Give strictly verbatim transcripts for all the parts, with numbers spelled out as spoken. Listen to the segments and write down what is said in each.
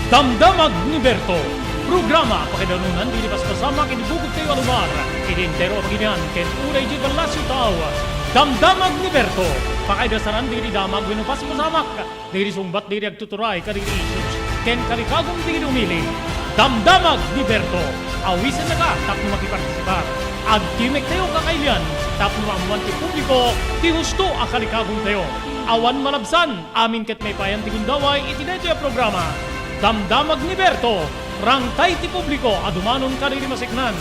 Damdamag ni Berto, programa pakaidanunan dagiti paspasamak iti bukod tayo a lugar, iti entero a Pangilinan ken uray iti ballasyo tao. Damdamag ni Berto, pakaidasaran dagiti damag wenno paspasamak dagiti sungbat dagiti agtuturay kadagiti issues ken kalikagum dagiti umili. Damdamag ni Berto, awisennaka tapno makipartisipar. Agtimek tayo kakailian tapno maammuan ti publiko ti husto a kalikagum tayo. Awan malabsan, amin ket maipayan ti gundaway iti daytoy a programa. Damdamag ni Berto, rangtay ti publiko a dumanon kadagiti maseknan.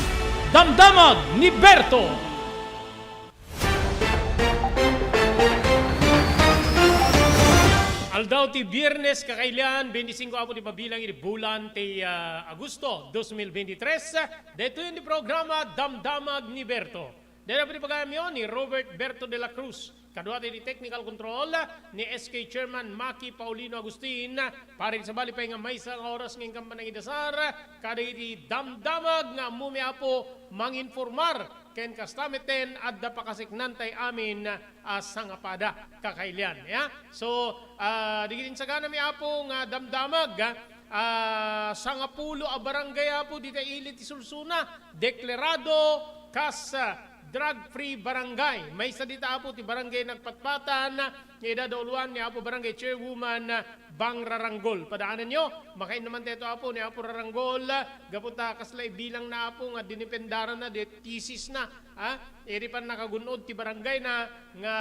Damdamag ni Berto! Aldaw ti Biyernes, kakailian, beinti singko apo ti mabilang iti bulan ti, ah, Agosto, dos mil beintitres. Daytoy ti programa Damdamag ni Berto. Daytoy pagayamyo ni Robert Berto de la Cruz. Kaduat iti technical control ni S K Chairman Maki Paulino Agustin. Para iti sabali pay nga maysa nga oras nga inkan panangidasar, kadagiti damdamag nga ammomi, Apo, manginformar ken kasta metten adda pakaseknantay amin a sangapada, kakailian. Ya? So, ah, dagiti insaganami, Apo, nga damdamag, ah, sangapulo a barangay, Apo, dita ili ti Solsona, deklarado kas, ah, drug-free barangay. Maysa dita, Apo, ti Barangay Nagpatpatan, nga idadauluan ni Apo Barangay Chairwoman, ah, Bang Raranggol. Padaananyo, makainnuman tayo, Apo, ni Apo Raranggol, ah, gapu ta kasla ibilang na, Apo, nga dinipendaran na, di thesis na, ah, iri pannakagun-od ti barangay na nga,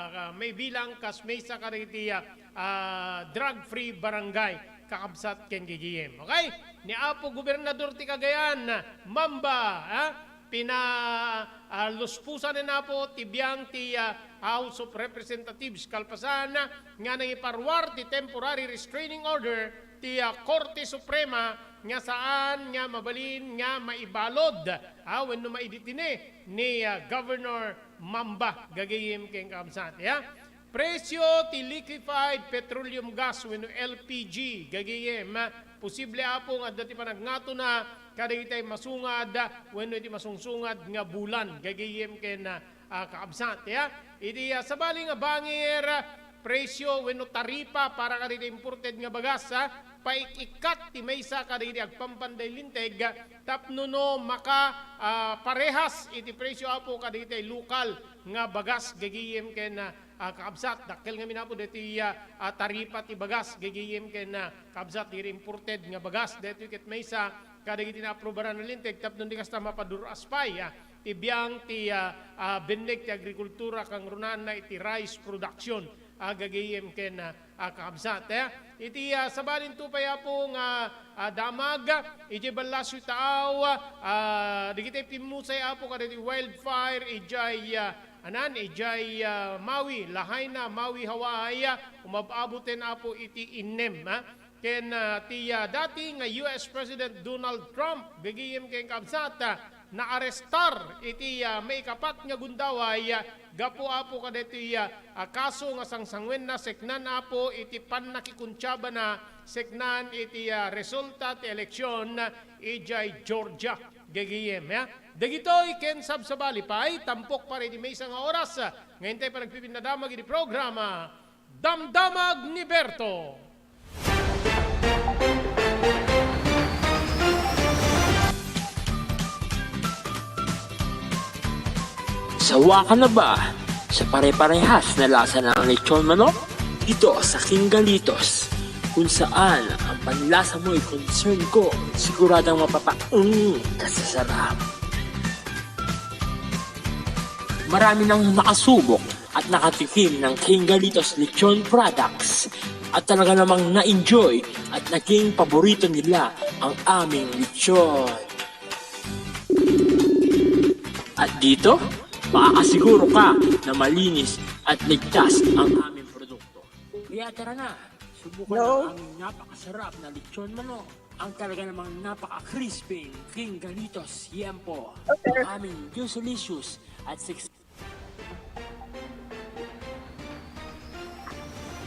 ah, maibilang kas maysa kadagiti, ah, ah, drug-free barangay, kakabsat ken gigiyem. Okay? Ni Apo Gobernador ti Cagayan, Mamba, ah, pina-, ah, luspusan ni Apo ti biang ti, ah, House of Representatives kalpasan nga nangiparuar ti temporary restraining order ti, ah, Korte Suprema nga saan nga mabalin nga maibalod, ah, wenno maidetene ni, ah, Governor Mamba, gagayem ken kakabsat, ya. Presyo ti liquefied petroleum gas wenno L P G, gagayem, posible, Apo, nga adda ti panagngatona kadagiti masungad wenno iti masungsungad nga bulan, gagayem ken, ah, kakabsat, ya. Iti, ah, sabali nga bangir, presyo wenno taripa para kadagiti imported nga bagas, ah, paik-ikkat ti maysa kadagiti agpampanday linteg, tapno no maka, ah, parehas iti presyo, Apo, kadagiti lokal nga bagas, gagayem ken, ah, ah, kakabsat. Dakkel ngamin, Apo, daytoy, ah, ah, taripa ti bagas, gagayem ken, ah, kakabsat, diri imported nga bagas. Daytoy ket maysa kadagiti naaprobaran a linteg tapno di kasta mapadur-as pay, ah, ti biang ti, ah, ah, binneg ti agrikultura kangrunaanna iti rice production, ah, gagayem ken, ah, ah, kakabsat, eh. Iti, ah, sabalin to pay, Apo, nga, ah, damag, idiay ballasyo taaw, ah, dagiti pimmusay, Apo, kadagiti wildfire, idiay, ah, anan, idiay, ah, Maui, Lahaina, Maui, Hawaii, ah, umab-aboten, Apo, iti innem, ah. Ken, ah, ti, ah, dati nga U S President Donald Trump, gagayem ken kakabsat, ah, naarestar iti, ah, maikapat nga gundaway, ah, gapu, Apo, kadaytoy, ah, ah, kaso nga sangsanguenna seknan, Apo, iti pannakikuntiabana seknan iti, ah, resulta ti eleksion, ah, idiay Georgia, gagayem, ya. Dagitoy ken sabsabali pay, tampok para iti maysa nga oras, ah, nga intay panagpipinnadamag iti programa Damdamag ni Berto. Sawa ka na ba sa pare-parehas na lasa ng lechon manok? Dito sa King Galitos, kung saan ang panlasa mo'y concern ko, siguradong mapapaung ka sa sarap. Marami nang nakasubok at nakatikim ng King Galitos Lechon Products at talaga namang na-enjoy at naging paborito nila ang aming lechon. At dito, makakasiguro ka na malinis at ligtas ang aming produkto. Kaya tara na, subukan Hello? Ang aming napakasarap na lechon manok. Ang talaga namang napaka-crispy King Galitos Yempo. Okay. Ang aming Juicelicious at six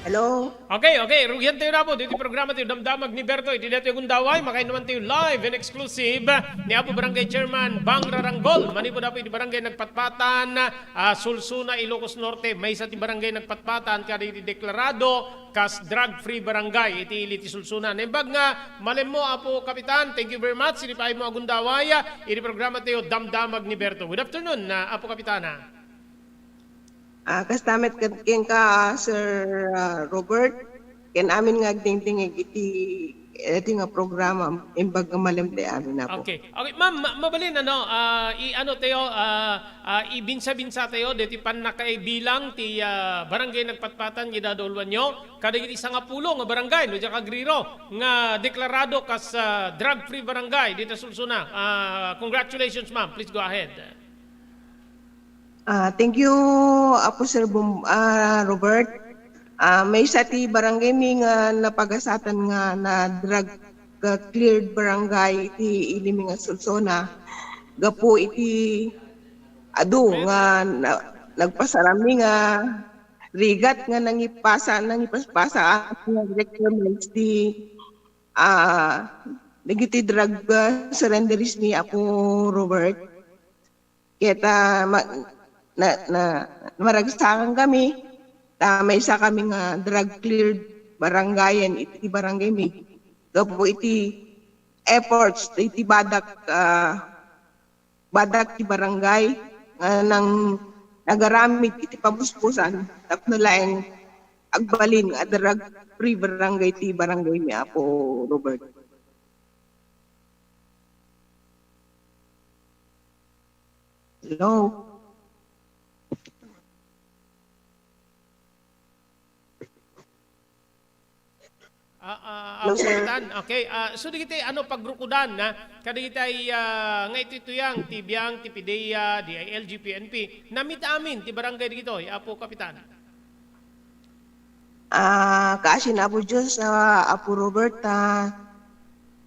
Hello? Okay, okay. Rugiantayo, Apo, ditoy programa tayo, Damdamag ni Berto. Iti daytoy a gundaway, makainnumantayo live and exclusive ni Apo Barangay Chairman Bang Raranggol. Manipud, Apo, iti Barangay Nagpatpatan, ah, Sulsuna, Ilocos Norte. Maysa ti Barangay Nagpatpatan, kada iti deklarado kas drug-free barangay iti ili ti Sulsuna. Naimbag nga malemmo, Apo Kapitan. Thank you very much. Iti paay mo a gundaway, ah, iti programa tayo, Damdamag ni Berto. Good afternoon, ah, Apo Kapitana. Ah, kasta met ken, kenka, ah, Sir, ah, Robert, ken amin nga agdingdingig iti, iti nga programa, imbag nga malemmo ti amin, Apo. Okay. Okay, ma'am, ma- mabalin, ano, ah, i-ano tayo, ah, ah, ibinsa-binsa tayo, deti pannakaibilang ti, ah, barangay Nagpatpatan, nga idadauluanyo, kadagiti sangapulo nga barangay, no, diak agriro, nga deklarado kas, ah, drug-free barangay, dita Sulsuna. Ah, congratulations, ma'am. Please go ahead. Ah, thank you, Apo Sir Bum-, ah, Robert. Ah, maysa ti barangay mi nga napagasatan nga na drug, ah, cleared barangay iti ili mi nga Sulsuna. Gapu iti adu nga na, nagpasaram mi nga rigat nga nangipasa, nangipaspasa nga requirements ti, ah, dagiti drug, ah, surrenderies mi, Apo Robert. Ket, ah, ma-, na, na, maragsakan kami, ta maysa kami nga drug cleared barangayen iti barangay mi. Gapu iti efforts iti badak, ah, badak ti barangay nga nang nagaramid iti pabusbusan tapno laeng agbalin nga drug free barangay ti barangay mi, Apo Robert. Hello? Ah, ah, Hello, Apo sir. Kapitan. Okay, ah, so dagiti ano pagrukodan, ha? Kadagiti, ah, nga ituyang ti biang ti PDEA, DILG, PNP. Namit amin ti barangay dagitoy, Apo Kapitan. Ah, kaasi na, Apo Diyos, ah, Apo Robert, ah,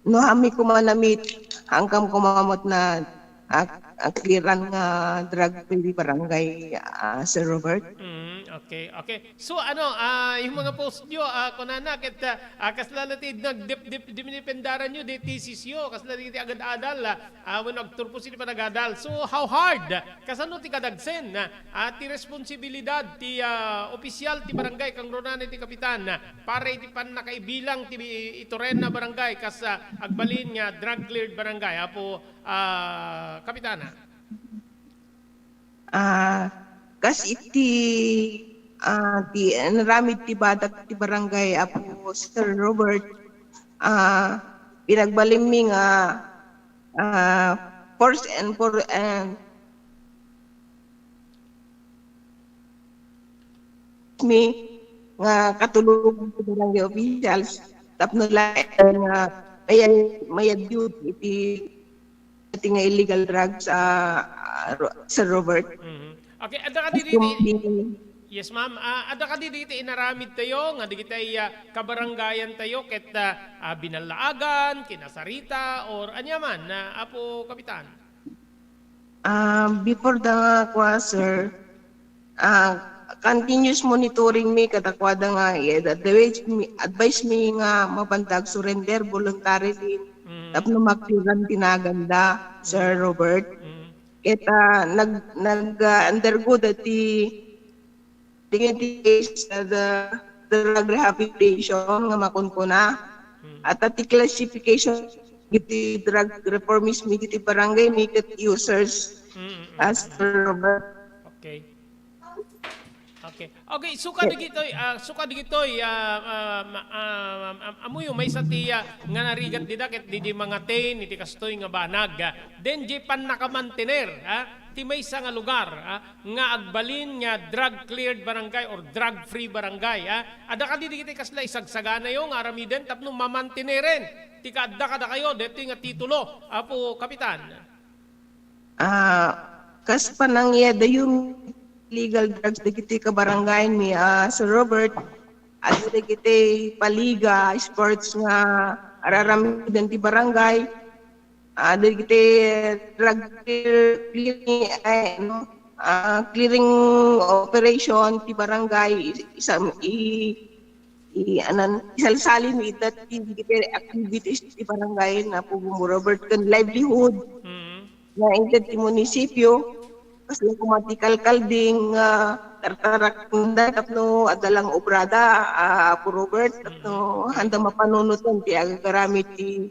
no haanmi koma namit, haankam koma met na, ah, ah, clearan nga drug free barangay, ah, Sir Robert. Mm, okay, okay. So ano, ah, yung mga post nyo, ah, kunana, ket, ah, ah, kasla la ti nagdip-, dip-, dimidipendaran nyo, di thesis yo, kasla ti agad-adal, ah, ah, wenno agturpos iti panagadal. So how hard? Kasano ti kadagsen, ah, ah, ti responsibilidad ti, ah, opisyal ti barangay, kangrunaan ti kapitan, ah, para iti pannakaibilang ti ituren a barangay kas, ah, agbalin nga drug cleared barangay, Apo, ah, Kapitana? Ah, kas iti, ah, ti inaramid ti badak ti barangay, Apo Sir Robert, ah, pinagbalinmi nga, ah, first and for, and mi nga katulong ti barangay officials tapno laeng nga mayad, mayad yun iti, iti nga illegal drugs, ah, ah, Ro-, Sir Robert. Mhm. Okay, adda kadi dagiti, yes, ma'am. Ah, adda kadi dagiti inaramid tayo nga dagiti, ah, kabarangayan tayo ket, ah, ah, binallaagan, kinasarita, or ania man, ah, Apo Kapitan? Ah, before da nga kua, sir, ah, continuous monitoring mi kadakuada nga i-advise mi, advise mi nga mapanda agsurrender voluntarily tapno makliran ti naganda, Sir Robert. Ket, ah, nag-, nag-, ah, undergo dati dagiti case, ah, the, the drug rehabilitation nga makunkuna. At ti classification iti drug reformist mi iti barangay mi ket users as per. Okay. Okay. Okay, suka dagitoy, ah, suka dagitoy, ah, ah, ma-, ah, am-, amuyo maysa ti, ah, nga narigat dida ket didi mangaten iti kastoy nga banag, ah, then di pannakamantener, ah, ti maysa nga lugar, ah, nga agbalin nga drug cleared barangay or drug free barangay, ah. Adda kadi dagiti kasla isagsaganayo nga aramiden tapno mamanteneren ti kaadda kadakayo daytoy nga titulo, Apo Kapitan? Ah, kas panangiyadayo legal drugs dagiti kabarangayan mi, ah, Sir Robert, adda dagiti paliga, sports nga araramiden ti barangay, ah, dagiti drug clear-, clearing, ay, ano, ah, clearing operation ti barangay, is-, isam-, i-, i-, anan, isalsalin mi ita ti, ti activities ti barangay, Apo Bombong Robert, ken livelihood. Mm. Nga inted ti munisipyo, kasla koma ti kalkalding, ah, tartarakda tapno adda lang obrada, ah, Apo Robert, tapno handa mapanunotan ti agagaramid ti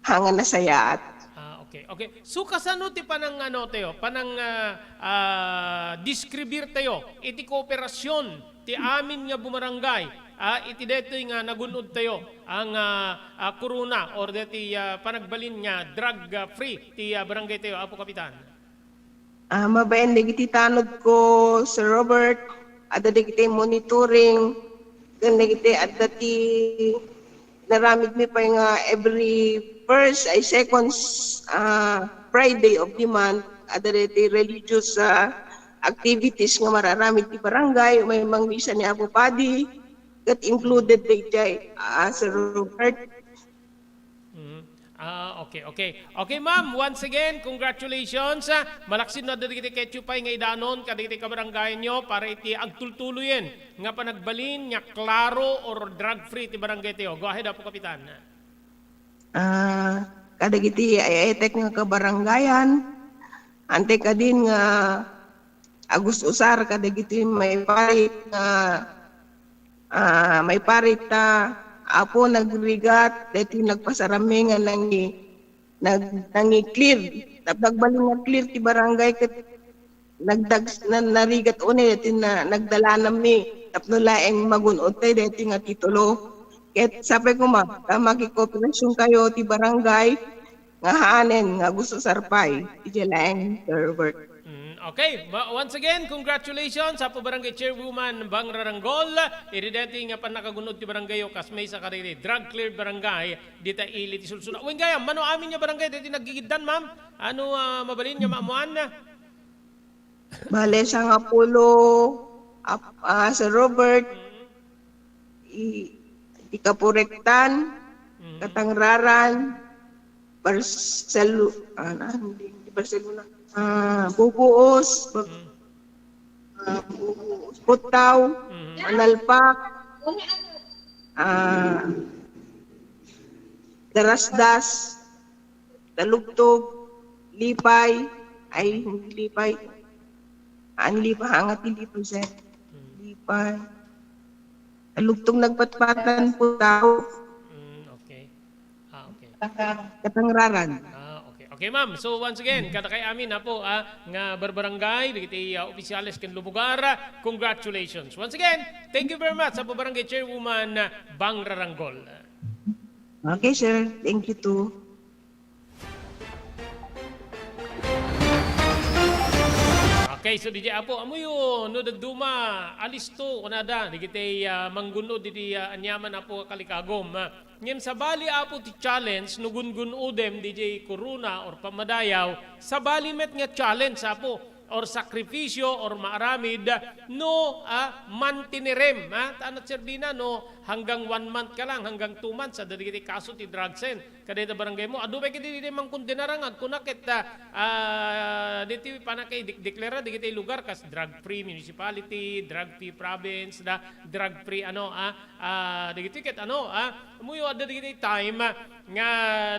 hanga nasayaat. Ah, okay. Okay. So, kasano ti panang, ano, tayo, panang, ah, ah, describir tayo iti kooperasyon ti amin nga bumarangay, ah, iti daytoy nga nagun-od tayo ang, ah, ah, corona or daytoy, ah, panagbalin nga drug, ah, free ti, ah, barangay tayo, Apo Kapitan? Ah, mabain dagiti tanod ko, Sir Robert, adda dagiti monitoring, ken dagiti adda ti naramid mi pay nga every first ay second, ah, Friday of the month, adda dagiti religious, ah, activities nga mararamid ti barangay, may mangmisa ni Apo Padi, ket included dayjay, ah, Sir Robert. Mm. Ah, okay, okay. Okay, ma'am, once again, congratulations. Ah, malaksid no adda dagiti ketyo pay nga idanon kadagiti kabarangayanyo para iti agtultuloyen nga panagbalin nga klaro or drug-free ti barangay tayo. Go ahead, Apo Kapitan. Ah, kadagiti ay-aytek nga kabarangayan, antek kadin nga agus-usar kadagiti maiparit nga, ah, maiparit ta, Apo, nagrigat daytoy nagpasarami nga nangi-, nag-, nangi-clear. Tapno agbalin nga clear ti barangay ket nagdag-, na-, narigat unay daytoy na nagdalananmi tapno laeng magun-od tayo daytoy nga titulo. Ket sapay koma, ta makikooperasyon kayo ti barangay, nga haanen nga agus-usar pay. Idiay laeng, Sir Robert. Mm, okay. Ma-, once again, congratulations, Apo Barangay Chairwoman Bang Raranggol. Iti daytoy nga pannakagun-od ti barangay yo, kas maysa kadagiti drug cleared barangay, dita ili ti sulsuna. Wen gayam, mano amin nga barangay, daytoy naggigiddan, ma'am? Ano, ah, mabalin nga maammuan? Bale, sangapulo, ap-, ah, Sir Robert, Mm. i-, ti Kapurektan, Mm. Katangraran, Barcelo-, ah, na, hindi, hindi Barcelona. Ah, Bubuos, Bag-, Mm. ah, Bubuos, Putao, Mm. Manalpak, ah, Darasdas, Talugtog, Lipay, ay, hindi Lipay. Ang Lipay, hangat ni Lipay, sir. Mm. Lipay. Talugtog, Nagpatpatan, Putao. Mm, okay. Ah, okay. Katangraran. Ah, okay. Okay, ma'am. So, once again, kada kay amin, Apo, ah, nga barbarangay, dagiti, ah, opisyales ken lumugar, ah, congratulations. Once again, thank you very much, Apo Barangay Chairwoman, ah, Bang Raranggol. Okay, sir. Thank you too. Okay, so, D J Apo, ammoyo, no dadduma, alisto, kunada, dagiti, ah, manggun-od iti, ah, aniaman, Apo, kalikagom, ah. Ngem sabali, Apo, ti challenge, no gun-gun-odem, D J, corona or pamadayaw, sabali met nga challenge, Apo, or sakripisyo, or maaramid, no, ah, mantinerem, ah, ta nagserbina, no, hanggang one month ka lang, hanggang two months, adda dagiti kaso ti drugs, eh. Kadayta barangay mo, adu pay kadi dayta mangkondenar nga agkuna ket, ah, ah, dayta pannakaideklara dagiti lugar kas drug-free municipality, drug-free province, da, drug-free ano, ah, ah, dagiti ket ano, ah, ammoyo adda dagiti time, ah, nga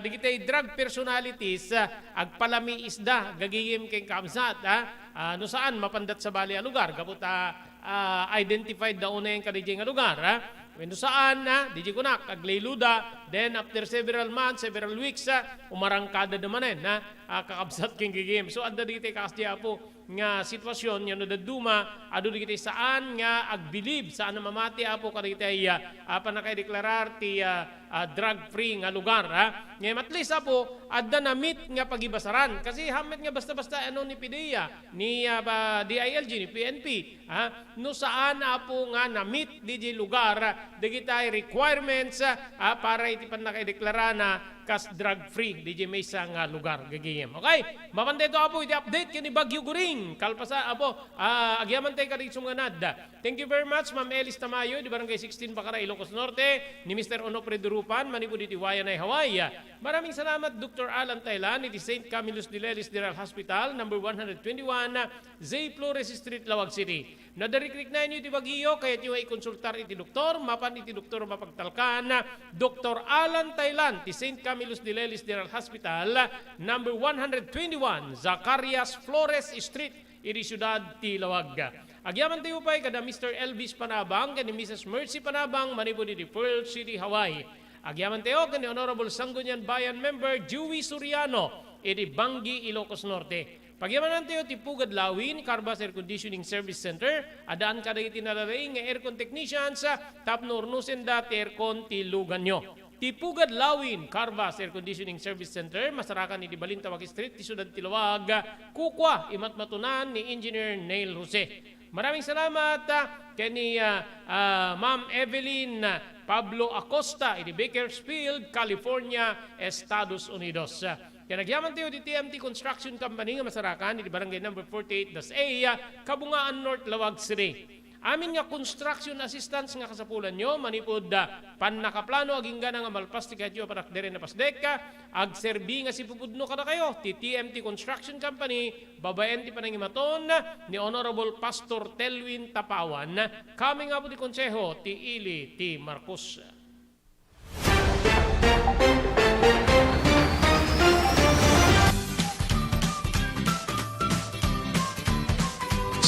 dagiti drug personalities, ah, agpalamiisda, gagayem ken kabsat, ah, ah, no saan, mapandat sabali a lugar, gapu ta, ah, identified da unayen kadaydiay nga lugar, ah. Wenno saan, ah, daydiay kunak, agleyluda, then after several months, several weeks, ah, umarangkada da manen, ah, ah, kakabsat ken gigim. So, adda dagiti kaas di Apo nga sitwasyon nga no dadduma, adu dagiti saan nga agbilib, saan a mamati, Apo, kadagiti, ah, ah, pannakaideklarar ti, ah, ah, drug-free nga lugar, ah. Ngem at least, Apo, adda na-meet nga pagibasaran. Kasi hamet nga basta-basta ano ni P D E A, ni, ah, ba, D I L G, ni P N P, ah, no saan, Apo, nga na-meet daydiay lugar dagiti requirements, ah, para iti pannakaideklarana kas drug-free daydiay maysa nga lugar, gagayem. Okay? Mapan dayto, Apo, iti update ken ni Bagyo Goring. Kalpasa, Apo, ah, agyaman tayo kadagiti sumnganad. Thank you very much, Ma'am Elis Tamayo, di Barangay sixteen, Bacara, Ilocos Norte, ni Mister Onofre Duru-, Upan, manipud iti Waianae, Hawaii. Maraming salamat, Doktor Alan Taylan, iti Saint Camillus de Lelis General Hospital, number one hundred twenty-one, J Flores Street, Laoag City. No adda rikriknaenyo iti bagiyo, kayatyo nga ikonsultar iti doktor, mapan iti doktor mapagtalkan, Doktor Alan Taylan, ti Saint Camillus de Lelis General Hospital, number one hundred twenty-one, Zacarias Flores Street, iti siudad ti Laoag. Agyamantayo pay kada Mister Elvis Panabang ken ni Missus Mercy Panabang manipud iti Pearl City, Hawaii. Agyamantayo ken ni Honorable Sangguniang Bayan Member Joey Soriano iti Bangui, Ilocos Norte. Pagyamanantayo ti Pugad Lawin, Carvas Air Conditioning Service Center, addaan kadagiti nadadaing nga aircon technicians, ah, tapno urnosenda ti aircon ti luganyo. Ti Pugad Lawin, Carvas Air Conditioning Service Center, masarakan iti Balintawak Street, ti siudad ti Laoag, kukua, imatmatunan ni Engineer Neil Jose. Maraming salamat, ah, ken ni, ah, ah, Ma'am Evelyn, ah, Pablo Acosta, iti Bakersfield, California, Estados Unidos. Ken agyamantayo iti T M T Construction Company nga masarakan iti Barangay Number forty-eight das A, Kabungaan North, Laoag City. Amin nga construction assistance nga kasapulanyo, manipud, ah, pannakaplano agingga nga malpas ti kayatyo a panagderen a pasdek, ah, agserbi nga sipupudno kadakayo ti T M T Construction Company, babaen ti panangimaton ni Honorable Pastor Telwin Tapawan, coming up ti Konseho ti Ili ti Marcos.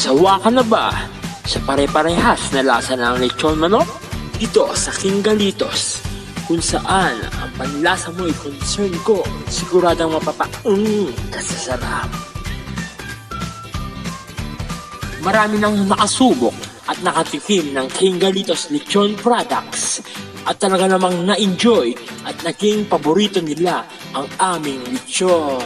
Sawa ka na ba sa pare-parehas na lasa ng lechon manok? Dito sa King Galitos, kung saan ang panlasa mo'y concern ko, siguradong mapapaung ka sa sarap. Marami nang nakasubok at nakatikim ng King Galitos Lechon Products at talaga namang na-enjoy at naging paborito nila ang aming lechon.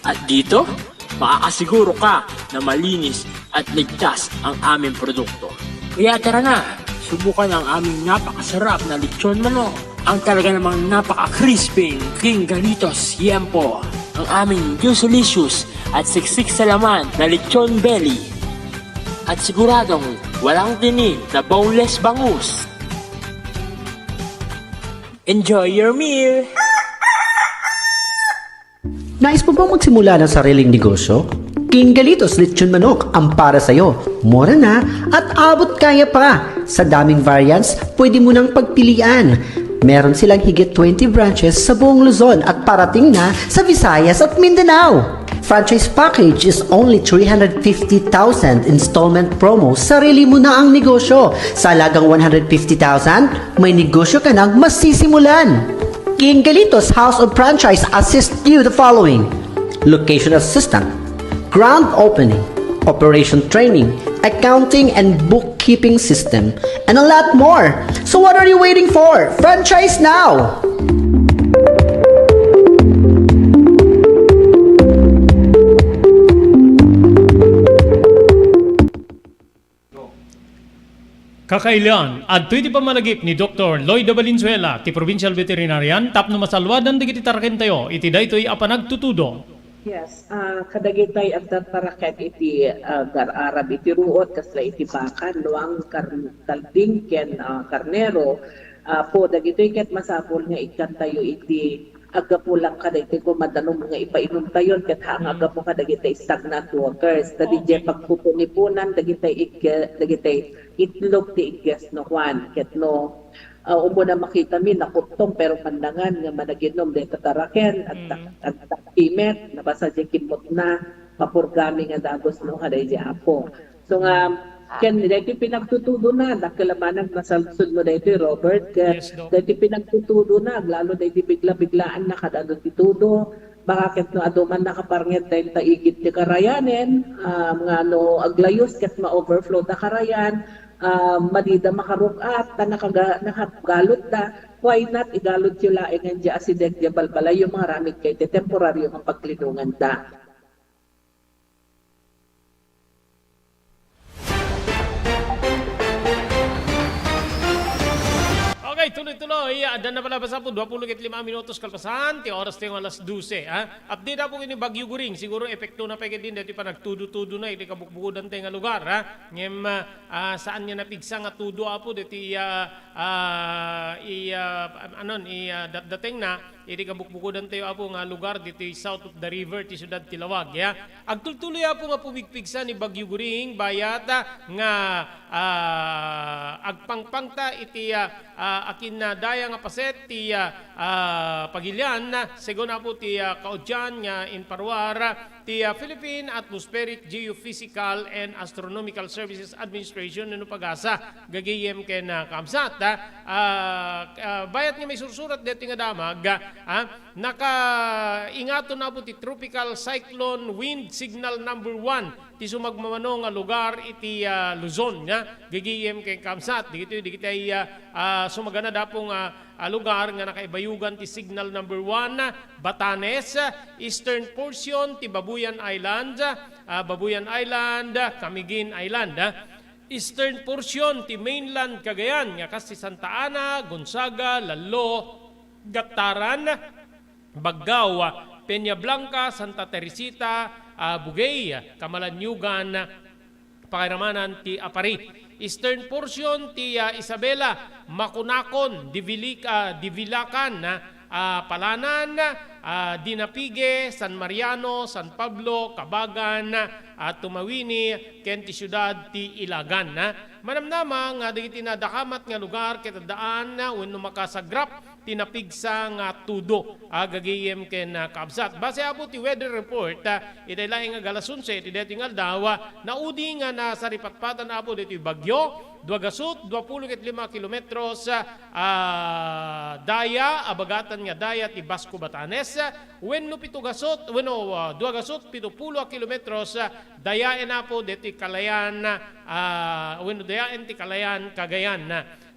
At dito, makakasiguro ka na malinis at ligtas ang aming produkto. Kaya tara na, subukan ang aming napakasarap na lechon manok. Ang talaga namang napaka-crispy King Galitos Yempo, ang aming juicylicious at siksik sa laman na lechon belly. At siguradong walang tinik na boneless bangus. Enjoy your meal! Nais mo bang magsimula ng sariling negosyo? King Galitos Lechon Manok ang para sa'yo. Mura na at abot kaya pa. Sa daming variants, pwede mo nang pagpilian. Meron silang higit twenty branches sa buong Luzon at parating na sa Visayas at Mindanao. Franchise package is only three hundred fifty thousand, installment promo, sarili mo na ang negosyo. Sa halagang one hundred fifty thousand, may negosyo ka nang masisimulan. King Galitos House of Franchise assist you the following: location assistant, grand opening, operation training, accounting and bookkeeping system, and a lot more. So what are you waiting for? Franchise now! Kakailian, adtoy ti pammalagip ni Doktor Lloyda Valenzuela, ti Provincial Veterinarian, tapno masalluadan dagiti tarakentayo iti daytoy a panagtutudo. Yes, ah, kadagitay adda taraken iti, ah, agar-arab iti ruot, kasla iti baka, luang, kar-, kalding, ken, ah, karnero. Apo, dagitoy ket masapul nga ikkantayo iti aggapu lang kadagiti kumadanom nga ipainumtayon ket haan nga aggapu kadagiti stagnant waters. Ta didiay pagpupunipunan dagiti igge-, dagiti itlog ti igges no Juan ket no, ah, umuna makitami nakuttong pero pandangan nga managinom dayta taraken, agtak-, agtakkimet, nabasa diay kimmotna, papurgami nga dagus no kadaydi Apo. So nga, ken daytoy pinagtutudona, dakkel a banag masalsod mo daytoy, Robert, ket daytoy pinagtutudona, aglalo daytoy bigla-biglaan na kada adu ti tudo. Baka ket no adu man nakaparnget dayta igid ti karayanen, ah, nga no aglayus ket ma-overflow da karayan, ah, madida makaruk-at, ta nakaga-, nakagalutda. Why not igalutyo laeng diay asidek diay balbalayyo, mangaramidkayo iti temporario nga paglinonganda. Okay, tuloy-tuloy Adda na pala basta po, dua pulo ket lima minutos kalpasan ti oras tayo nga alas dose, ha? Update po kini Bagyo Goring, siguro epektona pay ket din daytoy panagtudo-tudo na iti kabukbukodan tayo nga lugar, ha? Ngem, ah, ah, saan nga napigsa nga tudo, apo, daytoy, ah, ah, i, ah, anon, i, ah, datdateng na iti kabukbukodan tayo, apo, nga lugar ditoy south of the river ti siudad ti Laoag, ya. Agtultuloy, apo, nga pumigpigsa ni Bagyo Goring, bayat, ah, nga, ah, agpangpangta iti, ah, ah, akin na daya nga paset ti, ah, ah, pagilian, segun, apo, ti, ah, kaudian nga inparuar ti, ah, Philippine Atmospheric Geophysical and Astronomical Services Administration wenno PAGASA, gagayem ken, ah, kabsat, ah. Ah, ah, bayat nga maisursurat daytoy nga damag, ah, nakaingaton, apo, ti Tropical Cyclone Wind Signal Number One ti sumagmamano nga lugar iti, ah, Luzon, nga gagayem ken kabsat. Dagitoy, dagiti, ah, ah, sumaganad, apo, nga, ah, lugar nga nakaibayugan ti Signal Number One, Batanes, eastern portion ti Babuyan Island, ah, Babuyan Island, Camiguin Island, ah, eastern portion ti mainland Cagayan nga kas ti Santa Ana, Gonzaga, Lallo, Gattaran, Baggao, Peña Blanca, Santa Teresita, ah, Buguey, Camalaniugan, pakairamanan ti Aparri. Eastern portion ti, ah, Isabela, Maconacon, Divilic-, ah, Divilacan, ah, Palanan, ah, Dinapigue, San Mariano, San Pablo, Cabagan, ah, Tumawini, ken ti siudad ti Ilagan, ah. Manamnama nga dagiti nadakamat nga lugar ket addaan, ah, wenno makasagrap ti napigsa nga tudo, ah, gagayem ken, ah, kabsat. Base, apo, ti weather report, ah, iti laeng nga alas onse iti daytoy nga aldaw, ah, naudi nga nasaripatpatan, apo, daytoy bagyo, dua gasut, dua pulo ket lima kilometros, ah, daya, abagatan nga daya ti Basco Batanes, wenno pito gasut, wenno, ah, dua gasut, pito pulo a kilometros, ah, dayaen, apo, daytoy kalayan, ah, wenno dayaen ti kalayan Cagayan.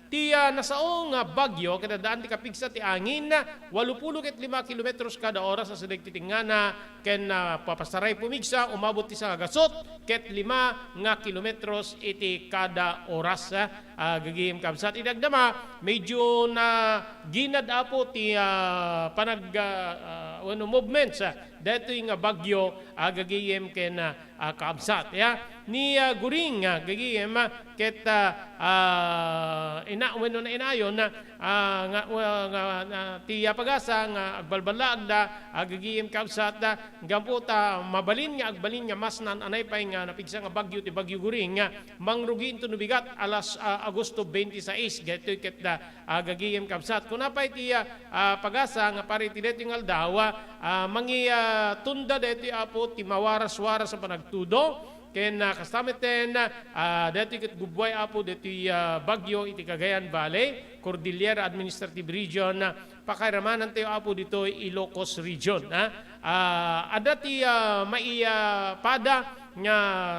Ti, ah, nasao nga bagyo ket addaan ti kapigsa ti angin, walupulo ket lima kilometros kada oras a sideg ti tengngana, ken, ah, papasaray pumigsa, umabot ti sangagasut ket lima nga kilometros iti kada oras, ah, gagayem kabsat. Iti agdama, medyo naginad, apo, ti, ah, panag-, ah, ah, wenno movements, ah, daytoy nga bagyo, ah, gagayem ken, ah, ah, kabsat, ya. Ni, ah, Goring, ah, gagayem, ah, ket, ah, ah, ina-, wenno nainayon, ah, ah, nga, ah, nga, ah, ti, ah, PAGASA nga agbalballaagda, ah, gagayem kabsat, ah, gapu ta mabalin nga agbalin nga mas naan-anay pay nga napigsa nga bagyo ti Bagyo Goring, ah, mangrugi inton no bigat alas, ah, Agosto twenty-six, daytoy ket, ah, ah, gagayem kabsat. Kuna pay ti, ah, ah, PAGASA nga para iti daytoy nga aldaw, ah, mangi-, ah, tunda daytoy, apo, ti mawaras-waras a panagtudo, ken, ah, kasta metten, ah, daytoy ket gubbuay, apo, daytoy, ah, bagyo iti Cagayan Valley, Cordillera Administrative Region, ah, pakairamannantayo, apo, ditoy Ilocos Region, ah. Ah, adda ti, ah, maipada nga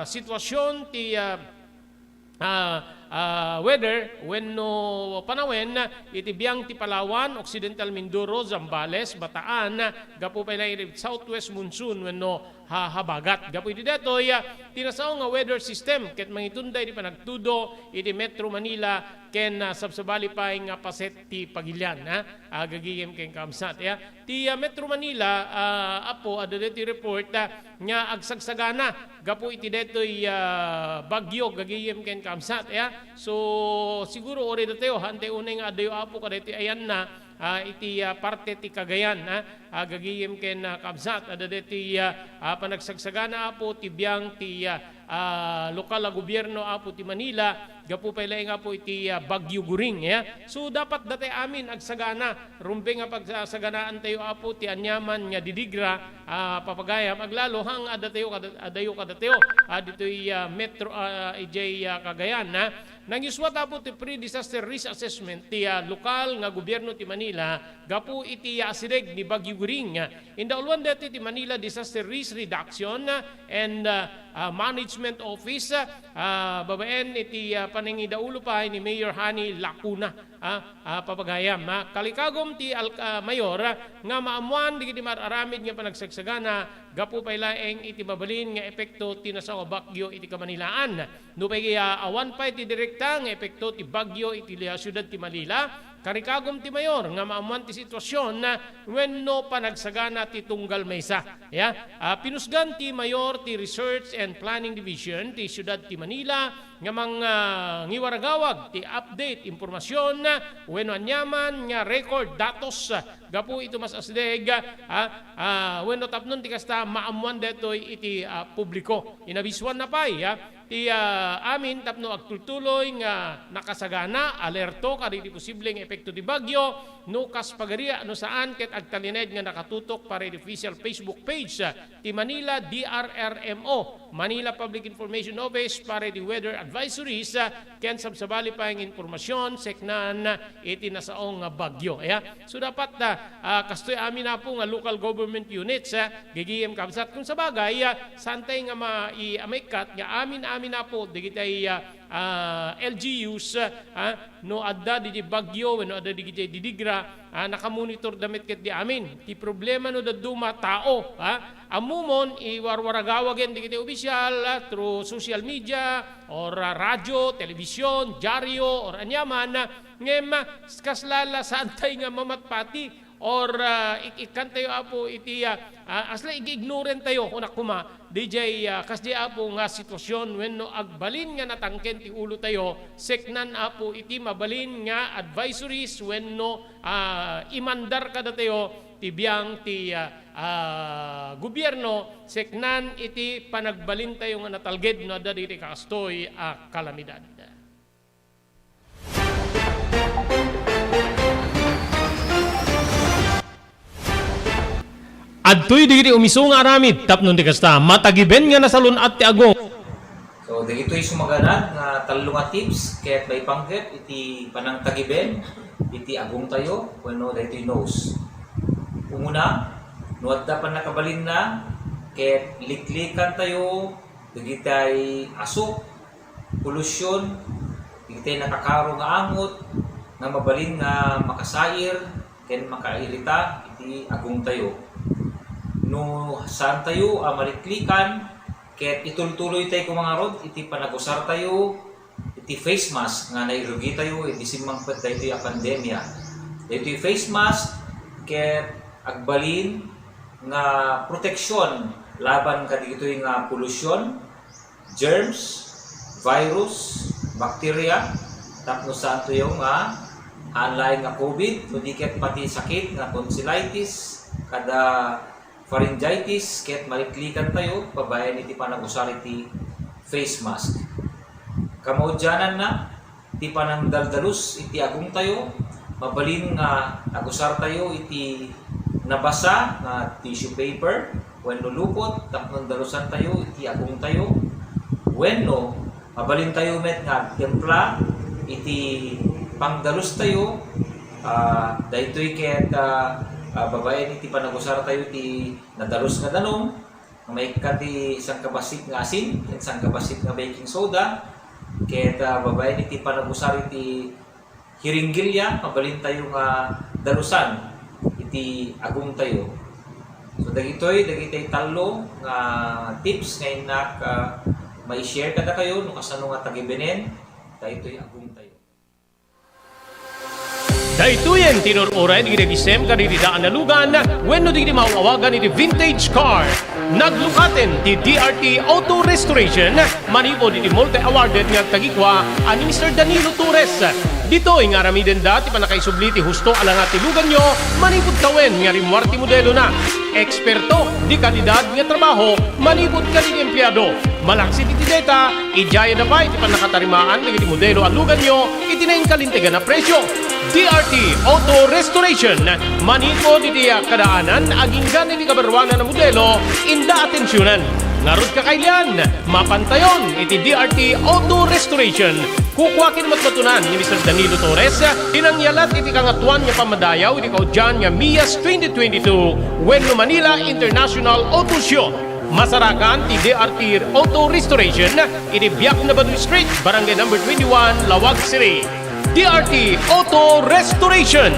sitwasion ti, ah, ah, ah, weather wenno panawen iti biang ti Palawan, Occidental Mindoro, Zambales, Bataan, gapu pay laeng iti southwest monsoon wenno ha-, habagat. Gapu iti daytoy, ah, ti nasao nga weather system ket mangitunda iti panagtudo iti Metro Manila ken, ah, sabsabali pay nga paset ti pagilian, ha? Ah, gagayem ken kabsat, ya. Ti, ah, Metro Manila, ah, apo, adda daytoy report, ah, nga agsagsagana gapu iti daytoy, ah, bagyo, gagayem ken kabsat, ya. So, siguro uray datayo, haantay unay nga addayo, apo, kadaytoy ayanna, ah, iti, ah, parte ti Cagayan, ah, ah, gagayem ken, ah, kabsat, adda daytoy, ah, ah, panagsagsagana, apo, ti biang ti, ah, ah, lokal a gobierno, apo, ti Manila, gapu pay laeng, apo, iti, ah, Bagyo Goring, ya. So, dapat datay amin agsagana, rumbeng nga pagsasaganaantayo, apo, ti aniaman nga didigra, ah, papagayam, aglalo, haan nga addatayo kada-, addayo kadatayo, ah, ditoy, ah, metro, ah, idiay, ah, Cagayan, ha. Nangiswat, apo, ti pre-disaster risk assessment ti, ah, lokal nga gobierno ti Manila gapu iti, ah, asideg ni Bagyo Goring. Indauluan daytoy ti Manila Disaster Risk Reduction and, ah, ah, Management Office, ah, babaen iti, ah, panangidaulo pay ni Mayor Honey Lacuna, ah, ah, papagayam, ah. Kalikagum ti al-, ah, mayor, ah, nga maammuan dagiti mar-aramid nga panagsagsagana gapu pay laeng iti mabalin nga epekto ti nasao a bagyo iti kamanilaan. Nupay, ah, awan pay ti direkta nga epekto ti bagyo iti, ah, siudad ti Manila, Karikagum ti mayor nga maammuan ti sitwasyon wenno panagsagana ti tunggal maysa. Ya, ah, pinusgan ti mayor ti Research and Planning Division ti Siudad ti Manila nga mang, ah, ngiwaragawag ti update, impormasyon, wenno aniaman nga record, datos, ah, gapu iti mas-asdeg, ah, ah, wenno tapnon ti kasta maammuan daytoy iti, ah, publiko. Inabisuanna pay, ah, ti, ah, amin tapno agtultuloy nga nakasagana, alerto kadagiti posible nga epekto ti bagyo, no kas pagariak no saan, ket agtalinaed nga nakatutok para iti official Facebook page, ah, ti Manila D R R M O, Manila Public Information Office, para iti weather advisories, ah, ken sabsabali pay nga impormasyon seknan iti nasao nga bagyo. Aya, so dapat, ah, ah, kastoy amin, Apo, nga local government units, ah, gigim kabsat. Kun sabagay, ah, saantay nga ma-, i-, maikkat nga amin-amin, Apo, dagitay, ah, ah, L G Us, ah, no adda didi bagyo wenno adda dagitay didigra, ah, nakamonitor da met ketdi amin. Ti problema no dadduma tao, ah, ammomon, iwarwaragawagen dagiti opisyal, ah, through social media, or, ah, radio, television, diario, or aniaman, ah, ngem, ah, kasla la saantay nga mamatpati, or, ah, ik-, ikkantayo, Apo, iti, ah, ah, kasla ig-ignorantayo, kunak koma, diay, ah, kasdiay, Apo, nga sitwasyon wenno agbalin nga natangken ti ulotayo, seknan, Apo, iti mabalin nga advisories wenno, ah, imandar kadatayo ti biang ti, ah, ah, gobierno, seknan iti panagbalintayo nga natalged no adda dagiti kastoy a kalamidad. Adtoy dagiti umisu nga aramid tapno ti kasta, matagiben nga nasalun-at ti agong. So, dagitoy sumaganad nga tallo nga tips ket maipanggep iti panangtagiben iti agongtayo wenno daytoy nose. Umuna, no adda pannakabalinna, ket liklikantayo dagitay asuk, polusyon, dagitay nakakaro nga angot nga mabalin nga makasair ken makairita iti agongtayo. No saantayo a maliklikan ket itultuloytayo koma ngarud iti panagusartayo iti face mask nga nairugitayo idi simmangpet daytoy a pandemia. Daytoy face mask ket agbalin nga proteksyon laban kadagitoy nga polusyon, germs, virus, bakterya, tapno saantoyo nga haan laeng nga covid, no di ket pati sakit nga tonsillitis, kada pharyngitis, ket maliklikantayo babaen iti panagusar iti face mask. Kamaudiananna, ti panangdaldalus iti agongtayo, mabalin nga agusartayo iti nabasa nga tissue paper wenno lupot tapno dalusantayo iti agongtayo, wenno mabalintayo met nga agtempla iti pangdalustayo, ah, daytoy ket, ah, ah, babaen iti panagusartayo iti nadalus nga danum, nga maikkat ti sangkabassit nga asin ken sangkabassit nga baking soda, ket, ah, babaen iti panagusar iti hiringgilya, mabalintayo nga dalusan iti agongtayo. So, dagitoy, dagitoy tallo nga tips nga innak, ah, mai-share kadakayo no kasano nga tagibenen daytoy agongtayo. Daytoyen ti inur-uray dagiti agisem kadagiti daan a lugan wenno dagiti maaw-awagan iti vintage car. Naglukaten ti D R T Auto Restoration manipud iti multi-awarded nga agtagikua a ni Mister Danilo Torres. Ditoy nga aramidenda ti pannakaisubli ti husto a langa ti luganyo manipud tawen nga rimmuar ti modelona. Eksperto di kalidad nga trabaho manipud kadagiti empleado. Malaksid iti deta, idiayada pay ti pannakatarimaan dagiti modelo a luganyo iti nainkalintegan a presio. D R T Auto Restoration, manipud iti kadaanan agingga iti kabaruanan a modelo, inda atensionan. Ngarud, kakailian, mapantayon iti D R T Auto Restoration. Kukua ken matmatunan ni Mister Danilo Torres ti nangyalat iti Kangatoan nga Pammadayaw iti kaudian nga MIAS twenty twenty-two wenno Manila International Auto Show. Masarakan ti D R T Auto Restoration iti Biak na Badu Street, Barangay Number twenty-one, Laoag City. D R T Auto Restoration.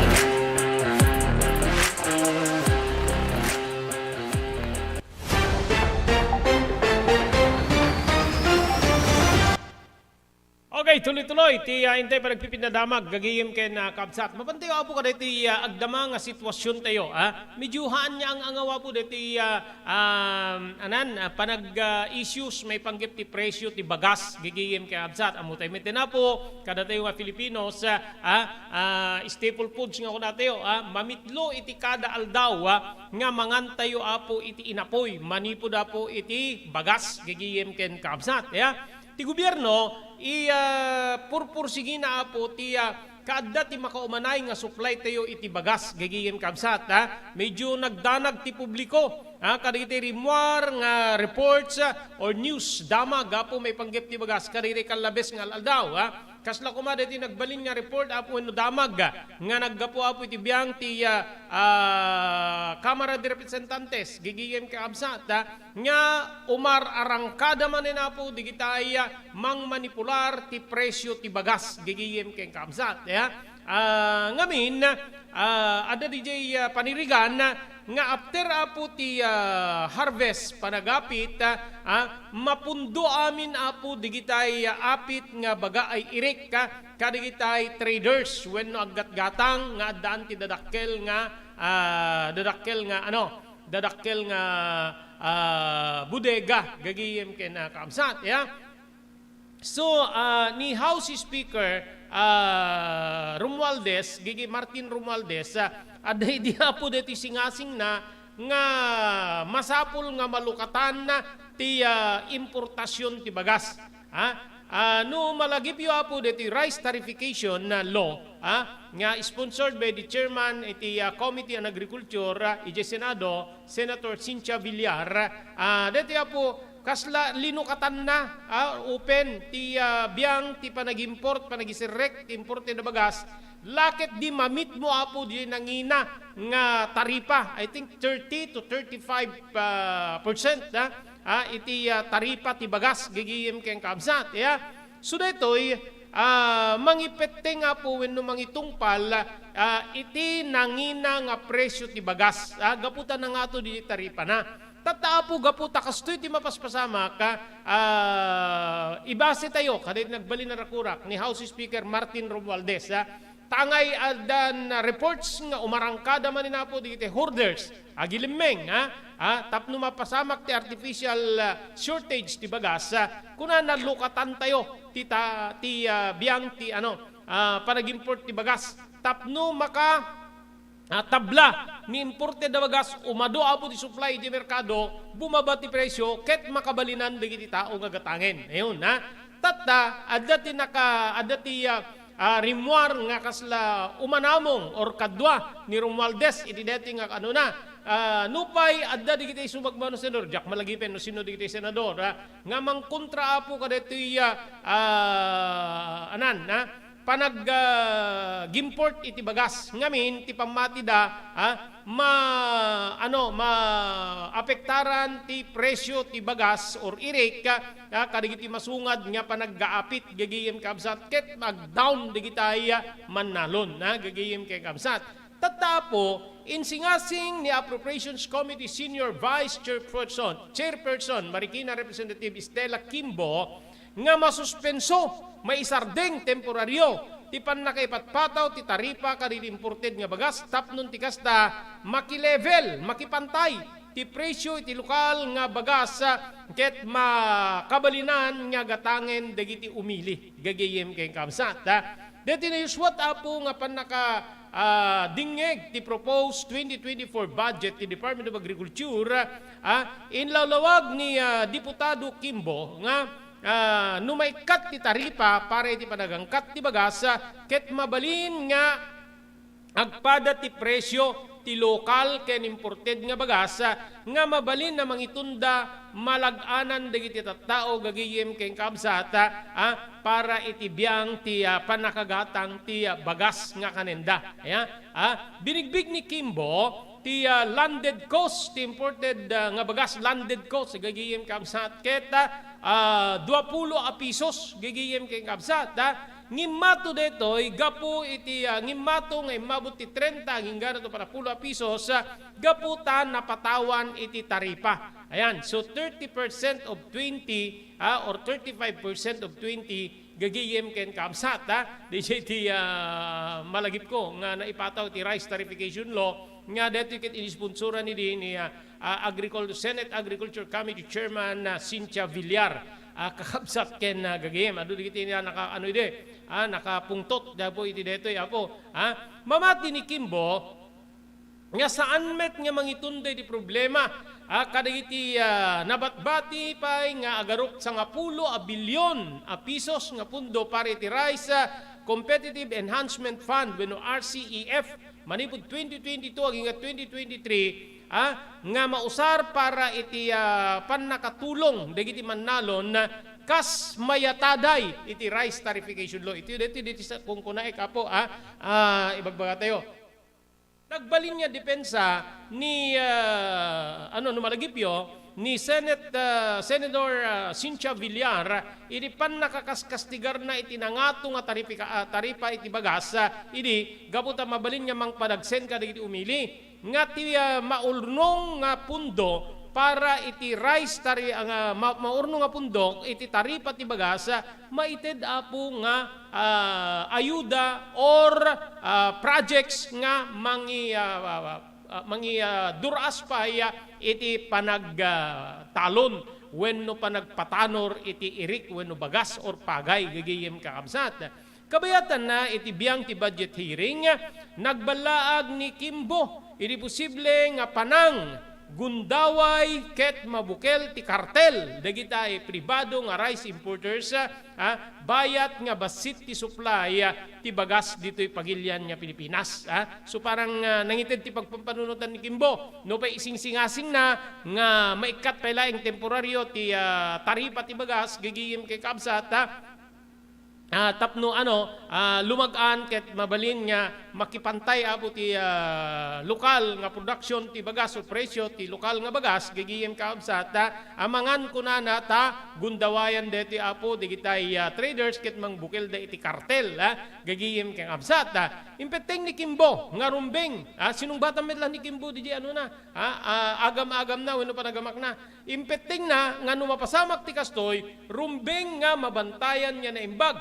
Okay, Tuloy-tuloy ti, ah, intay panagpipinadamag, gagayem ken, ah, kabsat. Mapantayo, Apo, kadaytoy, ah, agdama nga sitwasiontayo, ah. Medyo haan nga ang-angaw, Apo, daytoy, ah, um, anan, ah, panag, ah, issues maipanggep ti presyo ti bagas, gagayem ken kabsat. Ammotayo met, Apo, kadatayo nga Filipinos, ah, ah, ah, staple foods nga kunatayo, ah, mamitlo iti kada aldaw, ah, nga mangantayo, Apo, iti inapoy, manipud, Apo, iti bagas, gagayem ken kabsat, ya. Ti gobierno, i, ah, purpursigina, Apo, ti, ah, kaadda ti makaumanay nga supply tayo iti bagas, gagayem kabsat, ha? Medyo nagdanag ti publiko, ha? Kadagiti rimmuar nga reports, ah, or news, damag, Apo, maipanggep ti bagas, kadagiti kallabes nga al-aldaw, ha? Kasla koma daytoy nagbalin nga report, Apo, wenno damag, ah, nga naggapu, Apo, iti biang ti, ah, ah, Kamara de Representantes, gagayem kabsat, ha? Nga umar-arangkada manen, Apo, digitay, ah, mangmanipular ti presyo ti bagas, gagayem ken kabsat, ya. Ah, ngamin, ah, adda diay, ah, panirigan nga after, Apo, ti, ah, harvest, panagapit, ah, ah, mapundo amin, Apo, digitay, ah, apit nga baga ay irik, ah, kadigitay traders wenno aggatgatang nga addaan ti dadakkel nga, ah, dadakkel nga, ano, dadakkel nga, ah, bodega, gagayem ken, ah, kabsat, ya. So, ah, ni House Speaker, ah, Romualdez, gigi Martin Romualdez, ah, adda idi, Apo, daytoy singasingna nga masapul nga malukatan ti, ah, importasyon ti bagas. Ha? Ah, no malagipyo, Apo, daytoy rice tariffication nga law, ha, nga sponsored by the chairman iti, ah, Committee on Agriculture, ah, iti Senado, Senator Cynthia Villar, ah, daytoy, Apo, kasla linukatanna, ah, open ti, ah, biang ti panag-import, panagiserrek ti imported a bagas, la ket di mamitmo, Apo, di nangina nga taripa. I think thirty to thirty-five, ah, percent, ah, ah, iti, ah, taripa ti bagas, gagayem ken kabsat, ya. So daytoy, ah, mangipetteng, Apo, wenno mangitungpal, ah, iti nangina nga presyo ti bagas, ah, gapu ta nangato di taripana. Tatta, Apo, gapu ta kastoy ti mapaspasamak, ah, ah, ibase tayo, kadagiti nagbalin a rakurak ni House Speaker Martin Romualdez, ah, tangay addan reports nga umarangkada manen, Apo, dagiti hoarders, agilimmeng, ha? Ha? Tapno mapasamak ti artificial, ah, shortage ti bagas, ah, kuna nalukatantayo ti ta-, ti, ah, biang ti, ano, ah, panag-import ti bagas. Tapno maka, ah, tabla ni imported a bagas, umadu, Apo, ti supply iti merkado, bumaba ti presyo, ket makabalinan dagiti tao nga gatangen. Ayun, ha? Tatta, adda ti naka-, adda ti, ah, ah, rimmuar nga kasla umanamong or kadua ni Romualdez iti daytoy nga kanuna. Ah, nupay adda dagiti isu, magmano, Senador, diak malagipen no sino dagiti senador, ah, nga mangkontra, Apo, kadaytoy, ah, ah, anan, ah, panag, ah, gimport iti bagas. Ngamin, ti pammatida, ah, ma-, ano, maapektaran ti presyo ti bagas or irik, ah, kadagiti masungad nga panaggaapit, gagayem kabsat, ket mag-down dagitay, ah, mannalon, ah, gagayem ken kabsat. Tatta, Apo, insingasing ni Appropriations Committee Senior Vice Chairperson, Chairperson Marikina Representative Stella Kimbo, nga masuspenso, maisardeng temporario ti pannakaipatpataw ti taripa kadagiti imported nga bagas tapno ti kasta, makilevel, makipantay ti presyo iti lokal nga bagas, ah, ket makabalinan nga gatangen dagiti umili, gagayem ken kabsat, ah. Daytoy naiusuat, Apo, nga pannaka, ah, dingngeg ti proposed twenty twenty-four budget ti Department of Agriculture, ah, inlawlawag ni, ah, Diputado Kimbo nga, ah, no maikkat ti taripa para iti panagangkat ti bagas, ah, ket mabalin nga agpada ti presyo ti lokal ken imported nga bagas, ah, nga mabalin a mangitunda malag-anan dagiti tattao, gagayem ken kabsat, ah, para iti biang ti, ah, pannakagatang ti, ah, bagas nga kanenda. Ayan, ah, binigbig ni Kimbo ti, ah, landed cost ti imported, ah, nga bagas, landed cost, gagayem kabsat, ket, ah, ah, duapulo a pisos, gagayem ken kabsat, ah, ngimmato daytoy gapu iti, ah, ngimmato nga immabot ti trenta agingga to panapulo a pisos, ah, gapu ta napatawan iti taripa. Ayan, so thirty percent of twenty, ah, or thirty-five percent of twenty, Gagayem ken kabsat, ha? Di siya iti, ah, malagipko nga naipataw ti rice tariffication law nga daytoy ket inisponsoran idi ni, ah, ah, Agricul-, Senate Agriculture Committee Chairman, ah, Cynthia Villar. Ah, kakabsat ken, ah, gagayem. Adu dagiti, ah, naka-, ano idi, ah, nakapungtot, Apo, iti daytoy, Apo. Ha? Mamati ni Kimbo, nga saan met nga mangitunday ti problema, a, kadagiti, a, nabatbati pay nga agarok sangapulo a bilyon a pisos nga pundo para iti Rice, a, Competitive Enhancement Fund wenno R C E F manipud twenty twenty-two agingga twenty twenty-three, a, nga mausar para iti, a, pannakatulong dagiti mannalon kas mayataday iti rice tariffication law. Iti, iti, iti sa kunkunaek, Apo, a, a, ibagbagatayo. Nagbalin nga depensa ni, ah, ano, no malagipyo, ni Senate, ah, Senator, ah, Cynthia Villar, iti pannakakaskastigarna iti nangato nga taripika-, ah, taripa iti bagas, ah, idi gapu ta mabalin nga mangpadagsen kadagiti umili nga ti, ah, maurnong nga pundo para iti rice tari-, ah, nga ma-, maurnong nga pundo iti taripa ti bagas, ah, maited, Apo, nga, ah, ayuda or, ah, projects nga mangi-, ah, ah, ah, mangi-, ah, dur-as pay, ah, iti panag-, ah, talon wenno panagpatanor iti irik wenno bagas or pagay, gagayem kakabsat. Kabayatanna iti biang ti budget hearing, nagballaag ni Kimbo iti posible nga panang gundaway ket mabukel ti kartel dagiti pribado nga rice importers, ah, bayat nga bassit ti supply, ah, ti bagas ditoy pagilian nga Pilipinas, ah. So, parang, ah, nangited ti pagpampanunotan ni Kimbo. Nupay isingsingasingna nga maikkat pay laeng temporario ti, ah, taripa ti bagas, gagayem ken kabsat, ah, ah, tapno, ano, ah, lumag-an ket mabalin nga makipantay, Apo, ti, ah, lokal nga production ti bagas o presyo ti lokal nga bagas, gagayem kakabsat, ah, amangan kunana ta gundawayan deti, Apo, dagiti, ah, traders ket mangbukelda iti kartel, ah, gagayem kakabsat, ah. Impetteng ni Kimbo nga rumbeng, ah, sinungbatan met la ni Kimbo didi, ano na, ah, ah, agam-agamna wenno panagamakna. Impettengna nga no mapasamak ti kastoy, rumbeng nga mabantayan nga naimbag.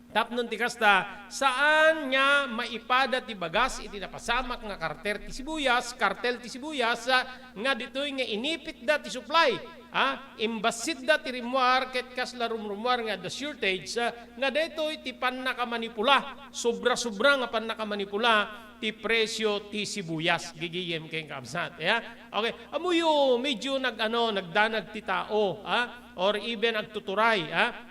Tapno ti kasta, saan nga maipada ti bagas iti napasamak nga karter ti sibuyas, kartel ti sibuyas, ah, nga ditoy nga inipitda ti supply, ah, imbassitda ti rimmuar ket kasla rumrummuar nga adda shortage, ah, nga daytoy ti pannakamanipula, sobra-sobra nga pannakamanipula ti presyo ti sibuyas, gagayem ken kabsat, ya? Okay, ammoyo, medyo nag-, ano, nagdanag ti tao, ah, or even agtuturay, ah.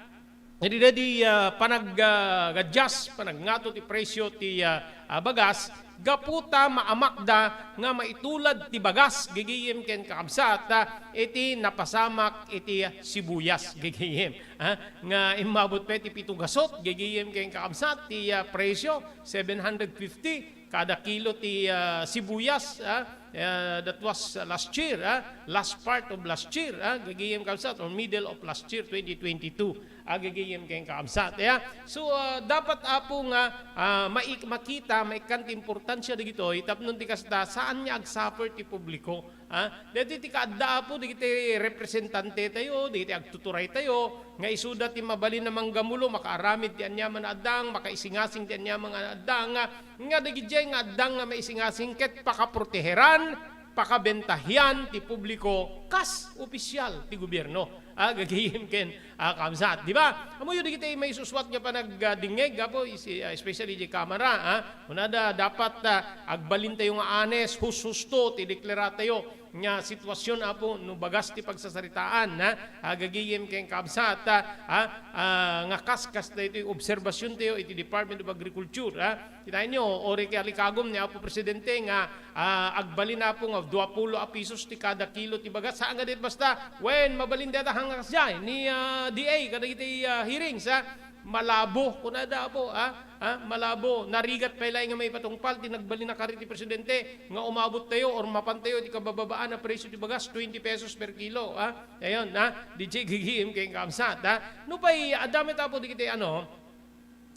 Idi daydi, ah, panag-, ah, adjust, panagngato ti presyo ti, ah, ah, bagas, gapu ta maamakda nga maitulad ti bagas, gagayem ken kakabsat, ah, iti napasamak iti sibuyas, gagayem, ah, nga immabot pay ti pito gasot, gagayem ken kakabsat, ti, ah, presyo, seven hundred fifty kada kilo ti, ah, sibuyas, ah, ah, that was last year, ah, last part of last year, ah, gagayem kabsat, or middle of last year, twenty twenty-two, ah, gagayem ken kabsat, ya. So, ah, dapat, Apo, nga, ah, maik-, makita, maikkan ti importansya dagitoy, tapno ti kasta, saan nga agsuffer ti publiko, ah? Daytoy ti kaadda, Apo, dagiti representante tayo, dagiti agtuturay tayo, nga isuda ti mabalin a manggamulo, makaaramid ti aniaman a addang, makaisingasing ti aniaman a addang, nga, nga dagidiay nga addang nga maisingasing ket pakaproteheran, pakabentahian ti publiko kas opisyal ti gobierno. Ah, gagayem ken, ah, kabsat. Di ba? Ammoyo dagiti maisuswat nga panagdingngeg, Apo, isi-, ah, especially di Kamara, ah. Kunada, dapat, ah, agbalin tayo nga honest, hus-, husto ti deklara tayo nga sitwasyon, Apo, no bagas ti pagsasaritaan, ha? Ah, gagayem ken kabsat, ha? Ah, ah, nga kas, kas daytoy obserbasyon tayo iti Department of Agriculture, ha? Kitaenyo, ori ket alikagom ni Apo Presidente nga, ah, agbalin, Apo, nga duapulo a pisos ti kada kilo ti bagas. Saan nga dit basta, wen, mabalin dayta nga kasdiay ni, ah, D A kadagiti, ah, hearings, ha? Malabo, kunada, Apo, ha? Ha? Malabo, narigat pay laeng nga maipatungpal ti nagbalin a kari ti Presidente nga umabot tayo or mapan tayo iti kabababaan a presyo ti bagas, twenty pesos per kilo, ha? Ayon, ha? Di gagayem ken kabsat, ha? Nupay adda met, Apo, dagiti, ano,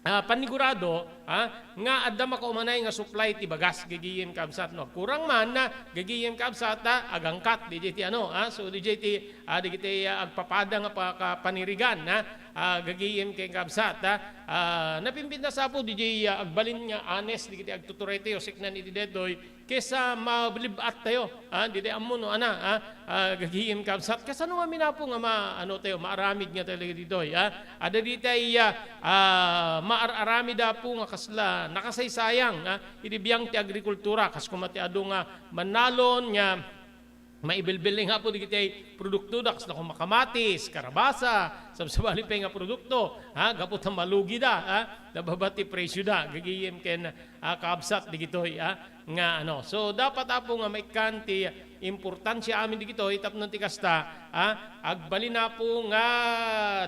ah, panigurado, Ha? Nga adda makaumanay nga supply ti bagas, gagayem kabsat, no? Agkurang man, gagayem kabsat, ha? Agangkat, diay ti ano, ha? So, diay ti, ah, dagiti, ah, agpapada nga paka-, panirigan, ha? Ah, gagayem ken kabsat, ha? Ah, napimpintas, Apo, diay, ah, agbalin nga honest, dagiti agtuturay tayo, siknan iti detoy, kesa malib-at tayo, ha? Diay ammo no, ana, ha? Ah, gagayem kabsat, kasano nga amin, Apo, nga ma-, ano tayo, maaramid nga tayo ditoy, ha? Adda diay, ah, ah, maar-aramid, Apo, nga kasla nakasaysayang, ha? Iti biang ti agrikultura, kas koma ti adu nga mannalon nga maibilbiling, Apo, dagiti produktoda, kasla koma kamatis, karabasa, sabsabali pay nga produkto, ha? Gapu ta malugida, ha? Nababa ti presioda, gagayem ken, ah, kabsat dagitoy, ha? Nga ano. So, dapat, Apo, nga maikkan ti importansia amin dagitoy tapno ti kasta, ha? Agbalin, Apo, nga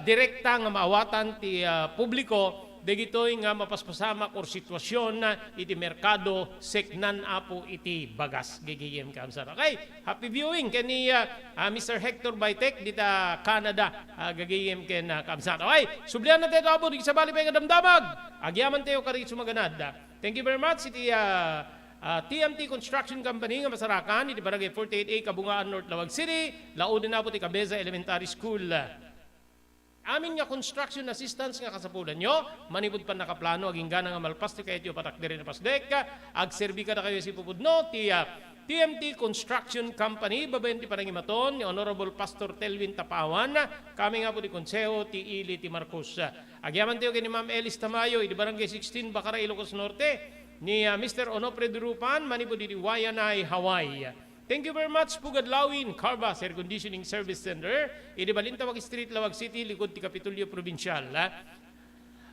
direkta nga maawatan ti, ah, publiko dagitoy nga mapaspasamak or sitwasion iti merkado, siknan, Apo, iti bagas, gagayem kabsat. Okay, happy viewing ken ni, ah, ah, Mister Hector Baitek dita Canada, ah, gagayem ken, ah, kabsat. Okay, sublian na tayo, Apo, di sabali pay nga damdamag. Agyaman tayo kadagiti sumaganad. Thank you very much iti, ah, ah, T M T Construction Company nga masarakan iti Barangay forty-eight A, Kabungaan, North Laoag City. Lauden, Apo, ti Cabeza Elementary School. Amin nga construction assistance nga kasapulanyo, manipud pannakaplano, aginggana nga malpas ti kayatyo patakderen a pasdek, agserbi kadakayo a sipupudno ti, ah, T M T Construction Company, babaen ti panangimaton ni Honorable Pastor Telvin Tapawan, kami nga pud ti Konseho ti Ili ti Marcos. Agyamankami ken ni Ma'am Elis Tamayo, idi Barangay sixteen, Bacara, Ilocos Norte, ni, ah, Mister Onofre Durupan, manipud idi Waianae, Hawaii. Thank you very much, Pugad Lawin, Carbas Air Conditioning Service Center, idi Balintawak Street, Laoag City, likod ti Kapitolyo Probinsial, ah.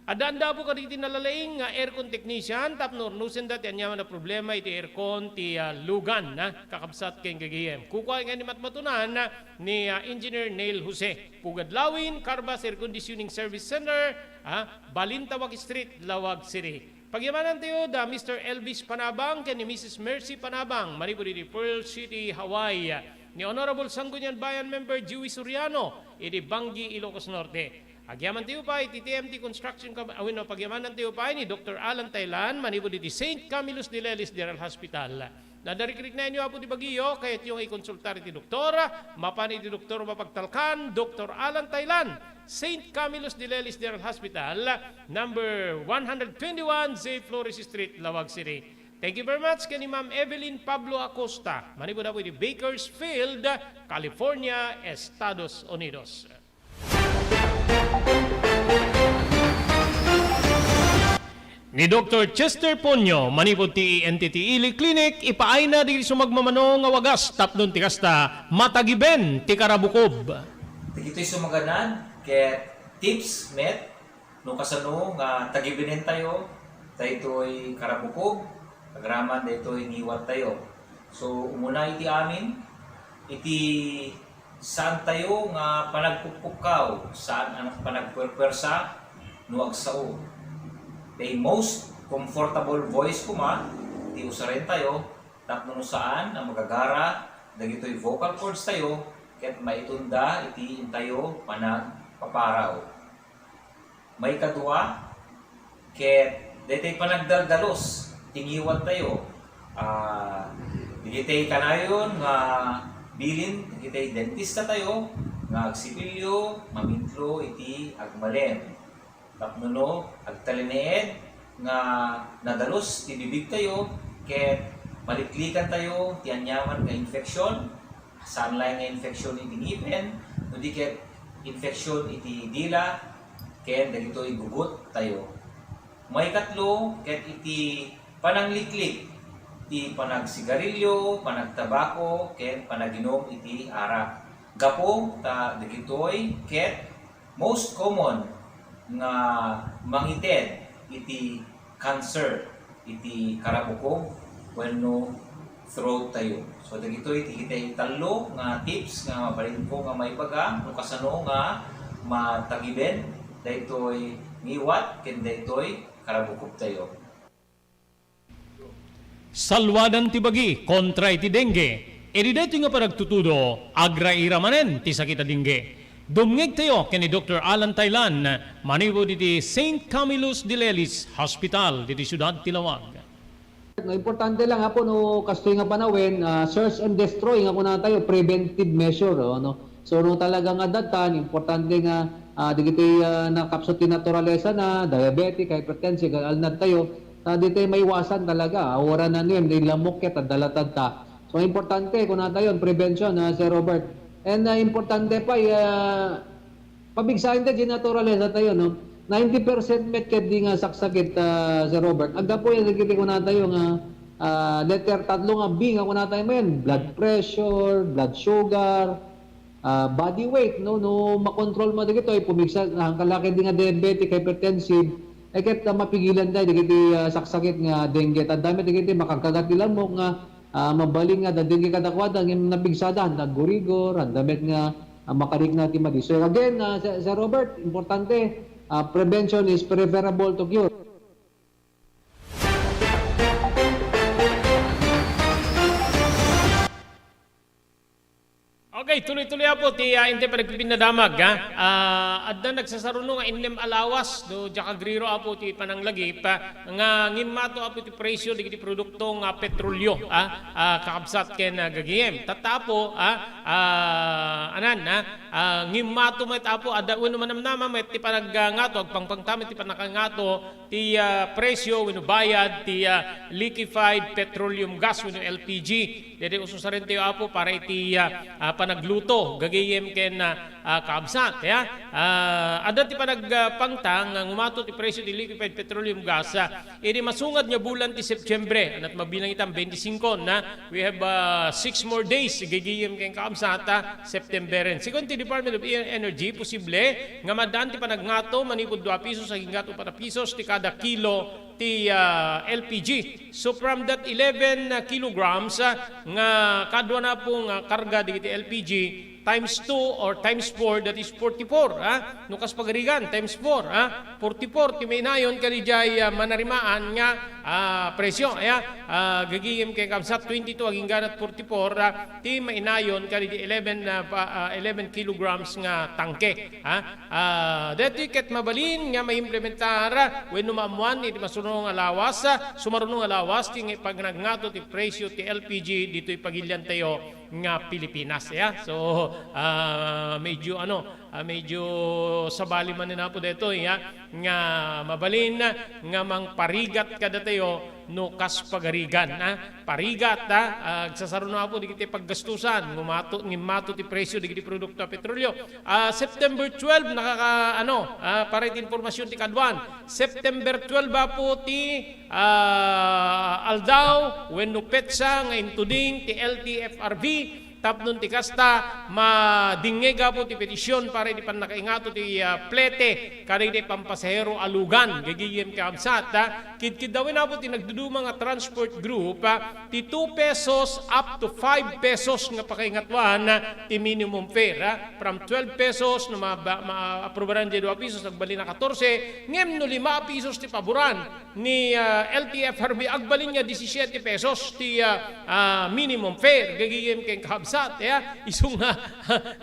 Adda, adda, Apo, kadagiti nalalaing nga aircon technician tapno urnosenda ti aniaman a problema iti aircon ti, ah, lugan, ah, kakabsat ken gagayem. Kukua nga ni matmatunan, ah, ni, ah, Engineer Neil Jose. Pugad Lawin, Carbas Air Conditioning Service Center, ah, Balintawak Street, Laoag City. Pagyamanantayo da Mister Elvis Panabang ken ni Missus Mercy Panabang, manipud iti Pearl City, Hawaii. Ni Honorable Sangguniang Bayan Member Joey Soriano, iti Bangui, Ilocos Norte. Agyamantayo pay iti T M T Construction Com-, ah, wenno, pagyamanantayo pay ni Doktor Alan Taylan, manipud iti Saint Camillus de Lelis General Hospital. Nadarikrik na inyo, Apo, ti bagiyo, kayatyo nga ikonsultar iti doktor, mapan iti doktor mapagtalkan, Doktor Alan Taylan, Saint Camillus de Lelis General Hospital, number one hundred twenty-one J Flores Street, Laoag City. Thank you very much ken ni Ma'am Evelyn Pablo Acosta, manipud, Apo, iti Bakersfield, California, Estados Unidos. Ni Doktor Chester Ponyo, manipud ti E N T T Ili Clinic, ipaayna dagiti sumagmamano nga wagas tapno ti kasta, matagiben ti karabukob. Dagitoy sumaganad ket tips met no kasano nga tagibenentayo daytoy karabukob, agraman daytoy ngiwattayo. So, umuna iti amin, iti saantayo nga panagpukpukkaw, saan a panagpuerpuersa no agsao. The most comfortable voice koma ti usarentayo tapno no saan a magagara dagitoy vocal cords tayo ket maitunda iti intayo panagpaparaw. Maikadua, ket daytoy panagdaldalus ti ngiwattayo. Ah, dagitoy kanayon nga bilin dagitoy dentista tayo nga agsipilyo, mamitlo iti agmalem. Tapno no agtalinaed nga nadalus ti bibigtayo ket maliklikantayo ti aniaman nga infeksyon, saan laeng nga infeksyon iti ngipen, no di ket infeksyon iti dila ken dagitoy gugottayo. Maikatlo, ket iti panangliklik ti panagsigarilyo, panagtabako, ken panaginum iti arak. Gapu ta dagitoy ket most common nga mangited iti cancer iti karabukob wenno throat tayo. So, dagitoy ti kitay tallo nga tips nga mabalinko nga maibaga no kasano nga matagiben daytoy ngiwat ken daytoy karabukob tayo. Salwadan ti bagi kontra iti dengue. Idi daytoy nga panagtutudo, agraira manen ti sakit a dengue. Dumngegtayo ken ni Doktor Alan Taylan manipud iti Saint Camillus de Lelis Hospital ditoy siudad ti Laoag. No, importante lang, Apo, no, kastoy nga panawen, ah, search and destroy nga kunatayo, preventive measure, oh, no? So, no, talaga nga datan, importante nga, ah, dagiti, ah, nakapsut ti naturalesa na, diabetic, hypertensive, alnad tayo, ta ditoy maiwasan talaga, ah, wala na nim, di lamok ket, adda latad ta. So, importante, kunatayo, prevention, ah, Sir Robert. And, ah, importante pa, ah, pabigsaen ta di naturalesa tayo, no? Ninety percent met ket di nga saksakit, ah, Sir Robert. Aggapu yan, dagiti kunatayo nga, ah, letter tatlo nga B nga kunatayo man, blood pressure, blood sugar, ah, body weight, no? No makontrol mo dagitoy, pumigsa, ang kalaki di nga diabetic, hypertensive, eh, ket, ah, mapigilan tayo dagiti, ah, saksakit nga dengue. Tanda met dagiti makagkagat ti lamok nga, ah, mabalin nga adda dengue kadakuada, ngem napigsada, nagurigor, adda met nga, ah, makarikna ti madi. So again, ah, Sir, Sir Robert, importante, ah, prevention is preferable to cure. Okay, tuloy-tuloy, Apo, ti, ah, intay panagpipinnadamag, ha? Ah, adda nagsasaruno nga innem a lawas, no, diak agriro, Apo, ti pananglagip, ah, nga ngimmato, Apo, ti presyo dagiti produkto nga petrolyo, ah, ah, kakabsat ken, ah, gagayem. Tatta, Apo, ah, ah, anan, ah, ah, ngimmato met, Apo, adda wenno manamnama met ti panag-, ah, ngato, agpangpangta met ti panakangato, ti, ah, presyo wenno bayad ti, ah, liquefied petroleum gas wenno L P G. Daytoy ususarentayo, Apo, para iti, ah, ah, panagluto, gagayem ken, ah, ah, kaabsat, ya. Ah, adda ti panagpangta nga ngumato ti presyo ti liquefied petroleum gas, ah, idi masungad nga bulan ti Septiembre, ket mabilang itan twenty-five na, we have, ah, six more days, gagayem ken kaabsat, ah, Septemberen. Segun ti Department of E-, Energy, posible nga maaddaan ti panagngato manipud dua pesos agingga upat a pesos ti kada kilo ti, ah, L P G. So, from that eleven kilograms, ah, nga kaduana pong, ah, karga dagiti L P G, times two or times four, that is forty-four, ah. No kas pagarigan, times four, ah. Forty-four ti mainayon kadi jay, ah, manarimaan nga, ah, presyo, ya. Ah, gagayem ken kaabsat, twenty-two agingga forty-four, ah, ti mainayon kadi eleven, ah, pa, ah, eleven kilograms nga tangke, ha? Ah, daytoy ket mabalin nga maimplementar wenno maammoan iti masumaruno nga lawas, sumaruno nga lawas ti panagngato ti presyo ti L P G ditoy pagiliantayo nga Pilipinas, ya. So, ah, medyo ano, ah, medyo sabali manen, Apo, daytoy, ya, nga mabalin nga mangparigat kadatayo no kas pagarigan, ah, parigat, ah, ah, agsasaruno, Apo, dagiti paggastusan, ngumato, ngimmato ti presyo dagiti produkto a petrolyo. Ah, September twelve, nakaka-, ano, ah, para iti impormasyon ti kaduan, September twelve, Apo, ti, ah, aldaw wenno petsa nga intuding ti L T F R B. Tapno ti kasta, madingngeg, Apo, ti petision para iti pannakaingato ti, ah, plete kadagiti pampasahero a lugan, gagayem ken kaabsat, ah. Kidkiddawen, Apo, ti nagduduma nga transport group, ah, ti two pesos up to five pesos nga pakaingatuan, ah, ti minimum fare, ah. From twelve pesos, no ma-, ba-, ma-, aprobaran diay dua pesos, agbalin a katorse, ngem no lima a pesos ti paboran ni, ah, L T F R B, agbalin nga disisiete pesos ti, ah, ah, minimum fare, gagayem ken kaabsat, ya. Isu nga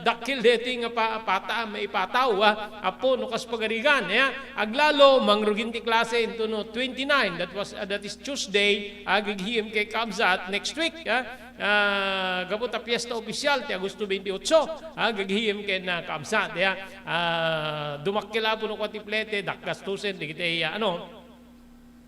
dakkel daytoy nga pa-, pata-, maipataw, ah, Apo, no kas pagarigan, ya. Aglalo, mangrugin ti klase intono twenty-nine, that was, ah, that is Tuesday, ah, gagayem ken kaabsat, next week, ya. Ah, gapu ta fiesta oficial ti Agosto twenty-eight, ah, gagayem ken, ah, kaabsat, ya. Ah, dumakkel, Apo, no kua ti plete, dakgastusen, dagiti, ah, ano,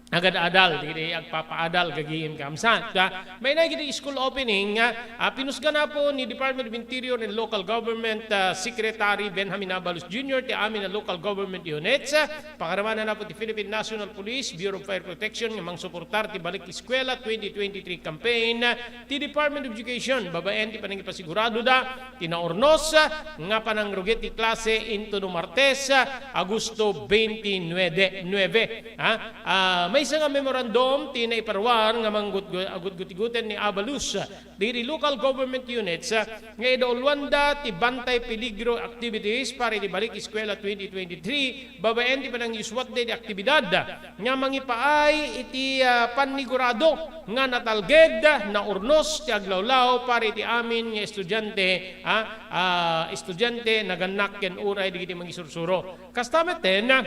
agad-adal, dagiti agpapaadal, gagayem ken kaabsat, ah. Maina iti school opening, ah, ah, pinusgan, Apo, ni Department of Interior and Local Government, ah, Secretary Benjamin Abalos Junior ti amin a local government units, ah, pakaramanan, Apo, ti Philippine National Police, Bureau of Fire Protection nga mangsuportar ti Balik Eskwela twenty twenty-three campaign, ah, ti Department of Education, babaen ti panangipasiguradoda ti naurnos nga panangrugi ti klase intono Martes, Agosto twenty-nine, ha? Ah, Maysa nga memorandum ti naiparuar nga manggutgu-, agutgutiguten ni Abalus dagiti local government units, ah, nga idauluanda ti bantay peligro activities para iti Balik Eskwela twenty twenty-three, babaen ti panangyuswatda iti aktibidad nga mangipaay iti, ah, pannigurado nga natalged, naurnos ti aglawlaw para iti amin nga estudiante, ah, ah, estudiante, nagannak ken uray dagiti mangisursuro. Kasta metten, ah,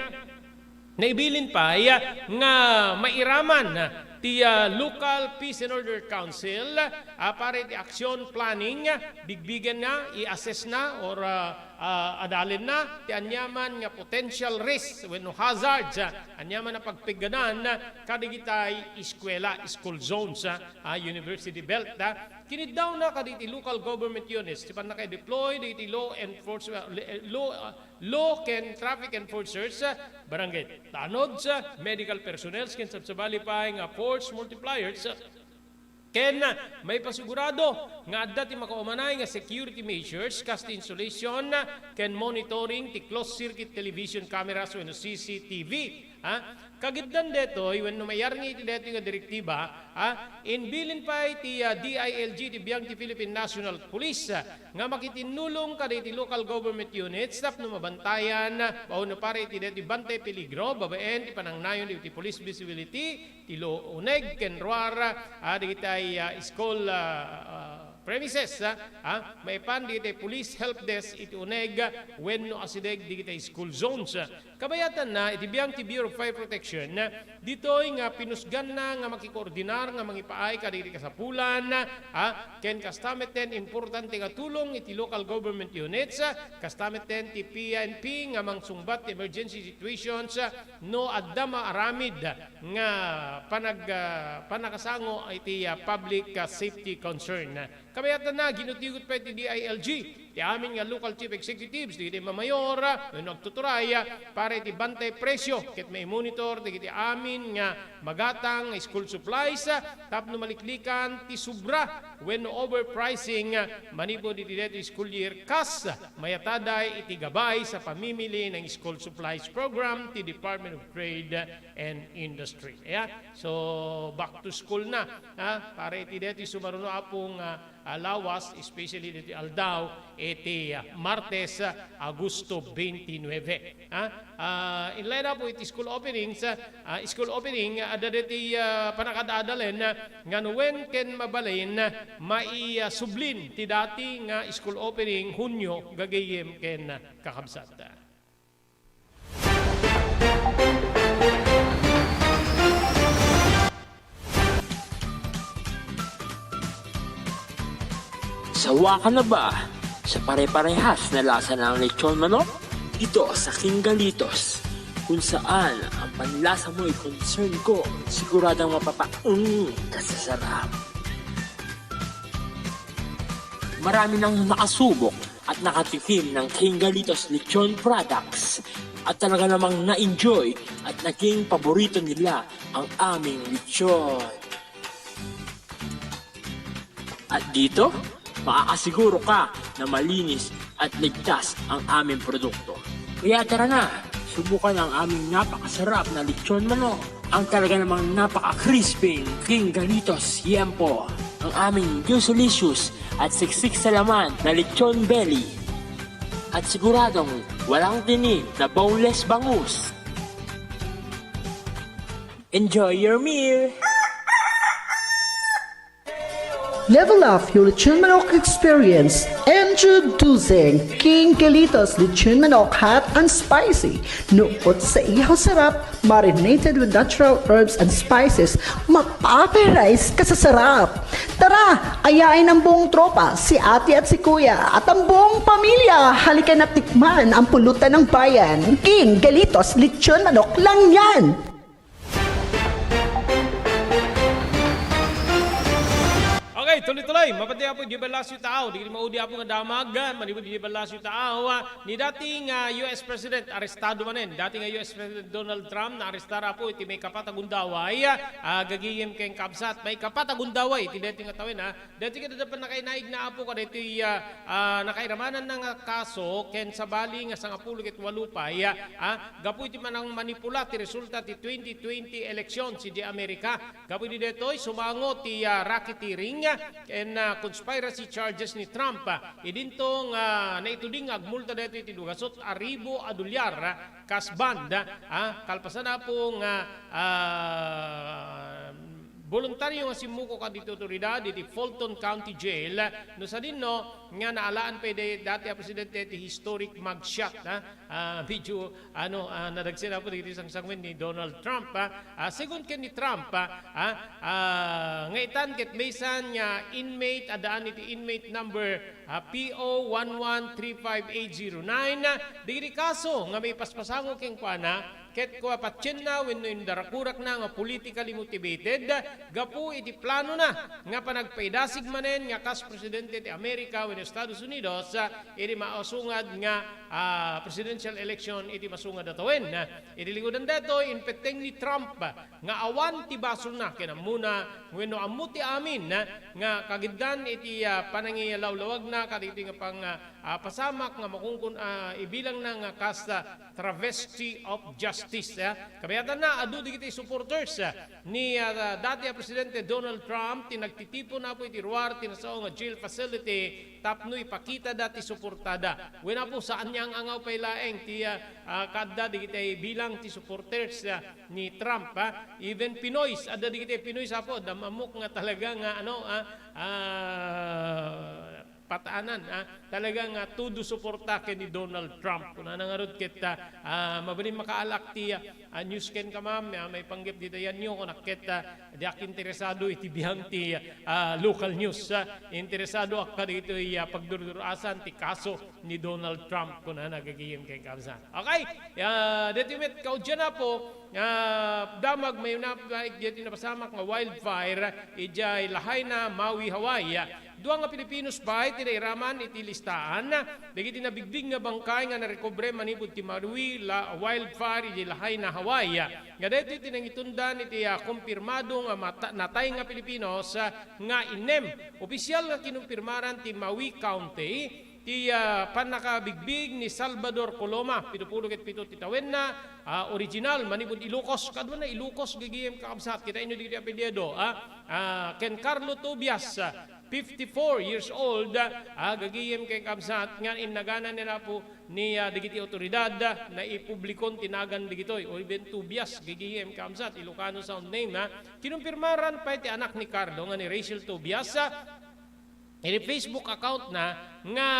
naibilin pay, ah, nga mairaman ti, ah, Local Peace and Order Council, ah, para iti action planning, ah, bigbigenna, i-assess na, or, ah, ah, adalenna ti aniaman nga potential risks wenno hazards, ah, aniaman a pagpigganan, ah, kadigitay eskwela, school zones, ah, ah, university belt, ah. Kiniddawna kadagiti local government units ti pannaka-deploy dagiti law enforcement, law, ah, law ken traffic enforcers, ah, barangay tanods, ah, medical personnel, ken sabsabali pay nga force multipliers, ah, ken, ah, maipasigurado nga adda ti makaumanay nga security measures, kas ti insulation, ah, ken monitoring ti closed circuit television cameras wenno C C T V. Ha? Kagiddan detoy, wenno mayarngi iti detoy nga direktiba, ha? Imbilin pay ti, ah, D I L G ti biang ti Philippine National Police, ah, nga makitinnulong kadagiti local government units tapno mabantayan, ah, wenno para iti detoy bantay peligro, babaen ti panangnayon iti police visibility, ti lo-, uneg ken ruar, ah, dagitay, ah, school, ah, ah, premises, ah, ah, maipan dagitay police help desk iti uneg, ah, wenno asideg dagitay school zones. Kabayatanna, iti biang ti Bureau of Fire Protection, ditoy nga pinusganna nga makikoordinar nga mangipaay kadagiti kasapulan, ah, ken kasta metten importante nga tulong iti local government units, ah, kasta metten ti P N P nga mangsungbat ti emergency situations, ah, no adda maaramid nga panag-, ah, pannakasango iti, ah, public, ah, safety concern. Kabayatanna, ginuttigot pay ti D I L G ti amin nga local chief executives, dagiti mamayor, wenno agtuturay, para iti bantay presyo, ket maimonitor dagiti amin nga magatang nga school supplies, tapno maliklikan ti sobra wenno overpricing manipud iti daytoy school year, kas mayatada iti gabay sa pamimili nga school supplies program ti Department of Trade and Industry. Ayan. So, back to school na, ha? Para iti daytoy sumaruno, Apo, nga ah, lawas, especially ditoy aldaw iti, ah, Martes, ah, Agosto twenty-nine. Ha? Ah, in line up with school openings, ah, school opening, ah, adda ditoy, ah, panakad-adalen, ah, nga no wen ken mabalin, ah, mai-, ah, sublin ti dati nga school opening Hunyo, gagayyem ken, ah, kakabsat. Sawa ka na ba sa pare-parehas na lasa ng lechon manok? Dito sa King Galitos, kung saan ang panlasa mo'y concern ko, siguradong mapapaung ka sa sarap. Marami nang nakasubok at nakatikim ng King Galitos Lechon Products at talaga namang na-enjoy at naging paborito nila ang aming lechon. At dito, makakasiguro ka na malinis at ligtas ang aming produkto. Kaya tara na, subukan ang aming napakasarap na lechon manok. Ang talaga namang napaka-crispy King Galitos Yempo, ang aming juicy-licious at siksik sa laman na lechon belly. At siguradong walang tinik na boneless bangus. Enjoy your meal! Level up your lechon manok experience. Introducing King Galitos Lechon Manok Hot and Spicy. Nukot sa ihaw sarap, marinated with natural herbs and spices, mapaparize ka sa sarap. Tara, ayain ang buong tropa, si ate at si kuya, at ang buong pamilya. Halika na tikman ang pulutan ng bayan. King Galitos Lechon Manok lang yan! Ay, tuloy-tuloy, mapati Apo di Balacio Tao, di maudi Apo nga damag, manipud di Balacio Tao, ah, ni dati nga U S President, arestado manen. Dati nga U S President Donald Trump, naarestar Apo iti maikapat a gundaway, ah, gagayem ken kabsat, maikapat a gundaway, iti dati nga tawen, ah. Dati nga dadapan nakainaig na Apo, kadaytoy, ah, ah, nakairamanan na nga kaso, ken sabali nga sangapulo ket walu pay, ah, gapu iti manang manipula ti resulta ti twenty twenty election sidi Amerika. Gapu idi daytoy, sumango ti, ah, racketeering, ah, ken, ah, conspiracy charges ni Trump, ah, idinto nga naituding nga agmulta daytoy iti dugasot a ribu a dolyar, ah, kas bond, ah, kalpasan Apo nga, ah, boluntario nga simmukok kadagiti otoridad iti Fulton County Jail, no sadino nga naalaan pay da-, dati a presidente ti historic mugshot, ah, ah, medyo, ano, ah, nadagsen Apo dagiti sangsangwen ni Donald Trump, ah. Ah, segun ken ni Trump, ah, ah, ah, nga itan ket maysan nga inmate, addaan iti inmate number, ah, P O one one three five eight zero nine, ah, dagiti kaso nga maipaspasango kenkuana, ket kua patienna wenno indarakurakna nga politically motivated, gapu iti planona nga panagpaidasig manen nga kas presidente ti Amerika wenno Estados Unidos, ah, iti mausungad nga, ah, presidential election iti masungad a tawen. Iti likudan daytoy, impetteng ni Trump nga awan ti basolna ken ammona wenno ammo ti amin nga kagiddan iti, ah, panangiyalawlawagna kadagiti nga pang, ah, ah, pasamak nga makunkun-, ah, ibilangna nga kas, ah, travesty of justice, ah. Kabiatanna, adu dagiti supporters, ah, ni, ah, dati a Presidente Donald Trump ti nagtitipon Apo iti ruar ti nasao nga jail facility tapno ipakitada ti suportada. Wen Apo, saan nga ang-angaw pay laeng ti, ah, ah, kaadda dagiti bilang ti supporters, ah, ni Trump, ah. Even Pinoys, adda dagiti Pinoys Apo, adda ammok nga talaga nga, ano, ah, ah, pataanan, ah, talaga nga todo suporta ken ni Donald Trump. Kunana ngarud ket, ah, ah, mabalin makaalak ti, ah, ah, news kenka, ma'am, ah, maipanggep dita yan yo, kunak ket, ah, diak interesado iti biag ti, ah, local news, ah. Interesadoak kadagitoy, ah, pagdurdurasan ti kaso ni Donald Trump, kunana gagayem ken kabsat. Okay, ah, daytoy met kaudian Apo, ah, damag mayuna pay daytoy napasamak nga wildfire idiay Lahaina, Maui, Hawaii. Dua nga Filipinos pay ti nairaman iti listaan dagiti nabigbig nga bangkay nga narekobre manipud ti Maui la-, wildfire idiay Lahaina, Hawaii. Nga daytoy ti nangitundan iti, ah, kumpirmado nga mata-, natay nga Filipinos, ah, nga innem. Opisyal nga kinumpirmaran ti Maui County ti, ah, pannakabigbig ni Salvador Coloma, pitupulo ket pito ti tawenna, ah, original manipud Ilocos. Kaduana Ilocos, gagayem kakabsat, kitaenyo dagiti apelyido, ah, ah, ken Carlo Tobias, ah, fifty-four years old, ah, gagayem ken kabsat, nga innagana ni Apo ni, ah, dagiti otoridad, ah, naipublikon ti nagan dagitoy, o even Tobias, gagayem kabsat, Ilocano sound name, ah. Kinumpirmaran pay ti anak ni Carlo nga ni Rachel Tobias, ah, iti Facebook account na nga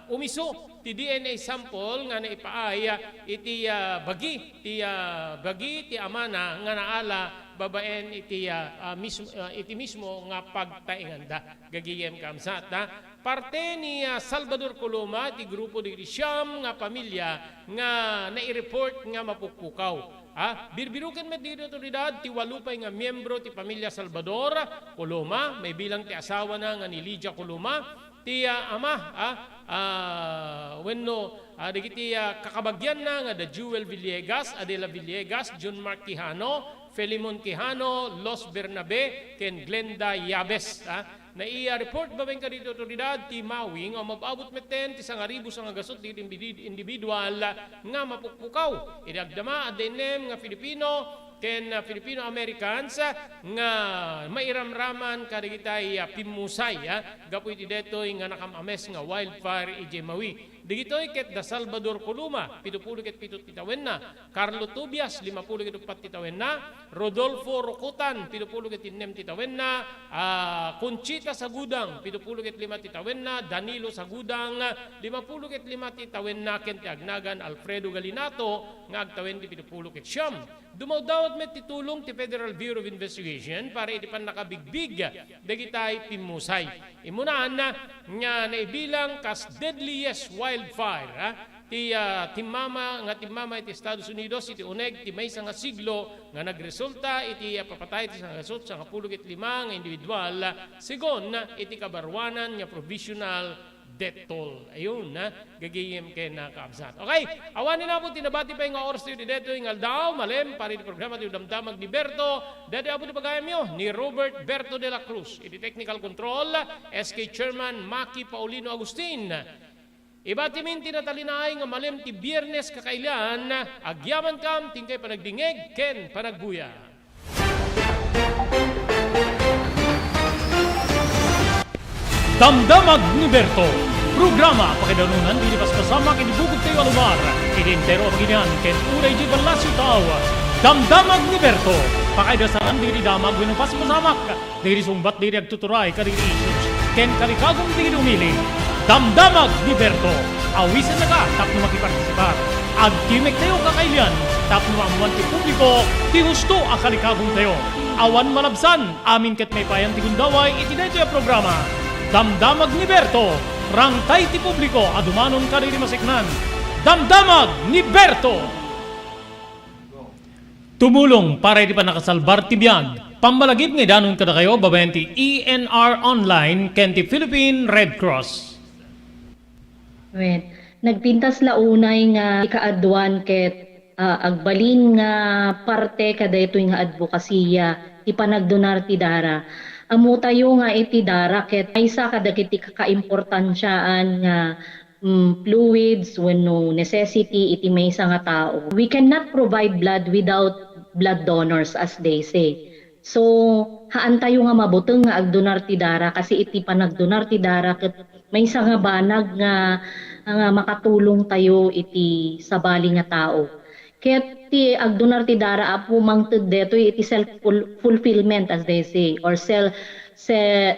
umiso ti D N A sample nga naipaay, ah, iti, ah, bagi ti, ah, bagi ti amana nga naala babaen iti, ah, ah, mismo, ah, iti mismo nga pagtaenganda. Gagayem kabsat, ah. Parte ni, ah, Salvador Coloma ti grupo dagiti siam nga pamilya nga naireport nga mapukpukaw. Ah, birbiroken met dagiti otoridad ti walu pay nga miyembro ti pamilya Salvador Coloma, maibilang ti asawana nga ni Lydia Coloma, ti, ah, ama, ah, ah, wenno, ah, dagiti, ah, kakabagianna nga da Jewel Villegas, Adela Villegas, John Mark Quijano, Filemon Quijano, Los Bernabe, ken Glenda Yabes, ah. Naiya report babaen kadagiti otoridad ti Maui nga umab-abot metten ti sangaribu sangagasut dagiti imbidi-, individual nga mapukpukaw. Idi agdama, adda innem nga Filipino ken, ah, Filipino-Americans, ah, nga mairamraman kadagitay, ah, pimmusay, ah, gapu iti daytoy nga nakam-ames nga wildfire idiay Maui. Dagitoy ket da Salvador Coloma, pitupulo ket pito ti tawenna, Carlo Tobias, limapulo ket uppat ti tawenna, Rodolfo Rocotan, pitupulo ket innem ti tawenna, ah, Conchita Sagudang, pitupulo ket lima ti tawenna, Danilo Sagudang, limapulo ket lima ti tawenna, ken ti agnagan Alfredo Galinato nga agtawen ti pitupulo ket siam. Dumawdawat met ti tulong ti Federal Bureau of Investigation para iti pannakabigbig dagitay pimmusay. Immunan nga naibilang kas deadliest wildfire, ah, Ti, ah, timmama nga timmama iti Estados Unidos iti uneg ti maysa nga siglo nga nagresulta iti, ah, papatay ti sangasut sangapulo ket lima nga individual, segun iti kabaruanan nga provisional death toll. Ayun, ha, gagayem ken, ah, kaabsat. Okay, awan ni Apo ti nabati pay nga oras tayo di detoy nga aldaw, malem, para iti programa ti Damdamag ni Berto, detoy Apo ti pagayamyo ni Robert Berto de la Cruz, iti technical control, S K Chairman Maki Paulino Agustin. Ibatimin ti Natalinaay nga malem ti Biyernes kakailian, agyamankam ti inkay panagdingeg ken panagbuya. Damdamag ni Berto, programa pakaidanunan diri paspasamak iti bukod tayo a lugar, iti entero a pagilian ken uray di ballasiw tao. Damdamag ni Berto, pakaidasanan diri damag wenno paspasamak. Dagiti sungbat dagiti agtuturay kadagiti issues ken kalikagum dagiti umili. Damdamag ni Berto. Awisennaka tapno makipartisipar. Agtimek tayo kakailian tapno maammuan ti publiko ti husto a kalikagum tayo. Awan malabsan, amin ket maipayan ti gundaway iti daytoy a programa. Damdamag ni Berto. Rangtay ti publiko a dumanon kadagiti maseknan. Damdamag ni Berto. Tumulong para iti pannakasalbar ti biag. Pammalagip nga idanon kadakayo babaen ti E N R Online ken ti Philippine Red Cross. Wen, nagpintas la unay nga ikaaduan ket, ah, agbalin nga parte kadaytoy nga adbokasiya ti panagdonar ti dara. Ammotayo nga iti dara ket maysa kadagiti kakaimportansiaan nga mm, fluids wenno necessity iti maysa nga tao. We cannot provide blood without blood donors, as they say. So, haantayo nga mabuteng nga agdonar ti dara kasi iti panagdonar ti dara ket maysa nga banag nga, nga makatulong tayo iti sabali nga tao. Ket ti agdonar ti dara, Apo, mangted detoy iti self-ful-, fulfillment, as they say, or self, se-,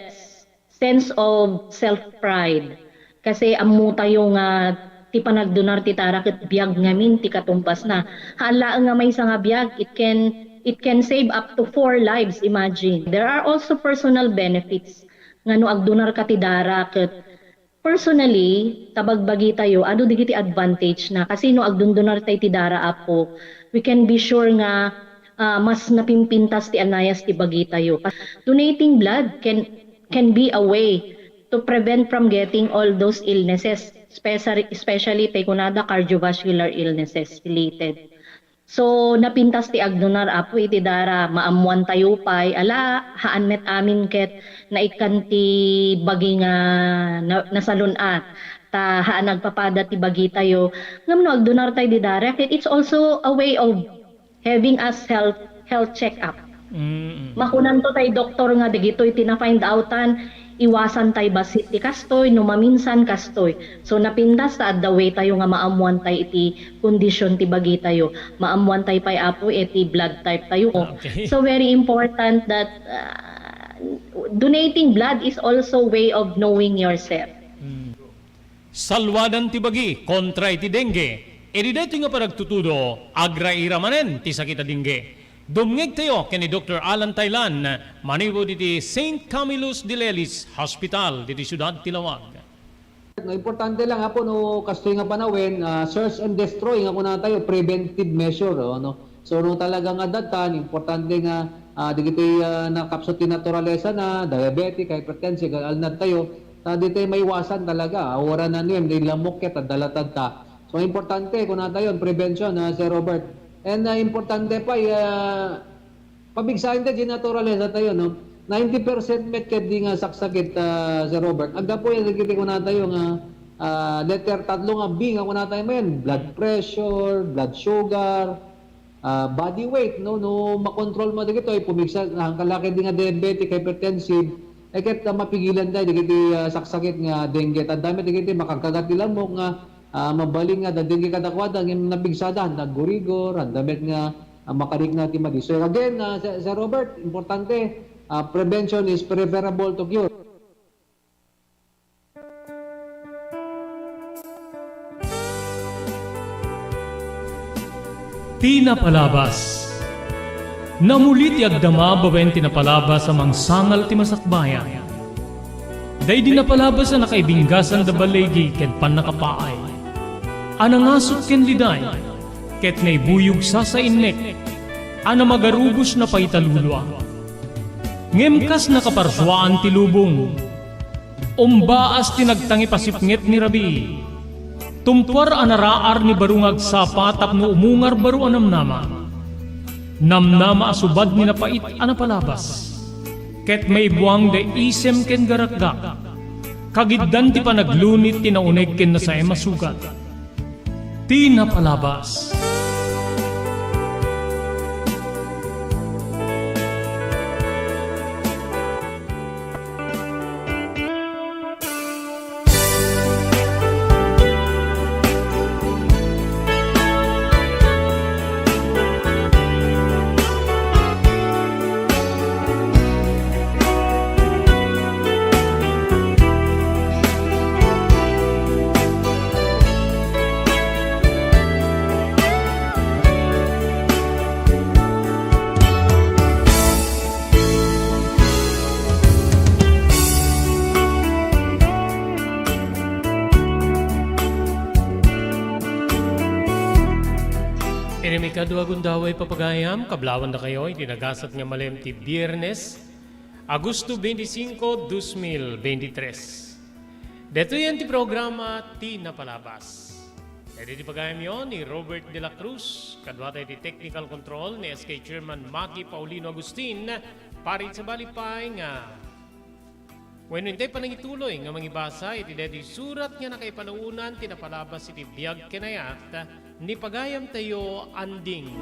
sense of self-pride. Kasi ammotayo nga ti panagdonar ti dara ket biag ngamin ti katumbasna. Haan laeng nga maysa nga biag, it can, it can save up to four lives, imagine. There are also personal benefits nga no agdonarka ti dara ket personally, ta bagbagitayo, adu dagiti advantage na. Kasi no agdondonartay ti dara, Apo, we can be sure nga, ah, mas napimpintas ti anayas ti bagitayo. Donating blood can can be a way to prevent from getting all those illnesses, especially, especially tay kunada cardiovascular illnesses related. So, napintas ti agdonar, Apo, iti dara, maammoan tayo pay, ala, haan met amin ket naikkan ti bagi nga na-, nasalun-at, ta haan agpapada ti bagitayo. Ngem no agdonar tayo di dara, ket it's also a way of having a self, health check-up. Mm, mm. Makunanto tay doktor nga dagitoy ti na-find outan, iwasan tay bassit ti kastoy, no maminsan kastoy. So, napintas ta adda way tayo nga maammuan tay iti kondisyon ti bagitayo. Maammuan tay pay, Apo, iti blood type tayo. Okay. So, very important that, uh, donating blood is also way of knowing yourself. Mm. Salwadan ti bagi kontra iti dengue. Iti daytoy nga panagtutudo, agraira manen ti sakit a dengue. Dumngegtayo ken ni Doktor Alan Taylan, manipud iti Saint Camillus de Lelis Hospital, diti siudad ti Laoag. No, importante lang, Apo, no, kastoy nga panawen, ah, search and destroy nga kunatayo, preventive measure, oh, no? So, no, talaga nga datan, importante nga, ah, dagiti, ah, nakapsut ti naturalesa na, diabetic, hypertensive, alnad tayo, ta di tayo maiwasan talaga. Awaran na nuem, di lamok ket, adda latad ta. So, importante, kunatayo, prevention, ah, Sir Robert. And, ah, importante pay, ah, pabigsaen ta di naturalesa tayo, no? Ninety percent met ket di nga saksakit, ah, Sir Robert. Aggapu yan, dagiti kunatayo nga, ah, letter tatlo nga B nga kunatayo mayen, blood pressure, blood sugar, ah, body weight, no? No makontrol mo dagitoy, pumigsa, ang kalaki di nga diabetic, hypertensive, eh, ket, ah, mapigilan tayo dagiti, ah, saksakit nga dengue. Tanda met dagiti makagkagat ti lamok nga, ah, mabalin nga da dengue kadakuada, ngem napigsada, naggurigor, handa met nga, ah, makarikna ti madi. So, again, ah, Sir, Sir Robert, importante, ah, prevention is preferable to cure. Ti napalabas. Namuli ti agdama babaen ti napalabas a mangsangal ti masakbayan. Daydi napalabas a nakaibinggasan da baligi ken pannakapaay. a nangasut ken liday, ket naibuyog sasainnek a namagarubos na pay talulua. Ngem kas nakaparsuaan ti lubong, umbaas ti nagtangipasipnget ni rabii. Tumpuar a naraar ni baro nga agsapa tapno umungar baro a namnama. Namnama a subad ni napait a napalabas. Ket maibuang da isem ken garakgak. Kagiddan ti panaglunit ti nauneg ken nasaem a sugat. Ti napalabas. Iti maikadua a gundaway, papagayam, kablawandakayo iti nagasat nga malem ti Biernes, Agosto twenty-five, dos mil veintitrés. Daytoyen ti programa Ti Napalabas. Daytoy ti pagayamyo ni Robert de la Cruz, kaduata iti technical control ni S K Chairman Maki Paulino Agustin, pari sabali pay nga wenno intay panangituloy nga mangibasa iti daytoy surat nga nakaipanaw-unan ti napalabas iti biag ken ayat ni pagayamtayo, Anding.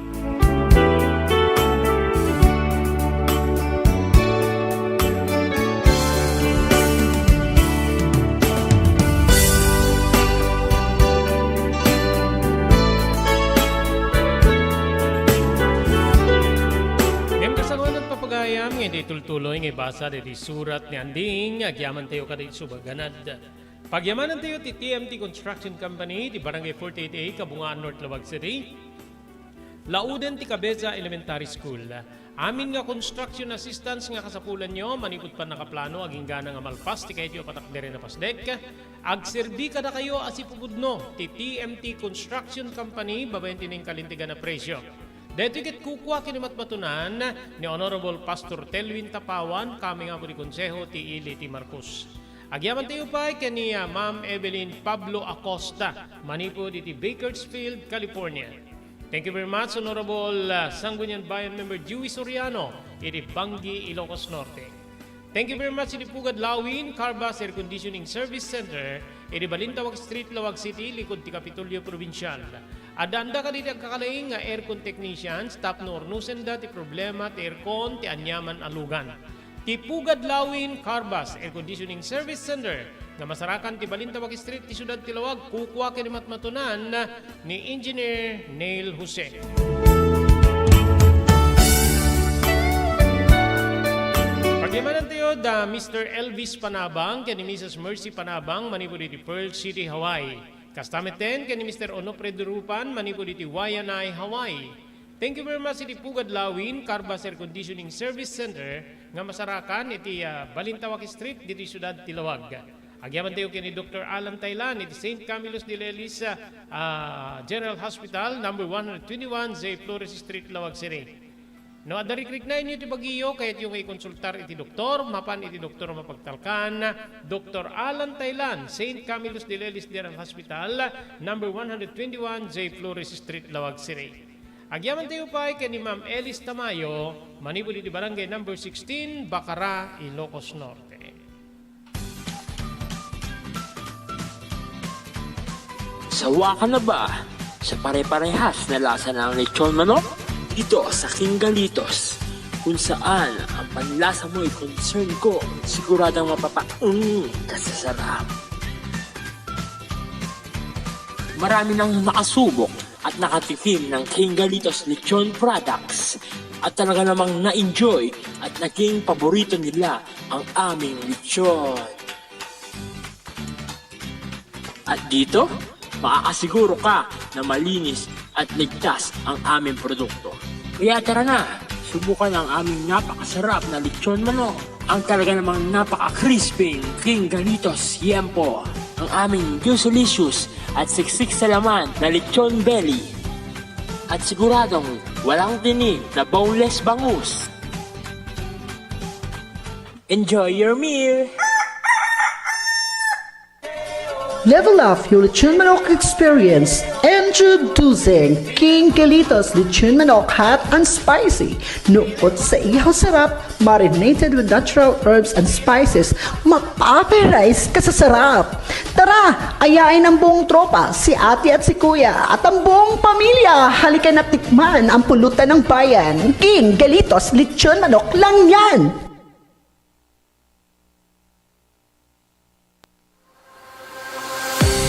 Ngem kasangoanan, papagayam, nga iti tultuloy nga ibasa daytoy surat ni Anding, agyamantayo kada isubaganad. Pagyamanantayo ti T M T Construction Company, ti Barangay forty-eight A, Kabungaan, North Laoag City. Lauden ti Cabeza Elementary School. Amin nga construction assistance nga kasapulanyo, manipud pannakaplano, agingga nga malpas ti kayatyo a patakderen a pasdek, agserbi kadakayo a sipupudno ti T M T Construction Company babaen ti nainkalintegan a presyo. Daytoy ket kukua ken ni matmatunan ni Honorable Pastor Telwin Tapawan, kami nga apo ti Konseho ti Ili ti Marcos. Agyamantayo pay ken ni, ah, Ma'am Evelyn Pablo Acosta, manipud iti Bakersfield, California. Thank you very much, Honorable, ah, Sangguniang Bayan Member Joey Soriano, iti Bangui, Ilocos Norte. Thank you very much iti Pugad Lawin, Carbas Air Conditioning Service Center, iti Balintawak Street, Laoag City, likud ti Kapitolyo Provincial. Addaanda kadagiti agkakalaing nga aircon technicians tapno urnosenda ti problema ti aircon ti aniaman a lugan. Ti Pugad Lawin, Carbas Air Conditioning Service Center, nga masarakan ti Balintawak Street ti siudad ti Laoag, kukua ken ni matmatunan ni Engineer Neil Jose. Pagyamanantayo da Mister Elvis Panabang ken ni Missus Mercy Panabang manipud iti Pearl City, Hawaii. Kasta metten ken ni Mister Onofre Durupan manipud iti Waianae, Hawaii. Thank you very much iti Pugad Lawin, Carbas Air Conditioning Service Center, nga masarakan iti, ah, Balintawak Street, ditoy siudad ti Laoag. Agyamantayo ken ni Doktor Alan Taylan iti Saint Camillus de Lelis, ah, General Hospital, number one hundred twenty-one J Flores Street, Laoag City. No adda rikriknaenyo ti bagiyo, kayatyo nga ikonsultar iti doktor, mapan iti doktor a mapagtalkan, Doktor Alan Taylan, Saint Camillus de Lelis General Hospital, number one hundred twenty-one J Flores Street, Laoag City. Agyamantayo pay ken ni Ma'am Elis Tamayo, manipud iti Barangay Number sixteen, Bacara, Ilocos Norte. Sawa ka na ba sa pare-parehas na lasa ng lechon manok? Dito sa King Galitos, kung saan ang panlasa mo'y concern ko, siguradong mapapaung ka sa sarap. Marami nang nakasubok at nakatikim ng King Galitos Lechon Products at talaga namang na-enjoy at naging paborito nila ang aming lechon. At dito, maaasiguro ka na malinis at ligtas ang aming produkto. Kaya tara na, subukan ang aming napakasarap na lechon manok. Ang talaga namang napaka-crispy King Galitos Yempo. Ang aming Juicelicious at siksik sa laman na lechon belly. At siguradong walang tinik na boneless bangus. Enjoy your meal! Level up your lechon manok experience. Introducing King Galitos Lechon Manok Hot and Spicy. Nukot sa ihaw sarap, marinated with natural herbs and spices, mapaparize ka sa sarap. Tara, ayain ang buong tropa, si ate at si kuya, at ang buong pamilya. Halika na tikman ang pulutan ng bayan. King Galitos Lechon Manok lang yan!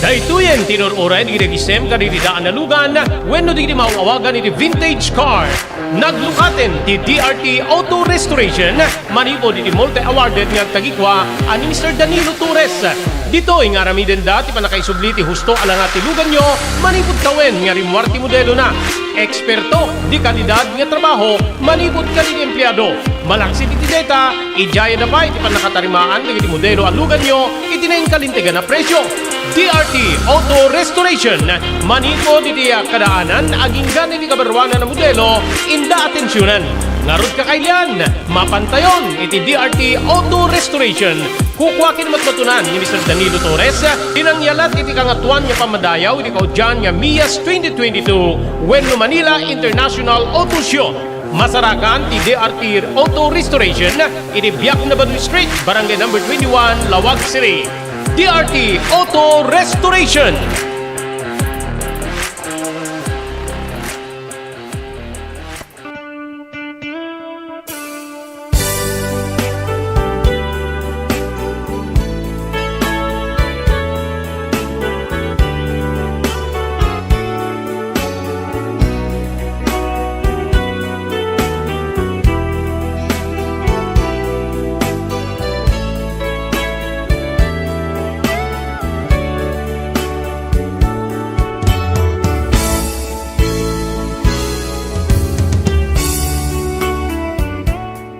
Daytoyen ti inur-uray dagiti agisem kadagiti daan a lugan wenno dagiti maaw-awagan iti vintage car. Naglukaten ti D R T Auto Restoration manipud iti multi-awarded nga agtagikua a ni Mister Danilo Torres. Ditoy nga aramidenda ti pannakaisubli ti husto a langa ti luganyo manipud tawen nga rimmuar ti modelona. Eksperto di kalidad nga trabaho manipud kadagiti empleado. Malaksid iti deta, idiayada pay ti pannakatarimaan dagiti modelo a luganyo iti nainkalintegan a presio. D R T Auto Restoration, manipud iti kadaanan aginggan iti kabaruanan a modelo, inda atensionan. Ngarud, kakailian, mapantayon iti D R T Auto Restoration. Kukua ken matmatunan ni Mister Danilo Torres ti nangyalat iti Kangatoan nga Pammadayaw iti kaudian nga MIAS twenty twenty-two wenno Manila International Auto Show. Masarakan ti D R T Auto Restoration iti Biag na Baduy Street, Barangay Number twenty-one, Laoag City. D R T Auto Restoration.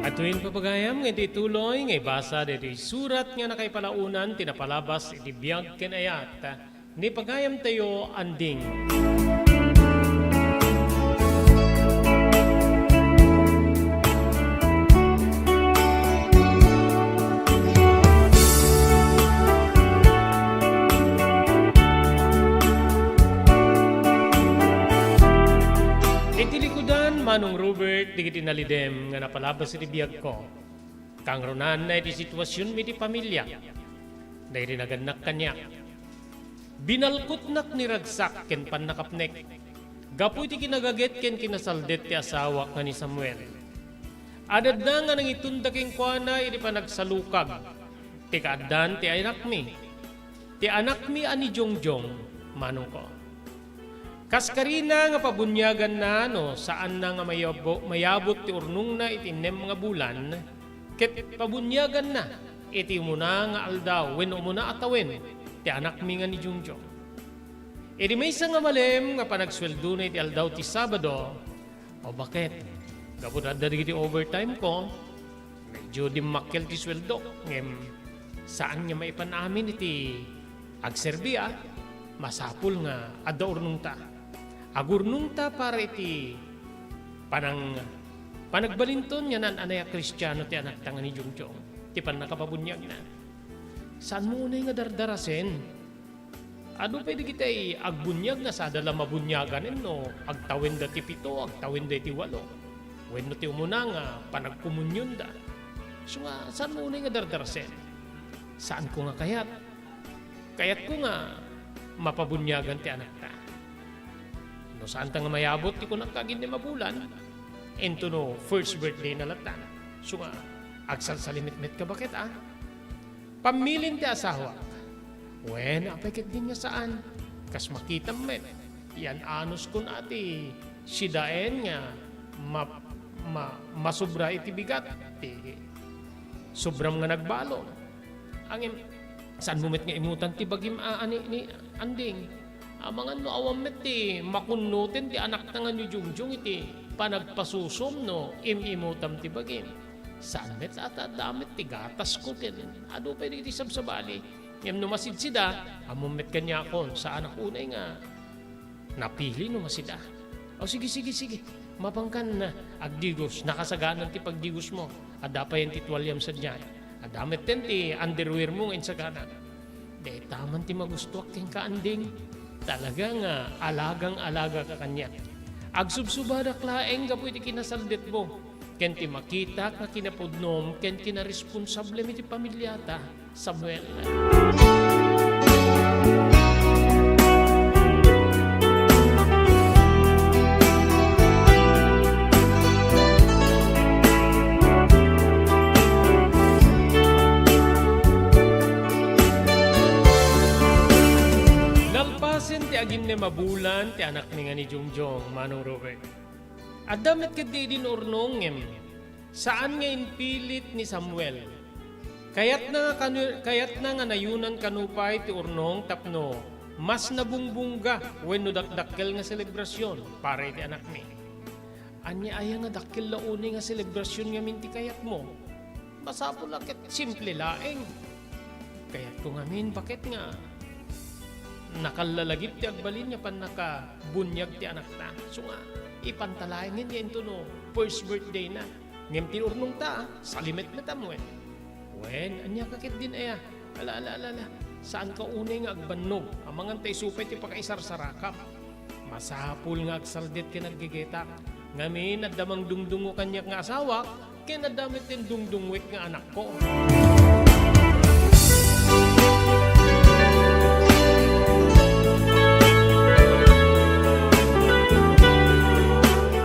Adtoyen, pagayam, nga iti tuloy nga ibasa daytoy surat nga nakaipalaonan ti napalabas iti biag ken ayat ni pagayamtayo Anding. Iti likudan, Manong Robert, dagiti nalidem nga napalabas iti biagko. Kangrunanna iti situasionmi iti pamiliak. Daydi nagannak kaniak. Binalkutnak ni ragsak ken pannakapnek gapu iti kinagaget ken kinasaldet ti asawak nga ni Samuel. Adda nga nangitunda kenkuana iti panagsalukag ti kaaddaan ti anakmi. Ti anakmi a ni Jongjong, manongko. Kas karina nga pabuniaganna no saanna nga mayabo-, mayabut ti urnongna iti nem nga bulan, ket pabuniaganna iti umuna nga aldaw wenno umuna a tawen ti anakmi nga ni Jongjong. Idi maysa nga malem nga panagsueldona iti aldaw ti Sabado, O, baket? Gapu ta adda dagiti overtime ko, medyo dimmakkel ti sueldok, ngem saan nga maipan amin iti agserbi, a. Masapul nga adda urnongta. Agurnongta para iti panang-, panagbalinton nga naan-anay a Kristiano ti anakta nga ni Jongjong, ti pannakapabuniagna. Saanmo unay nga dardarasen? Adu pay dagiti agbuniag nga sada la mabuniaganen no agtawenda ti pito, agtawenda iti walo, wenno ti umuna nga panagkomunionda. Isu nga, saanmo unay nga dardarasen? Saanko nga kayat. Kayatko nga mapabuniagan ti anakta. No saanta nga mayabut ti kunak nga agin-, lima bulan, intono first birthday na latta. Isu nga, agsalsalimitmetka, baket, a. Pammilin ti asawak. Wen, apay ketdin nga saan? Kas makitam met, yan-anuskon a ti sidaen nga ma-, ma-, masobra iti bigat, ti sobram nga nagbalo. Ngem, saanmo met nga imutan ti bagim a, a ni, ni Anding? Amangan no awan met ti makunnoten ti anakta nga ni Jongjong iti panagpasusom no im-imutam ti bagim. Saan met a ta adda met ti gatasko ken adu pay dagiti sabsabali. Ngem no masidsida, ammom met kaniakon, saanak unay nga napili no masida. O, sige, sige, sige. Mapankan, agdigos, nakasaganan ti pagdigosmo. Adda payen ti tualiam sadiay. Adda metten ti underwearmo nga insagana. Dayta man ti magustuak kenka, Anding. Talaga nga alagang-alagaka kaniak. Agsubsubadak laeng gapu iti kinasaldetmo, ken ti makitak nga kinapudnom ken kinaresponsablem iti pamiliata, Samuel. Nalpasen ti aginem a bulan ti anakmi nga ni Jongjong, Manong Robert. Adda met ketdi idi naurnong ngem saan nga impilit ni Samuel. Kayatna nga kanu-, kayatna nga nayonan kano pay ti urnong tapno mas nabungbongga wenno dakdakkel nga selebrasion para iti anakmi. Ania aya nga dakkel la unay nga selebrasion ngamin ti kayatmo? Masapul a ket simple laeng. Kayatko ngamin baket nga nakallalagip ti agbalin nga pannakabuniag ti anakta. Isu nga ipanta laengen nga intono first birthday na. Ngem ti urnongta, salimetmet amuen. Wen, ania ka ketdin aya? Ala, ala, ala, ala. Saanka unay nga agbannog. Amangan ta isu pay ti pakaisarsarakam. Masapul nga agsaldet ken aggegetak. Ngamin, adda mangdungdungngo kaniak nga asawak, ken adda met ti dungdungngoek nga anakko.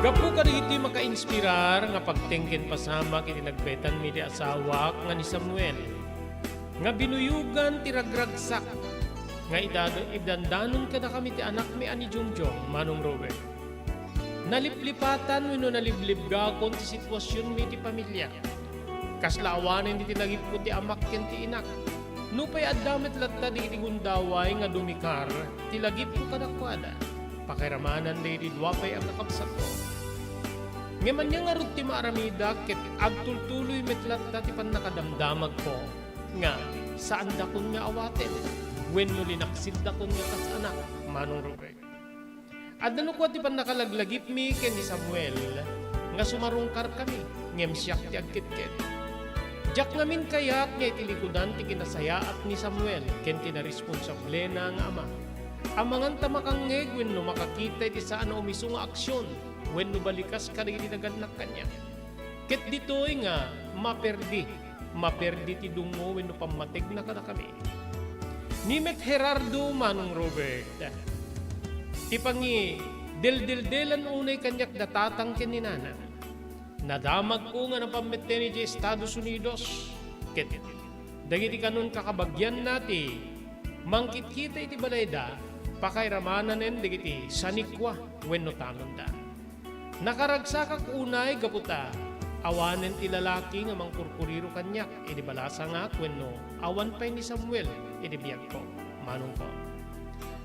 Gapu kadagiti makainspirar nga pagteng ken pasamak iti nagbetanmi ti asawak nga ni Samuel, nga binuyogan ti ragragsak nga idad-, idandanon kadakami ti anakmi a ni Jongjong, Manong Robert. Naliplipatan wenno naliblibgakon ti situasionmi iti pamiliak. Kasla awanen ti lagipko ti amak ken ti inak. Nupay adda met latta dagiti gundaway nga dumikar ti lagipko kadakuada, pakairamanan dagiti dua pay a kakabsatko. Ngem ania ngarud ti maaramidak ket agtultuloy met latta ti pannakadamdamagko nga saandakon nga awaten wenno linaksiddakon nga kas anak, Manong Robert. Adda no kua ti pannakalaglagipmi ken ni Samuel nga sumarungkarkami, ngem siak ti agketket. Diak ngamin kayat nga itilikudan ti kinasayaat ni Samuel ken kinaresponsablena nga ama. Amangan ta makangngeg wenno makakita iti saan a umisu nga aksion wenno balikas kadagiti nagannak kaniak. Ket ditoy nga maperdi, maperdi ti dungngo wenno pammategna kadakami. Ni met Gerardo, Manong Robert, ti pangideldeldelan unay kaniak da tatang ken ni nana. Nadamagko nga napammetten idiay Estados Unidos, ket dagiti kanon kakabagianna ti mangkitkita iti balayda, pakairamananen dagiti sanikua wenno tanonda. Nakaragsakak unay gapu ta awanen ti lalaki nga mangkurkuriro kaniak idi balasangak wenno awan pay ni Samuel idi biagko, manongko.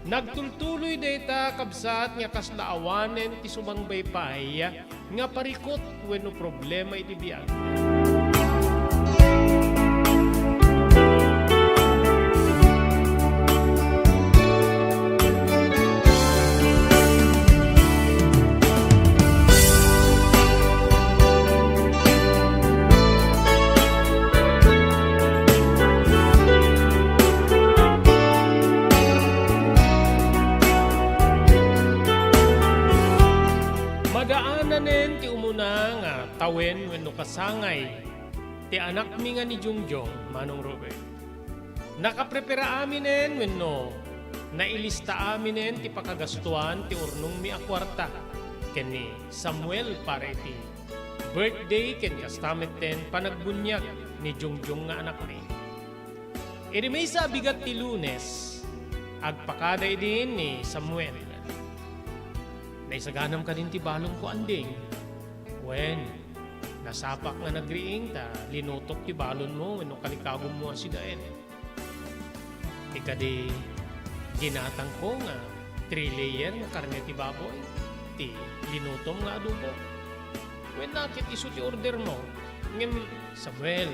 Nagtultuloy dayta, kabsat, nga kasla awanen ti sumangbay pay nga parikut wenno problema iti biag. Madaananen ti umuna nga tawen wenno kasangay ti anakmi nga ni Jongjong, Manong Robert. Nakaprepara aminen wenno nailista aminen ti pakagastuan ti urnongmi a kuarta ken ni Samuel para iti birthday ken kasta metten panagbuniag ni Jongjong nga anakmi. Idi maysa a bigat ti Lunes, agpakada idin ni Samuel. Naisaganam kadin ti balonko, Anding? Wen, nasapak nga nagriing ta linutok ti balonmo wenno kalikagummo a sidaen. Ti kadi ginatangko nga three layer nga karne ti baboy, ti linutom nga adobo. Wen, ket isu ti ordermo. Ngem, Samuel,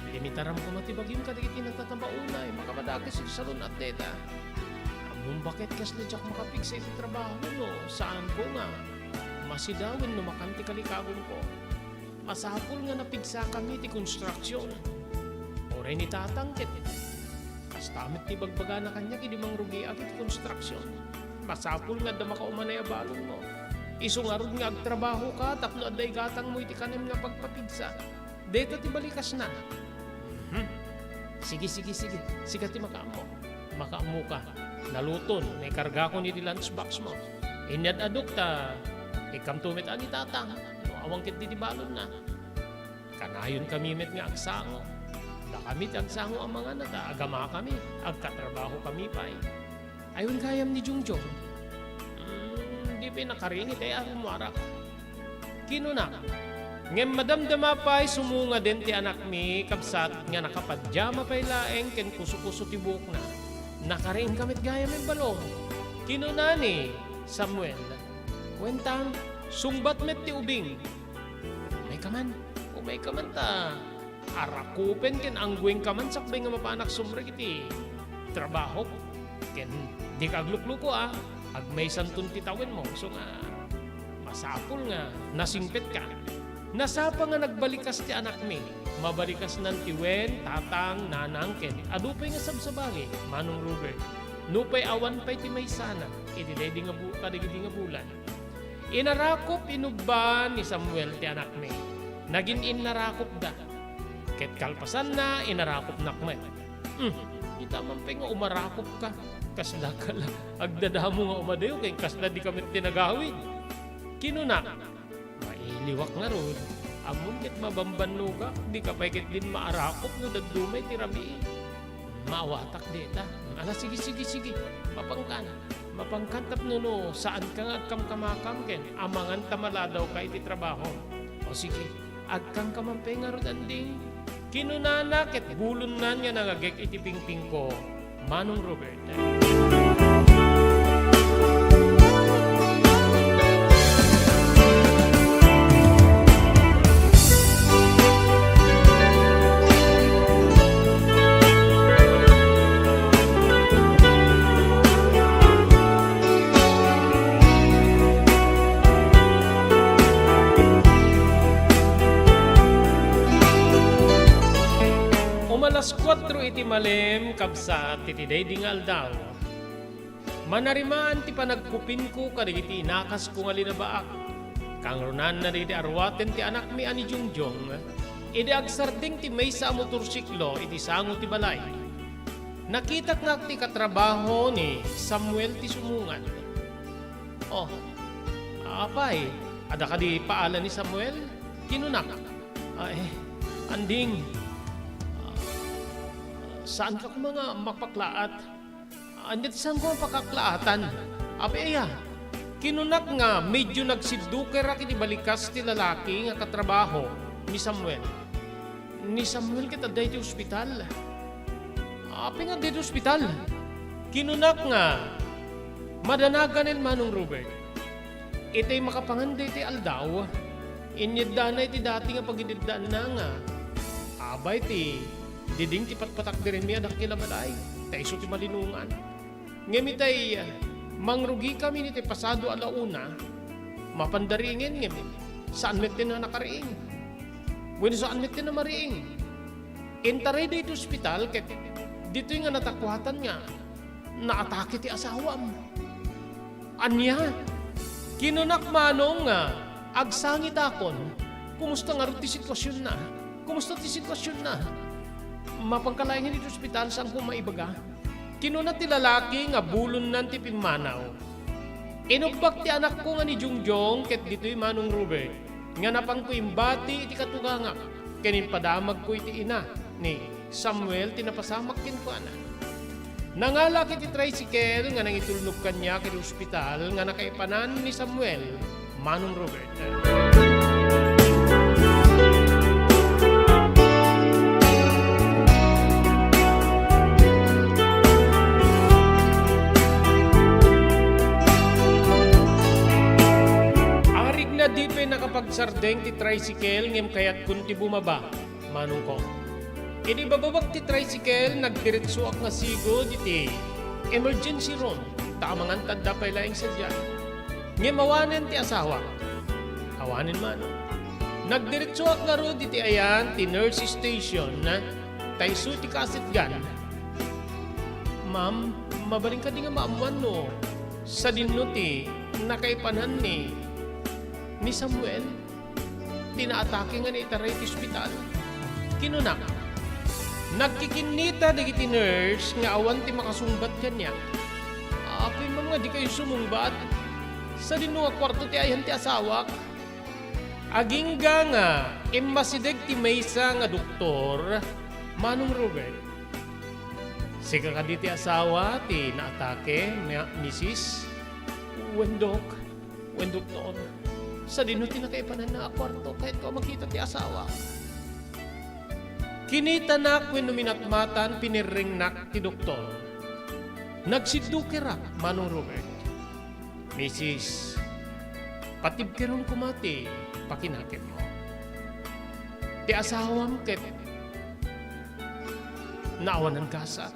Imitaram koma ti bagim kadagiti natatabaonay, makapadakes iti salun-at dayta. Ammom baket kasla diak makapigsa iti trabaho no saanko nga masidawen no makan ti kalikagonko. Masapul nga napigsakami iti konstruksion. Uray ni Tatang ket kasta met ti ibagbagana kaniak idi mangrugiak iti konstruksion. Masapul nga adda makaumanay a balonmo. Isu ngarud nga agtrabahoka tapno adda igatangmo iti kanem nga pagpapigsa. Dayta ti balikasna. Mhm. Sige, sige, sige. Sika ti makaammo. Makaammoka. Naluton, naikargakon iti lunchboxmo. Inyad-adok ta ikkanto met a ni Tatang. No awan ketdi ti balonna. Kanayonkami met nga agsango. Dakami ti agsango a mangana ta agamakami, agkatrabahokami pay. Ay, wen gayam ni Jongjong? Mm, di pay nakariing iti arummuarak. Kinunak, ngem madamdama pay sumungaden ti anakmi, kabsat, nga nakapadiama pay laeng ken kusokuso ti buokna. Nakariingka met gayam imbalo. Kinuna ni Samuel, wen ta, sungbat met ti ubing. Umayka man, umayka man ta arakupen ken angguenka man sakbay nga mapanak sumrek iti trabahok. Ken dika aglukluko a, agmaysanton ti tawenmo, isu nga masapul nga nasingpetka. Nasapa nga nagbalikas ti anakmi, mabalikasnan ti wen, tatang, nanang, ken adu pay nga sabsabali, Manong Robert. Nupay awan pay ti maysana iti daydi nga bu-, kadagidi nga bulan. Inarakop inubba ni Samuel ti anakmi. Nagin-innarakopda. Ket kalpasanna, inarakopnak met. Hmm, ita man pay nga umarakopka. Kasla ka la agdadamo nga umadayo ken kasla dika met ti nagawid. Kinuna, mailiwak ngarud. Ammom ket mabambannogak, dika pay ketdin maarakop no dadduma iti rabii. Maawatak dayta. Ala, sige, sige, sige. Mapankan. Mapankan tapno no saanka nga agkamkamakam ken amangan ta maladawka iti trabaho. O sige, agkanka man pay ngarud, Anding. Kinunana ket bulonnan nga nangagek iti pingpingko, Manong Robert. Umalas kuatro iti malem, kabsat, iti daydi nga aldaw. Manarimaan ti panagkupinko kadagiti inakasko nga linabaak. Kangrunaanna daydi aruaten ti anakmi a ni Jongjong, idi agsardeng ti maysa a motorsiklo iti sango ti balay. Nakitak nga ti katrabaho ni Samuel ti sumungad. "Oh, apay, adda kadi paala ni Samuel?" kinunak. "Ay, Anding, ah, saanka koma nga mapaklaat?" "Ania ti saanko a pakaklaatan? Apay aya?" kinunak nga medio nagsiddukerak iti balikas ti lalaki nga katrabaho ni Samuel. Ni Samuel ket adda iti ospital. "Apay nga adda iti ospital?" kinunak nga madanaganen, Manong Robert. Itay makapangan daytoy aldaw, inyeddana iti dati nga pagideddaanna nga, "Abay, ti diding ti patpatakderenmi a dakkel a balay, ta isu ti malinongan." Ngem itay mangrugikami iti pasado a la una, mapanda riingen, ngem saan metten a nakariing. Wenno saan metten a mariing. Intaray daytoy ospital ket ditoy nga natakuatan nga naatake ti asawam. "Ania?" kinunak, Manong, nga agsangitakon. "Kumusta ngarud ti situasionna? Kumusta ti situasionna? Mapanka laengen iti ospital, saanko maibaga?" kinuna ti lalaki nga bulonnan ti pimmanaw. Inubbak ti anakko nga ni Jongjong ket ditoy, Manong Robert, nga napanko imbati iti katugangak ken impadamagko iti ina ni Samuel ti napasamak kenkuana. Nangalak iti tricycle nga nangitulnog kaniak iti ospital nga nakaipanan ni Samuel, Manong Robert. Arigna di pay nakapagsardeng ti tricycle ngem kayatkon ti bumaba, Manongko. Idi bababak ti tricycle, nagdiretsoak nga sigud iti emergency room, ta amangan ta adda pay laeng sadiay. Ngem awanen ti asawak. Awanen man. Nagdiretsoak ngarud iti ayan ti nurse station, ta isu ti kaasitgan. "Ma'am, mabalin kadi nga maammuan no sadino ti nakaipanan ni, ni Samuel?" Ti naatake nga naitaray iti ospital. Kinunak, nagkikinnita dagiti nurse nga awan ti makasungbat kaniak. "Apay, ma'am, nga dikayo sumungbat? Sadino nga kuarto ti ayan ti asawak?" Agingga nga immasideg ti maysa nga doktor, Manong Robert. "Sika kadi ti asawa ti naatake, ma-, misis?" "Wen, Dok." "Wen, doktor, sadino ti nakaipananna a kuarto? Kayatko a makita ti asawa." Kinitanak wenno minatmatan, pinirrengnak ti doktor. Nagsiddukerak, Manong Robert. "Misis, patibkeron koma ti pakinakemmo. Ti asawam ket naawanan gasat.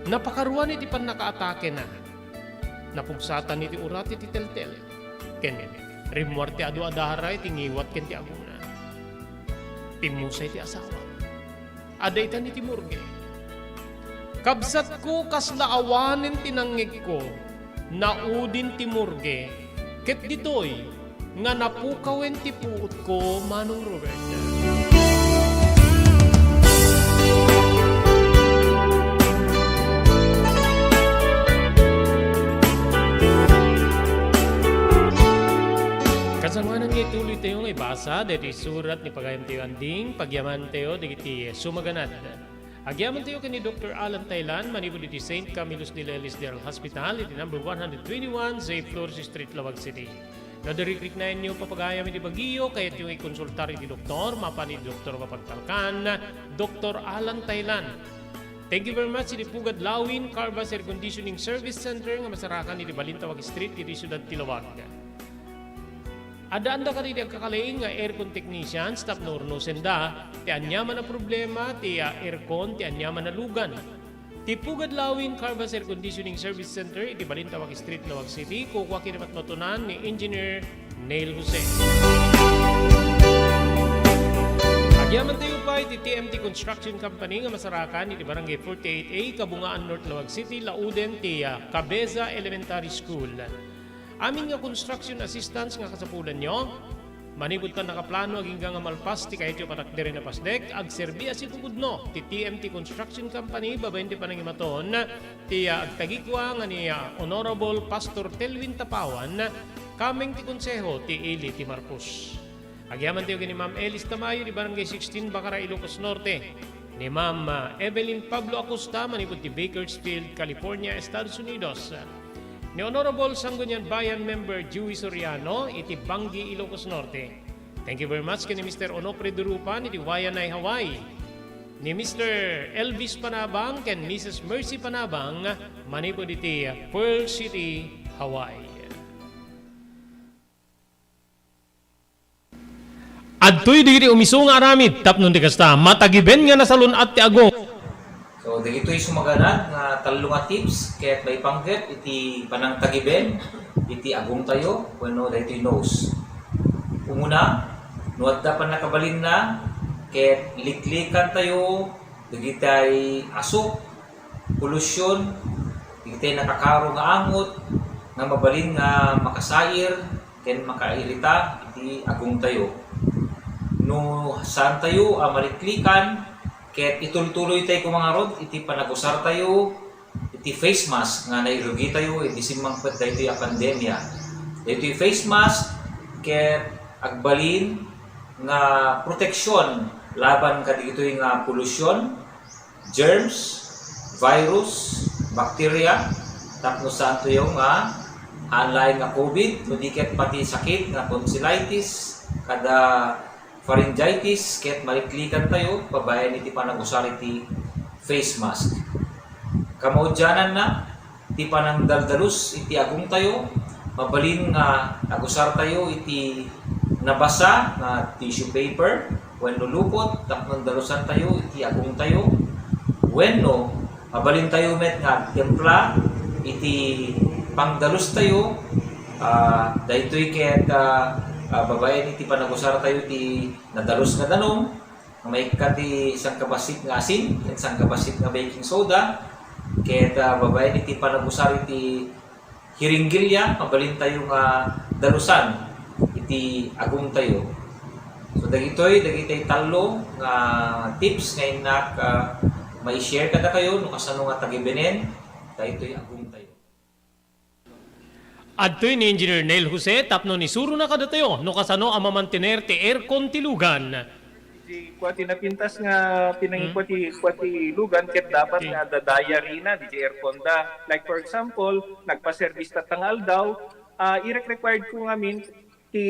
Napakaruan iti pannakaatakena. Napugsatan iti urat iti teltel. Ken rimmuar ti adu a dara iti ngiwat ken ti aguna. Pimmusay ti asawa. Adda itan iti morgue. Kabsatko, kasla awanen ti nangngegko. Naudin ti morgue. Ket ditoy nga napukawen ti puotko, Manong Robert." Kasangoanan nga ituloy tayo nga ibasa daytoy surat ni pagayamtayo Anding, pagyamantayo dagiti sumaganad. Agyamantayo ken ni Doktor Alan Taylan manipud iti Saint Camillus de Leles General Hospital iti number one hundred twenty-one J Flores Street, Laoag City. No diriknayennyo papagayam iti bagiyo, kayatyo nga ikonsultar iti doktor, mapan iti doktor a mapagtalkan, Doktor Alan Taylan. Thank you very much iti Pugad Lawin Carvas Air Conditioning Service Center nga masarakan iti Balintawak Street iti siudad ti Laoag. Addaanda kadagiti agkakalaing nga aircon technicians tapno urnosenda ti aniaman a problema ti, ah, aircon, ti aniaman a lugan. Ti Pugad Lawin Carvas Air Conditioning Service Center iti Balintawak Street, Laoag City, kukua ken ni matmatunan ni Engineer Neil Jose. Agyamantayo pay iti T M T Construction Company nga masarakan iti Barangay forty-eight A, Kabungaan, North Laoag City, lauden ti, ah, Cabeza Elementary School. Amin nga construction assistance nga kasapulanyo, manipud pannakaplano agingga nga malpas ti kayatyo patakderen a pasdek, agserbi a sipupudno ti T M T Construction Company babaen ti panangimaton ti, ah, agtagikua nga ni, ah, Honorable Pastor Telwin Tapawan, kameng ti konseho ti ili ti Marcos. Agyamantayo ken ni Ma'am Elis Tamayo ti Barangay sixteen, Bacara, Ilocos Norte. Ni Ma'am, ah, Evelyn Pablo Acosta manipud ti Bakersfield, California, Estados Unidos. Ni Honorable Sangguniang Bayan Member Joey Soriano iti Bangui, Ilocos Norte. Thank you very much ken ni Mister Onofre Durupan iti Waianae, Hawaii. Ni Mister Elvis Panabang ken Missus Mercy Panabang manipud iti Pearl City, Hawaii. Adtoy dagiti umisu nga aramid tapno ti kasta, matagiben nga nasalun-at ti agong. So, dagitoy sumaganad nga tallo nga tips ket maipanggep iti panangtagiben iti agongtayo wenno daytoy nose. Umuna, no adda pannakabalinna ket liklikantayo dagitay asuk, polusyon, dagitay nakakaro nga angot nga mabalin nga makasair ken makairita iti agongtayo. No saantayo a maliklikan ket itultuloytay koma ngarud iti panagusartayo iti face mask nga nairugitayo idi simmangpet daytoy a pandemia. Daytoy face mask ket agbalin nga proteksyon laban kadagitoy nga polusyon, germs, virus, bakterya, tapno saantoyo nga haan laeng nga covid, no di ket pati sakit nga tonsillitis, kada pharyngitis, ket maliklikantayo babaen iti panagusar iti face mask. Kamaudiananna, ti panangdaldalus iti agongtayo, mabalin nga agusartayo iti nabasa nga tissue paper wenno lupot tapno dalusantayo iti agongtayo, wenno mabalintayo met nga agtimpla iti pangdalustayo. Ah, daytoy ket, ah, ah, babaen iti panagusartayo ti nadalus nga danum, nga maikkat ti sangkabassit nga asin, ken sangkabassit nga baking soda, ket, ah, babaen iti panagusar iti hiringgelya, mabalintayo nga dalusan iti agongtayo. So, dagitoy, dagitoy tallo nga tips nga innak, ah, mai-share kadakayo no kasano nga tagibenen daytoy agongtayo. Adtoy ni Engineer Neil Jose tapno isurona kadatayo no kasano a mamantener ti aircon ti lugan. Di kua ti napintas nga pinangikua ti, kua ti lugan ket dapat nga adda diary na diay aircon da. Like for example, nagpa-service tatta nga aldaw, ah, irek-required ko ngamin ti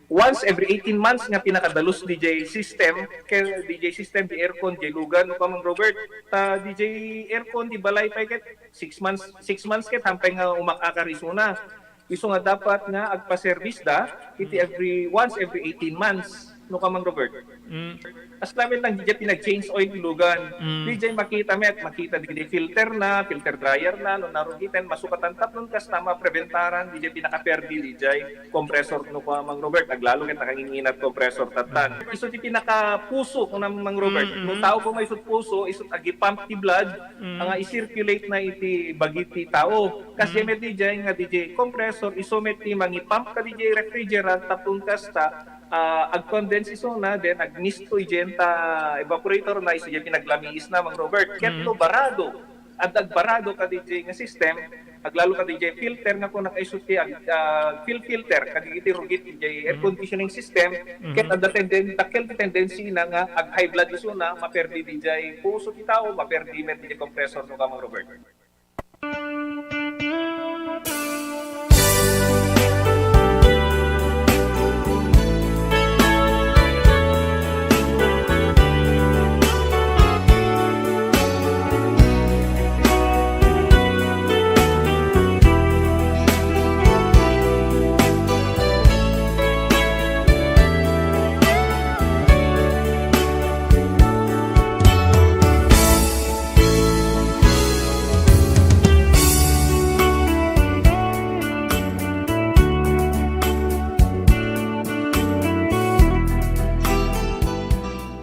once every eighteen months nga pinakadalus diay system, ken diay system ti aircon diay lugan, no, Kamang Robert. Ta diay aircon ti balay pay ket six months, six months ket hampay nga umakakar isuna. Isu nga dapat nga agpa-service da iti every, once every eighteen months, no, Kamang Robert. Mm. As lamet lang diay pinag-change oil ti lugan. Mm. Diay makita met, makita diay filter na, filter dryer na, no narugiten, masukatan tapno kasta mapreventaran diay pinakaperdi diay compressor, no, Kamang Robert, aglalo ket nakanginginat compressor tattan. Mm. Isu ti pinakapuso, kuna Mang Robert. Mm, mm. No tao ko nga isut puso, isut agipump ti blood, Mm. nga i-circulate na iti bagi ti tao. Kas Mm. met diay nga diay compressor, isu met ti mangipump kadi diay refrigerant, tapno kasta, ah, agcondense isuna, then agmisto idiay ta evaporator na, isu diay pinaglamiis na, Mang Robert. Ket Mm. no barado, adda agbarado kadi diay nga system, aglalo kadi diay filter nga kuna isu ti ag-, ah, fil-, filter, kadi iti rugit diay air Mm. conditioning system, Mm. ket adda tenden-, dakkel ti tendency na nga ag-high blood isuna, maperdi diay puso ti tao, maperdi met diay compressor, no, Kamang Robert.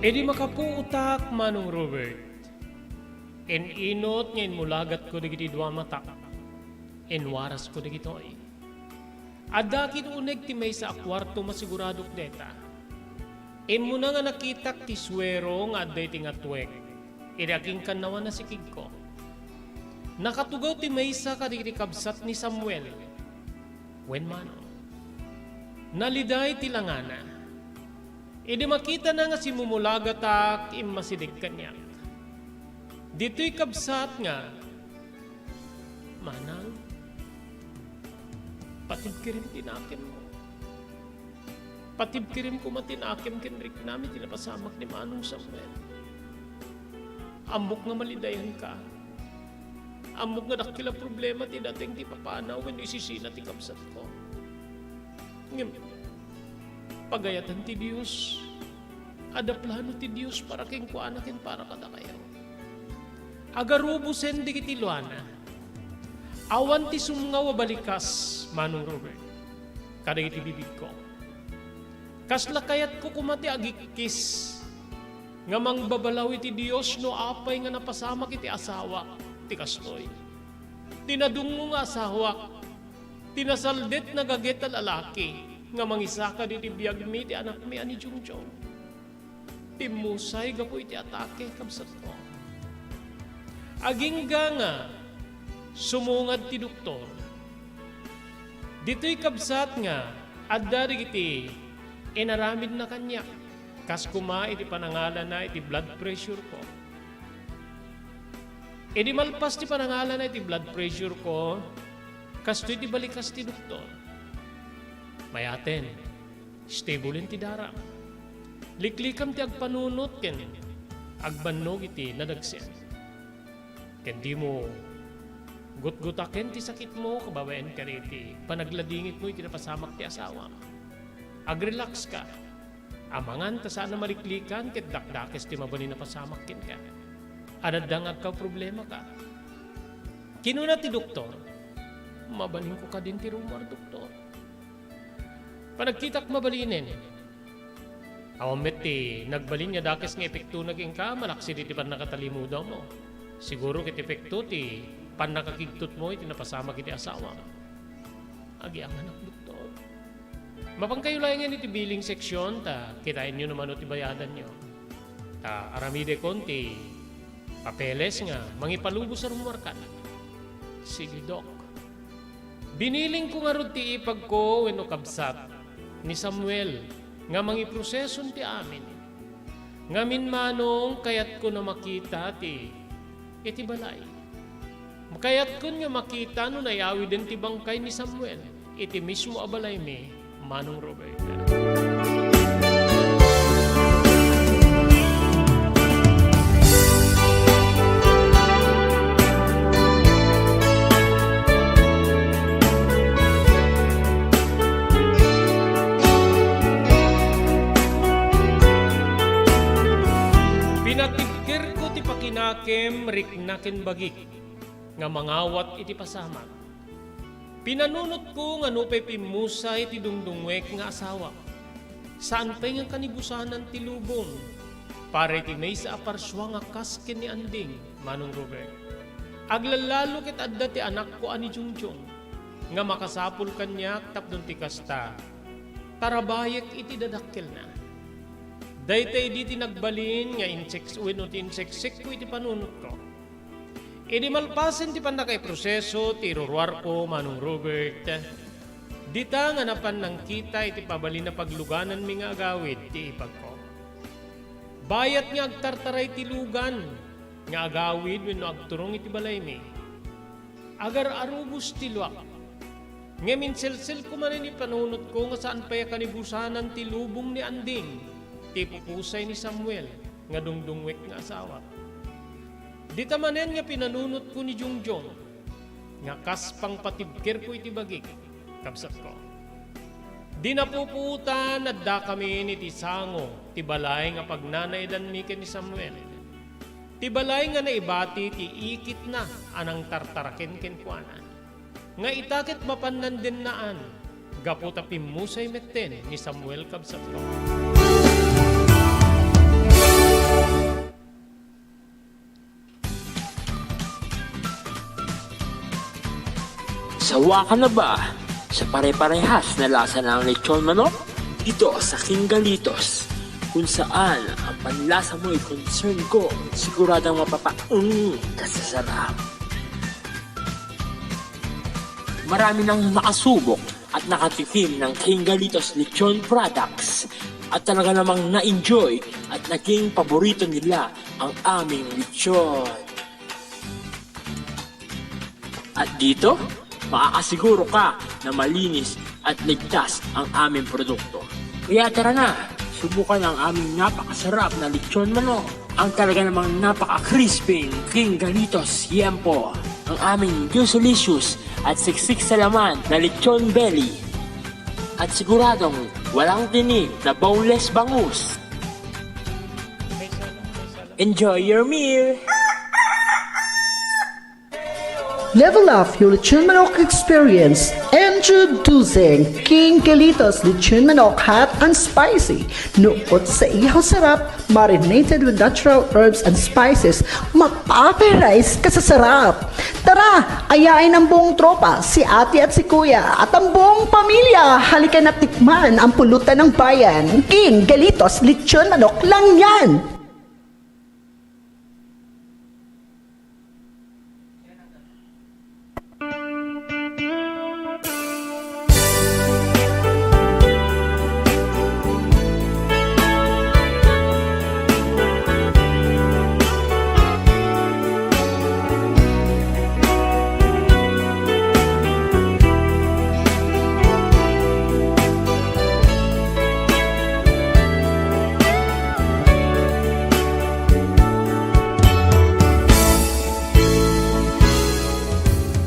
Idi makapuotak, Manong Robert, in-inut nga inmulagatko dagiti dua matak, inwarasko dagitoy. Adda ket uneg ti maysa a kuarto, masiguradok dayta. Immuna nga nakitak ti suero nga adda iti ngatwek, idi agingkannawan a sikegko. Nakatugaw ti maysa kadagiti kabsat ni Samuel. Wen, Manong, naliday ti langana. Idi makitana nga simmumulagatak, immasideg kaniak. Ditoy kabsat nga, Manang, patibkerem ti nakemmo. Patibkerem koma ti nakem ken riknam iti napasamak ni Manong Samuel. Ammok nga malidayanka. Ammok nga dakkel a problema ti dateng ti papanaw wenno isisina ti kabsatko. Ngem, pagayatan ti Dios. Adda plano ti Dios para kenkuana ken para kadakayo. Agarubosen dagiti luana. Awan ti sumngaw a balikas, Manong Robert, kadagiti bibigko. Kasla kayatko koma ti agikkis nga mangbabalaw iti Dios no apay nga napasamak iti asawak ti kastoy. Ti nadungngong nga asawak, ti nasaldet, nagaget a lalaki nga mangisakad iti biagmi ti anakmi a ni Jongjong. Timmusay gapu iti atake, kabsatko. Agingga nga sumungad ti doktor. Ditoy kabsat nga adda dagiti inaramidna kaniak, kas koma iti panangalana iti blood pressure ko. Idi malpas ti panangalana iti blood pressure ko, kastoy ti balikas ti doktor. Mayaten, stable ti daram. Liklikam ti agpanunot ken agbannog iti nadagsen. Ken dimo gutgutaken ti sakitmo kababaen kadagiti panagladingitmo iti napasamak ti asawam. Agrelax ka. Amangan ta saan a maliklikan ket dakdakes ti mabalin a pasamak kenka. Adda nga agkaw problemaka. Kinuna ti doktor, "Mabalinko kadin ti rummuar, doktor. Panagkitak mabalinen. Awan met ti nagbalin nga dakes nga epektona kenka, malaksid iti pannakatalimudawmo. Siguro ket epekto ti pannakakigtotmo iti napasamak iti asawam." Agianganak, doktor. Mapankayo laengen iti billing section, ta kitaenyo no mano ti bayadanyo. Ta aramidekon ti papeles nga mangipalubos a rummuarkan. Sige, Dok. Binilingko ngarud ti ipagko wenno kabsat ni Samuel nga mangiproseson ti amin. Ngamin manong kayatko a makita ti iti balay. Kayatko nga makita no nayawiden ti bangkay ni Samuel iti mismo a balaymi, Manong Robert. Pinatibkerko ti pakinakem rikna ken bagik nga mangawat iti pasamak. Pinanunotko nga nupay pimmusay ti dungdungnguek nga asawak, saan pay nga kanibusanan ti lubong para iti maysa a parsua nga kas ken ni Anding, Manong Robert. Aglalalo ket adda ti anakko a ni Jongjong nga makasapul kaniak tapno ti kasta, tarabayek iti dadakkelna. Dayta idi ti nagbalin nga inseks-, wenno ti inseksekko iti panunotko. Idi malpasen ti pannakaiproseso ti iruruarko, Manong Robert, dita nga napan nangkita iti pabalin a paglugananmi nga agawid ti ipagko. Bayat nga agtartaray ti lugan nga agawid wenno agturong iti balaymi, agar-arubos ti luak. Ngem inselselko manen iti panunotko nga saan pay a kanibusanan ti lubong ni Anding, ti ipupusay ni Samuel nga dungdungnguek nga asawak. Dita manen nga pinanunotko ni Jongjong nga kas pangpatibkerko iti bagik, kabsatko. Di napupuotan, addakamin iti sango ti balay nga pagnanaedanmi ken ni Samuel. Ti balay nga naibati ti ikitna a nangtartaraken kenkuana. Nga ita ket mapan nandennaan, gapu ta pimmusay metten ni Samuel, kabsatko. Sawa ka na ba sa pare-parehas na lasa ng lechon manok? Dito sa King Galitos, kung saan ang panlasa mo'y concern ko, siguradong mapapa-, mm, kasasarap. Marami nang nakasubok at nakatikim ng King Galitos Lechon Products at talaga namang na-enjoy at naging paborito nila ang aming lechon. At dito, makakasiguro ka na malinis at ligtas ang aming produkto. Kaya tara na, subukan ang aming napakasarap na lechon manok. Ang talaga namang napaka-crispy King Galitos Yempo. Ang aming juicy-licious at siksik sa laman na lechon belly. At siguradong walang tinik na boneless bangus. Enjoy your meal! Level up your lechon manok experience. Introducing King Galitos Lechon Manok Hot and Spicy. Nukot sa ihaw sarap, marinated with natural herbs and spices, mapaparize ka sa sarap. Tara, ayain ang buong tropa, si ate at si kuya, at ang buong pamilya. Halika na tikman ang pulutan ng bayan. King Galitos Lechon Manok lang yan!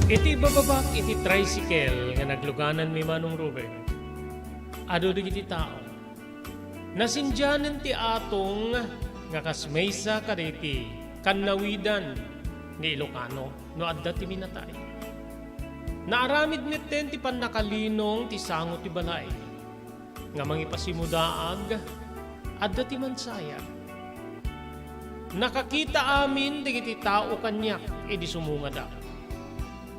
Iti bababak iti tricycle nga naglugananmi, Manong Ruben, adu dagiti tao. Nasindianen ti atong nga kas maysa kadagiti kannawidan ni Ilocano no adda ti minatay. Naaramid metten ti pannakalinong ti sango ti balay nga mangipasimudaag, adda ti mansayag. Nakakita amin dagiti tao kaniak idi sumungadak.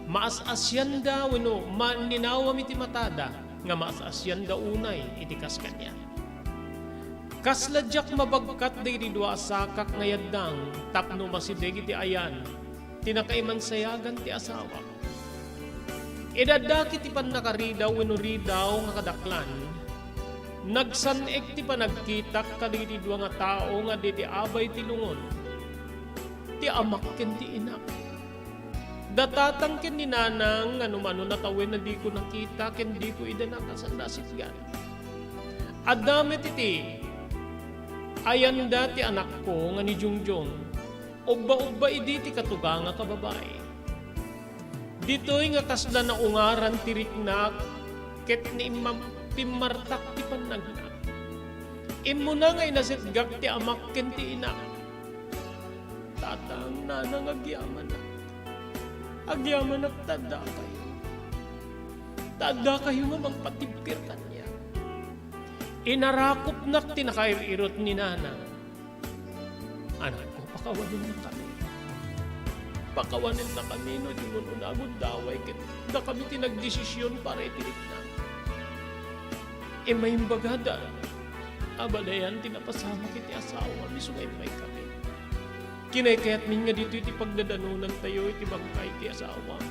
Maas-asianda wenno maaninawam iti matada nga maas-asianda unay iti kas kaniak. Kasla diak mabagkat dagiti dua a sakak nga yaddang tapno masideg iti ayan ti nakaimansayagan ti asawak. Idi adda ket ti pannakaridaw wenno ridaw nga kadaklan, nagsan-ek ti panagkitak kadagiti dua nga tao nga adda iti abay ti lungon. Ti amak ken ti inak. Da tatang ken ni nanang nga no mano natawen a diko nakita ken diko ida nakasallasitgan. Adda met iti ayanda ti anakko nga ni Jongjong. Ubba-ubba idi ti katugangak a babai. Ditoy nga kasla naungaran ti riknak ket ni immam-, pimmartak ti pannagnak. Immuna nga inasetgak ti amak ken ti inak. Tatang, nanang, agyamanak. Agyamanak ta addakayo. Ta addakayo nga mangpatibker kaniak. Inarakopnak ti nakair-irot ni nanang. Anakko, pakawanennakami. Pakawanennakami no di man unay agundaway ket dakami ti nagdesisyon para iti riknak. Immaga imbagada, abalayan ti napasamak iti asawam isu nga immaykami. Kinaykayatmin nga ditoy ti pagdadanonantayo iti bangkay ti asawam.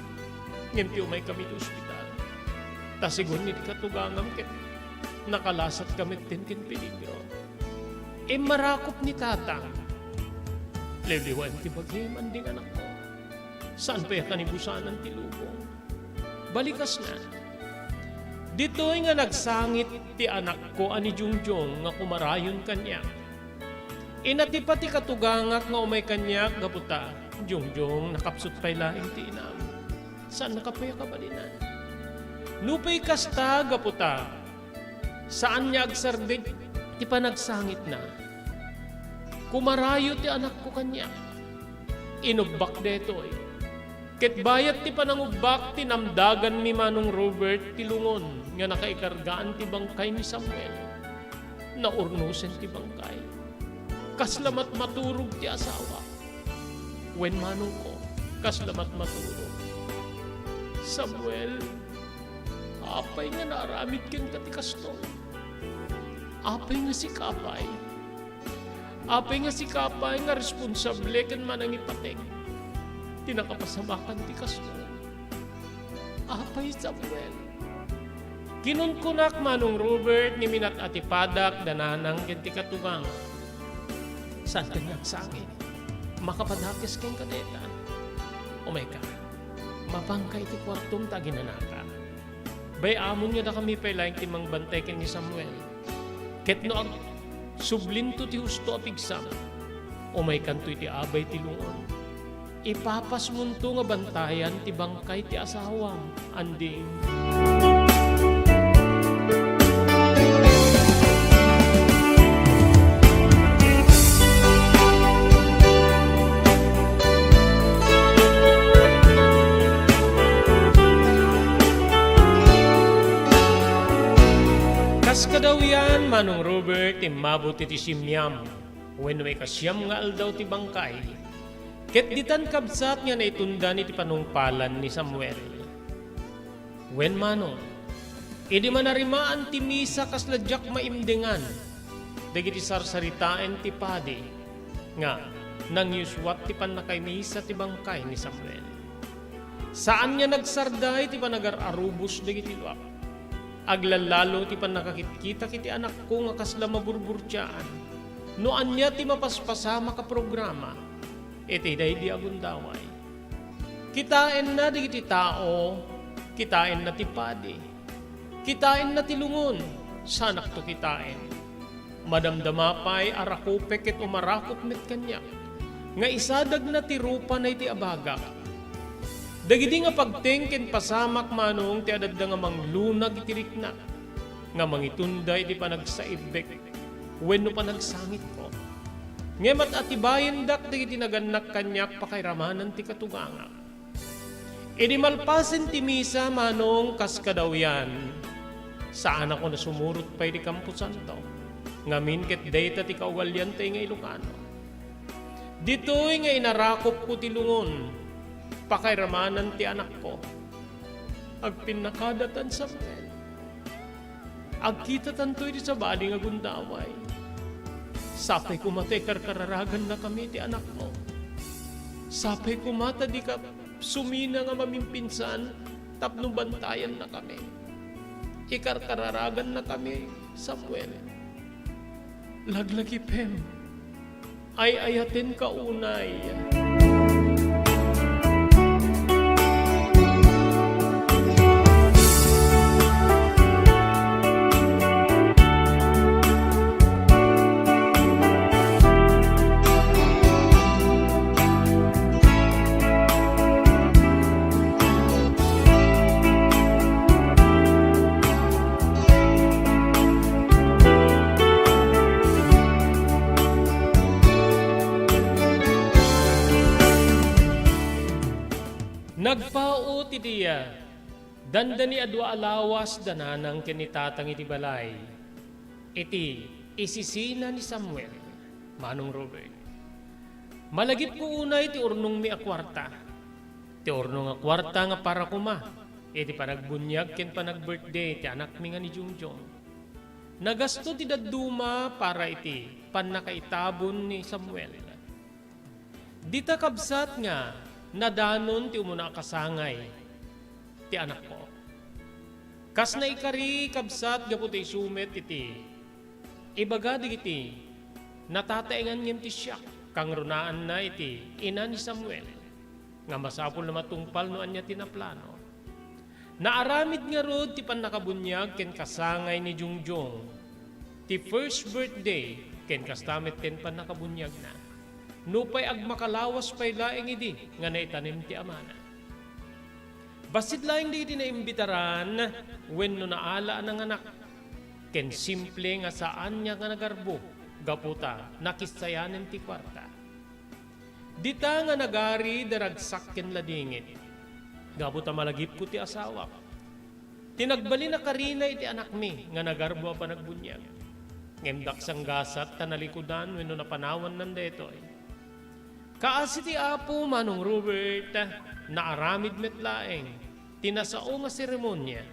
Ngem ti umaykami iti ospital, ta segun iti katugangam ket nakalasat kami metten ken peligro. Immarakop ni Tatang. Liwliwaem ti bagim, anding anakko. Saan pay a kanibusanan ti lubong. Balikasna. Ditoy nga nagsangit ti anakko a ni Jongjong nga kumarayon kaniak. Inatipa ti katugangak nga umay kaniak gapu ta, Jongjong, nakapsut pay laeng ti inam. Saannaka pay a kabalinan. Nupay kasta, gapu ta, saan nga agsardeng ti panagsangitna. Kumarayo ti anakko kaniak. Inubbak daytoy. Ket bayat ti panangubbak, tinamdaganmi, Manong Robert, ti lungon nga nakaikargaan ti bangkay ni Samuel. Naurnosen ti bangkay. Kasla matmaturog ti asawa. Wen, manongko, kasla matmaturog. Samuel, apay nga naaramid kenka ti kastoy? Apay nga sika pay? Apay nga sika pay nga responsable ken manangipateg ti nakapasamakan ti kastoy? Apay, Samuel? Kinunkunak, Manong Robert, nga minat-atipadak da nanang ken ti katugang. Saanka nga agsangit? Makapadakes kenka dayta. Umayka, mapanka iti kuartom ta aginanaka. Bay-amon nga dakami pay laeng ti mangbantay ken ni Samuel. Ket no ag-, sublinto ti husto a pigsam, umaykanto iti abay ti lungon. Ipapasmonto nga bantayan ti bangkay ti asawam, anding. Kas kadawian, Manong Robert, immabut iti simiam wenno ikasiam nga aldaw ti bangkay, ket ditan kabsat nga naitundan iti panungpalan ni Samuel. Wen, manong, idi manarimaan ti misa, kasla diak maimdengan dagiti sarsaritaen ti padi nga nangyusuat ti pannakaimisa ti bangkay ni Samuel. Saan nga nagsarday ti panagar-arubos dagiti luak. Aglallalo ti pannakakitkitak iti anakko nga kasla maburburtiaan no ania ti mapaspasamak a programa iti daydi a gundaway. Kitaenna dagiti tao, kitaenna ti padi, kitaenna ti lungon, saanakto kitaen. Madamdama pay a rakupek ket umarakop met kaniak nga isadagna ti rupana iti abagak. Dagidi nga pagteng ken pasamak, manong, ti adda nga manglunag iti riknak nga mangitunda iti panagsaibbek wenno panagsangitko. Ngem at-atibayendak dagiti nagannak kaniak pakairamanan ti katugangak. Idi malpasen ti misa, Manong, kas kadawyan, saanakon a sumurot pay ti kamposanto. Ngamin ket dayta ti kaugaliantay nga Ilocano. Ditoy nga inarakopko ti lungon, pakairamanan ti anakko. Agpinnakadatan, Samuel. Agkitatanto iti sabali nga gundaway. Sapay koma ta ikarkararagannakami ti anakmo. Sapay koma ta dika sumina nga mamimpinsan tapno bantayannakami. Ikarkararagannakami, Samuel. Laglagipem. Ay-ayatenka unay. Nagpaut iti iya, dandani a dua a lawas da nanang ken ni tatang iti balay. Iti isisina ni Samuel, Manong Robert. Malagipko unay ti urnongmi a kuarta. Ti urnong a kuarta nga para koma iti panagbuniag ken panag-birthday ti anakmi nga ni Jongjong. Nagasto ti dadduma para iti pannakaitabon ni Samuel. Dita kabsat nga nadanon ti umuna a kasangay ti anakko. Kas naikari, kabsat, gapu ta isu met iti ibaga dagiti natataengan ngem ti siak, kangrunaanna iti ina ni Samuel, nga masapul a matungpal no ania ti naplano. Naaramid ngarud ti pannakabuniag ken kasangay ni Jongjong, ti first birthday ken kasta met ti pannakabuniagna. Nupay agmakalawas pay laeng idi nga naitanem ti amana. Bassit laeng dagiti naimbitaran wenno naala a nanganak ken simple nga saanna nga nagarbo gapu ta nakissayanen ti kuarta. Dita nga nagari, daragsak ken ladingit gapu ta malagipko ti asawak. Ti nagbalin a karina iti anakmi nga nagarbo a panagbuniag. Ngem daksan gasat ta nalikudan wenno napanawannan daytoy. Kaasi ti Apo, Manong Robert, naaramid met laeng ti nasao nga seremonia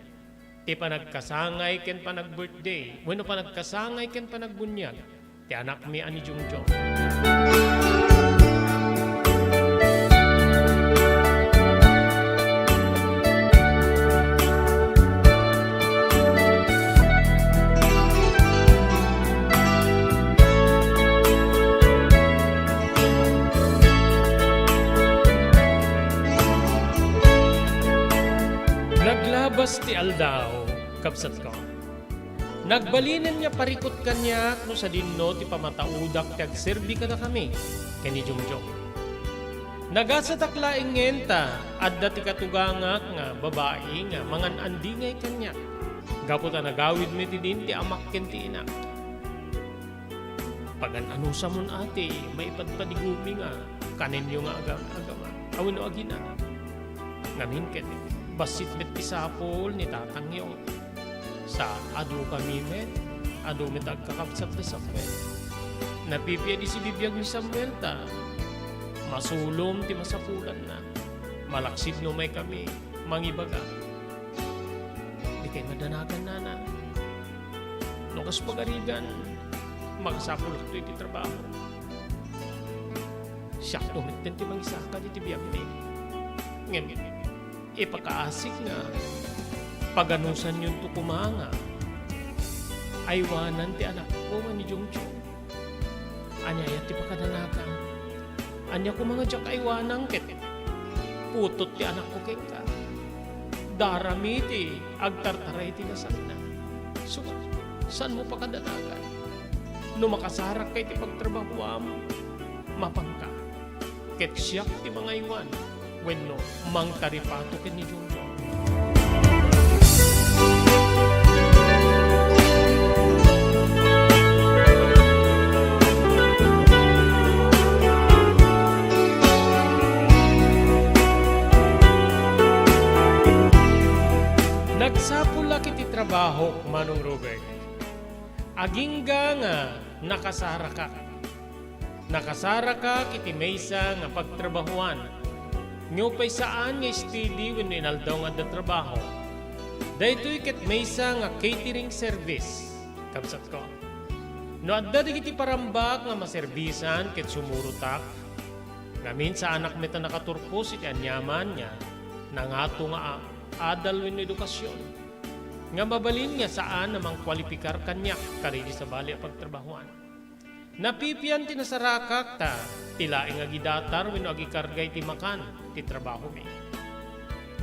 ti panagkasangay ken panag-birthday wenno panagkasangay ken panagbuniag ti anakmi a ni Jongjong. Naglabas ti aldaw, kabsatko. Nagbalinen nga parikut kaniak no sadinno ti pamataudak ti agserbi kadakami ken ni Jongjong. Nagasatak laengen ta adda ti katugangak nga babai nga mangan-andingay kaniak gapu ta nagawid met idin ti amak ken ti inak. Pagan-anusamon, ati, maipadpadigomi nga kanenyo nga agam-agama a wenno agina. Ngamin ket, bassit met ti sapul ni tatangyo. Sa adu kami met, adu met agkakabsat da Samuel. Napipiadi si bibiag ni Samuel ta masulom ti masapulanna. Malaksid no may kami mangibaga. Dikay madanagan, nana. No kas pagarigan, magsapulakto iti trabaho. Siakto metten ti mangisaka iti biagmi. Ngem, ipakaasik nga paganusanyon to koma nga aywanan ti anakko nga ni Jongjong. Ania aya ti pakadanagam? Ania koma nga diak aywanam ket putot ti anakko kenka? Darami ti agtartaray iti nasakna. Sukat, saanmo pakadanagan? No makasarakka iti pagtrabahoam, mapanka. Ket siak ti mangaywan wenno mangtaripato ken ni Jongjong. Manong Robert. Agingga nga nakasarakak. Nakasarakak iti maysa nga pagtrabahoan. Nupay saan nga steady wenno inaldaw nga adda trabaho. Daytoy ket maysa nga catering service, kabsatko. No adda dagiti parambak nga maserbisan ket sumurotak, ngamin saanak met a nakaturpos iti aniaman nga nangato nga a-, adal wenno edukasion, nga mabalin nga saan a mangkualipikar kaniak kadagiti sabali a pagtrabahoan. Napipian ti nasarakak ta ti laeng agidatar wenno agikarga iti makan ti trabahomi.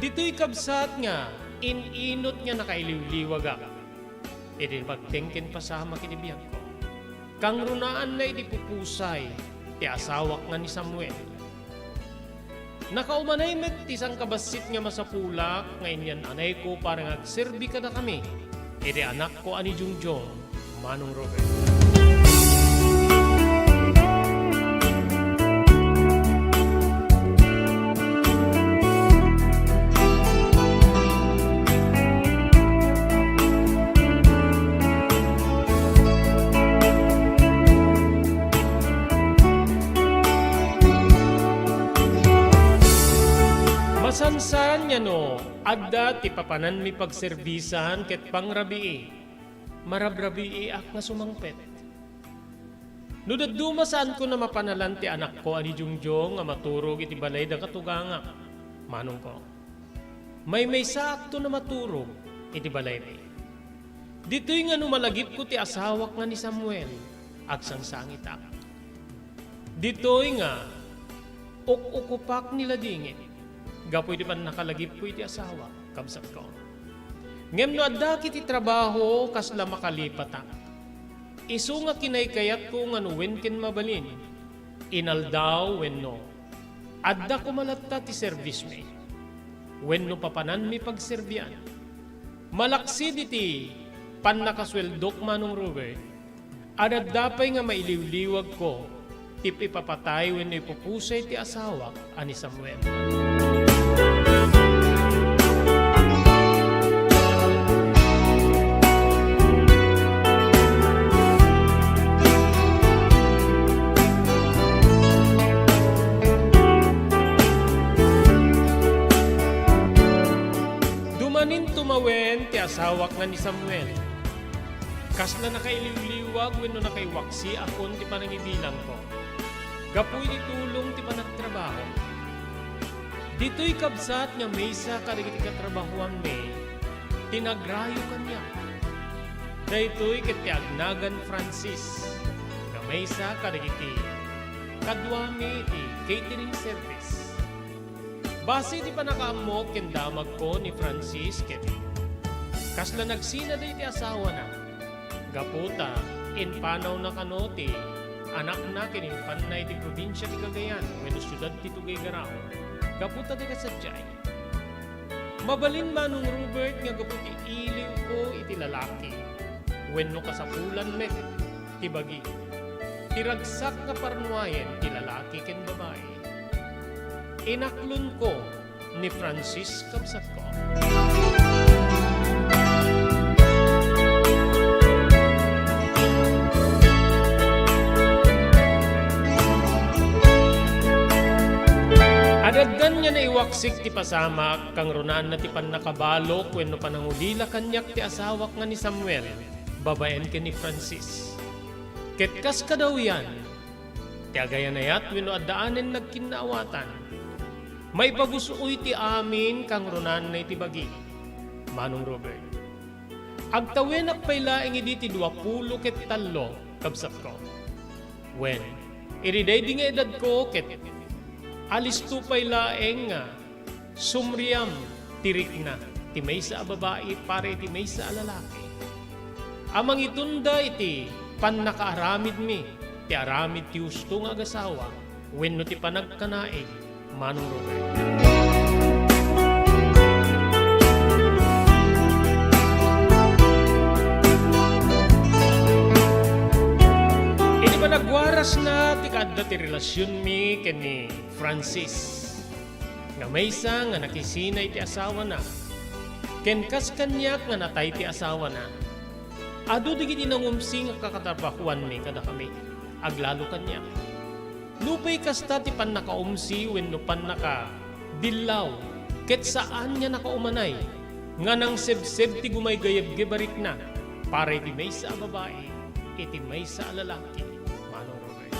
Ditoy kabsat nga in-inut nga nakailiwliwagak iti pagtengken pasamak iti biagko. Kangrunaanna iti pupusay ti asawak nga ni Samuel. Nakaumanay met ti sangkabassit nga masapulak nga inyan-anayko para nga agserbi kadakami iti anakko a ni Jongjong, Manong Robert. Masansan nga no adda ti papananmi pagserbisan ket pangrabii, marabrabiiak nga sumangpet. No dadduma, saanko a mapanalan ti anakko a ni Jongjong a maturog iti balay da katugangak, manongko. Maymaysaakto a maturog iti balaymi. Ditoy nga no malagipko ti asawak nga ni Samuel, agsangsangitak. Ditoy nga uk-ukupak ni ladingit gapu iti pannakalagipko iti asawak, kabsatko. Ngem no adda iti trabaho, kasla makalipatak. Isu nga kinaykayatko nga no wen ken mabalin, inaldaw wenno adda koma latta ti serbismi wenno papananmi pagserbian. Malaksid iti pannakasueldok, Manong Robert, adda pay nga mailiwliwagko ti ipapatay wenno ipupusay ti asawak a ni Samuel. Dumanin tumawen ti asawak nga ni Samuel. Kasla nakailiwliwag wenno nakaiwaksiakon ti panangibilangko gapu iti tulong ti panagtrabaho. Ditoy kabsat nga maysa kadagiti katrabahoanmi ti nagrayo kaniak. Daytoy ket ti agnagan Francis nga maysa kadagiti kaduami iti catering service. Base iti pannakaammok ken damagko ni Francis ket kasla nagsinada iti asawana. Gapu ta impanawna kano ti anakna ken impanna iti probinsia ti Cagayan wenno siudad ti Tuguegarao. Gapu ta dagiti sadiay. Mabalin, Manong Robert, nga gapu ti iliwko iti lalaki wenno kasapulan met ti bagi, ti ragsak nga parnuayen ti lalaki ken babai. Inaklonko ni Francis, kabsatko. Adaddan nga naiwaksik ti pasamak, kangrunaanna ti pannakabalok wenno panangulila kaniak ti asawak nga ni Samuel, babaen ken ni Francis. Ket kas kadawian, ti agayanayat wenno addaanen nagkinnaawatan. Maipagus-oy ti amin kangrunaanna iti bagi, Manong Robert. Agtawenak pay laeng idi ti duapulo ket tallo, kabsatko. Wen, idi daydi nga edadko ket alisto pay laeng nga sumriam ti rikna ti maysa a babai para iti maysa a lalaki a mangitunda iti pannakaaramidmi ti aramid ti husto nga agasawa wenno ti panagkanaig, Manong Robert. Iti panagwarasna ti kaadda ti relasionmi ken ni Francis, nga maysa nga nakisina iti asawana, ken kas kaniak nga natay ti asawana, Adu dagiti nangumsi nga kakatrabahuanmi kadakami, aglalo kaniak. Nupay kasta ti pannakaumsi wenno pannakadillaw, ket saan nga nakaumanay nga nangsebseb ti gumaygayeb nga barikna para iti maysa a babai iti maysa a lalaki. Manong Robert.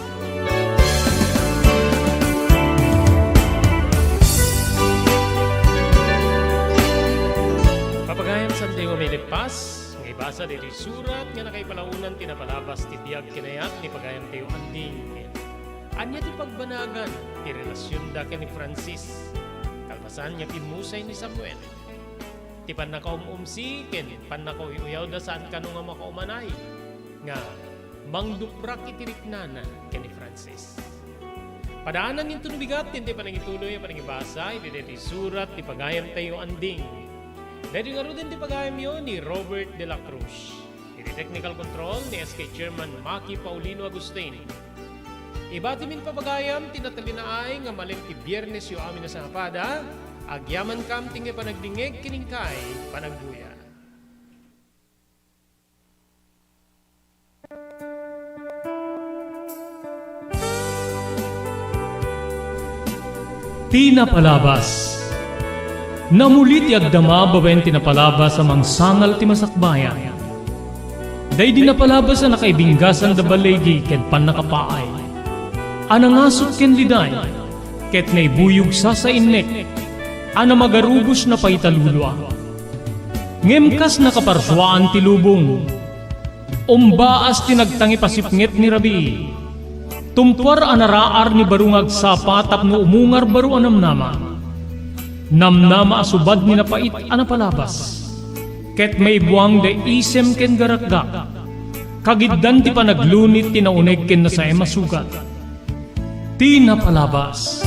Papagayam, saan tayo nga mailippas nga ibasa ditoy surat nga nakaipalaonan ti napalabas ti biag ken ayat ni pagayamtayo Anding. Ania ti pagbanagan ti relasionda ken ni Francis kalpasan nga pimmusay ni Samuel? Ti pannakaum-umsi ken pannakauy-uyawda saan kano nga makaumanay nga mangduprak iti riknana ken ni Francis. Padaanan ninto no bigat ti panangituloy a panangibasa iti daytoy surat ti pagayamtayo Anding. Daytoy ngaruden ti pagayamyo ni Robert de la Cruz. Iti technical control ni S K Chairman Maki Paulino Agustin. Ibatimin, papagayam, ti natalinaay nga malem ti Biernesyo amin a sangapada, agyamankam ti nga panagdingngeg ken inkay panagbuya. Ti napalabas. Namuli ti agdama babaen ti napalabas a mangsangal ti masakbayan. Daydi napalabas a nakaibinggasan da baligi ken pannakapaay, a nangasut ken liday, ket naibuyog sasainnek, a namagarubos napaita lulua. Ngem kas nakaparsuaan ti lubong, umbaas ti nagtangipasipnget ni rabii. Tumpuar a naraar ni baro nga agsapa tapno umungar baro a namnama. Namnama a subad ni napait a napalabas. Ket maibuang da isem ken garakgak. Kagiddan ti panaglunit ti nauneg ken nasaem a sugat. Ti napalabas.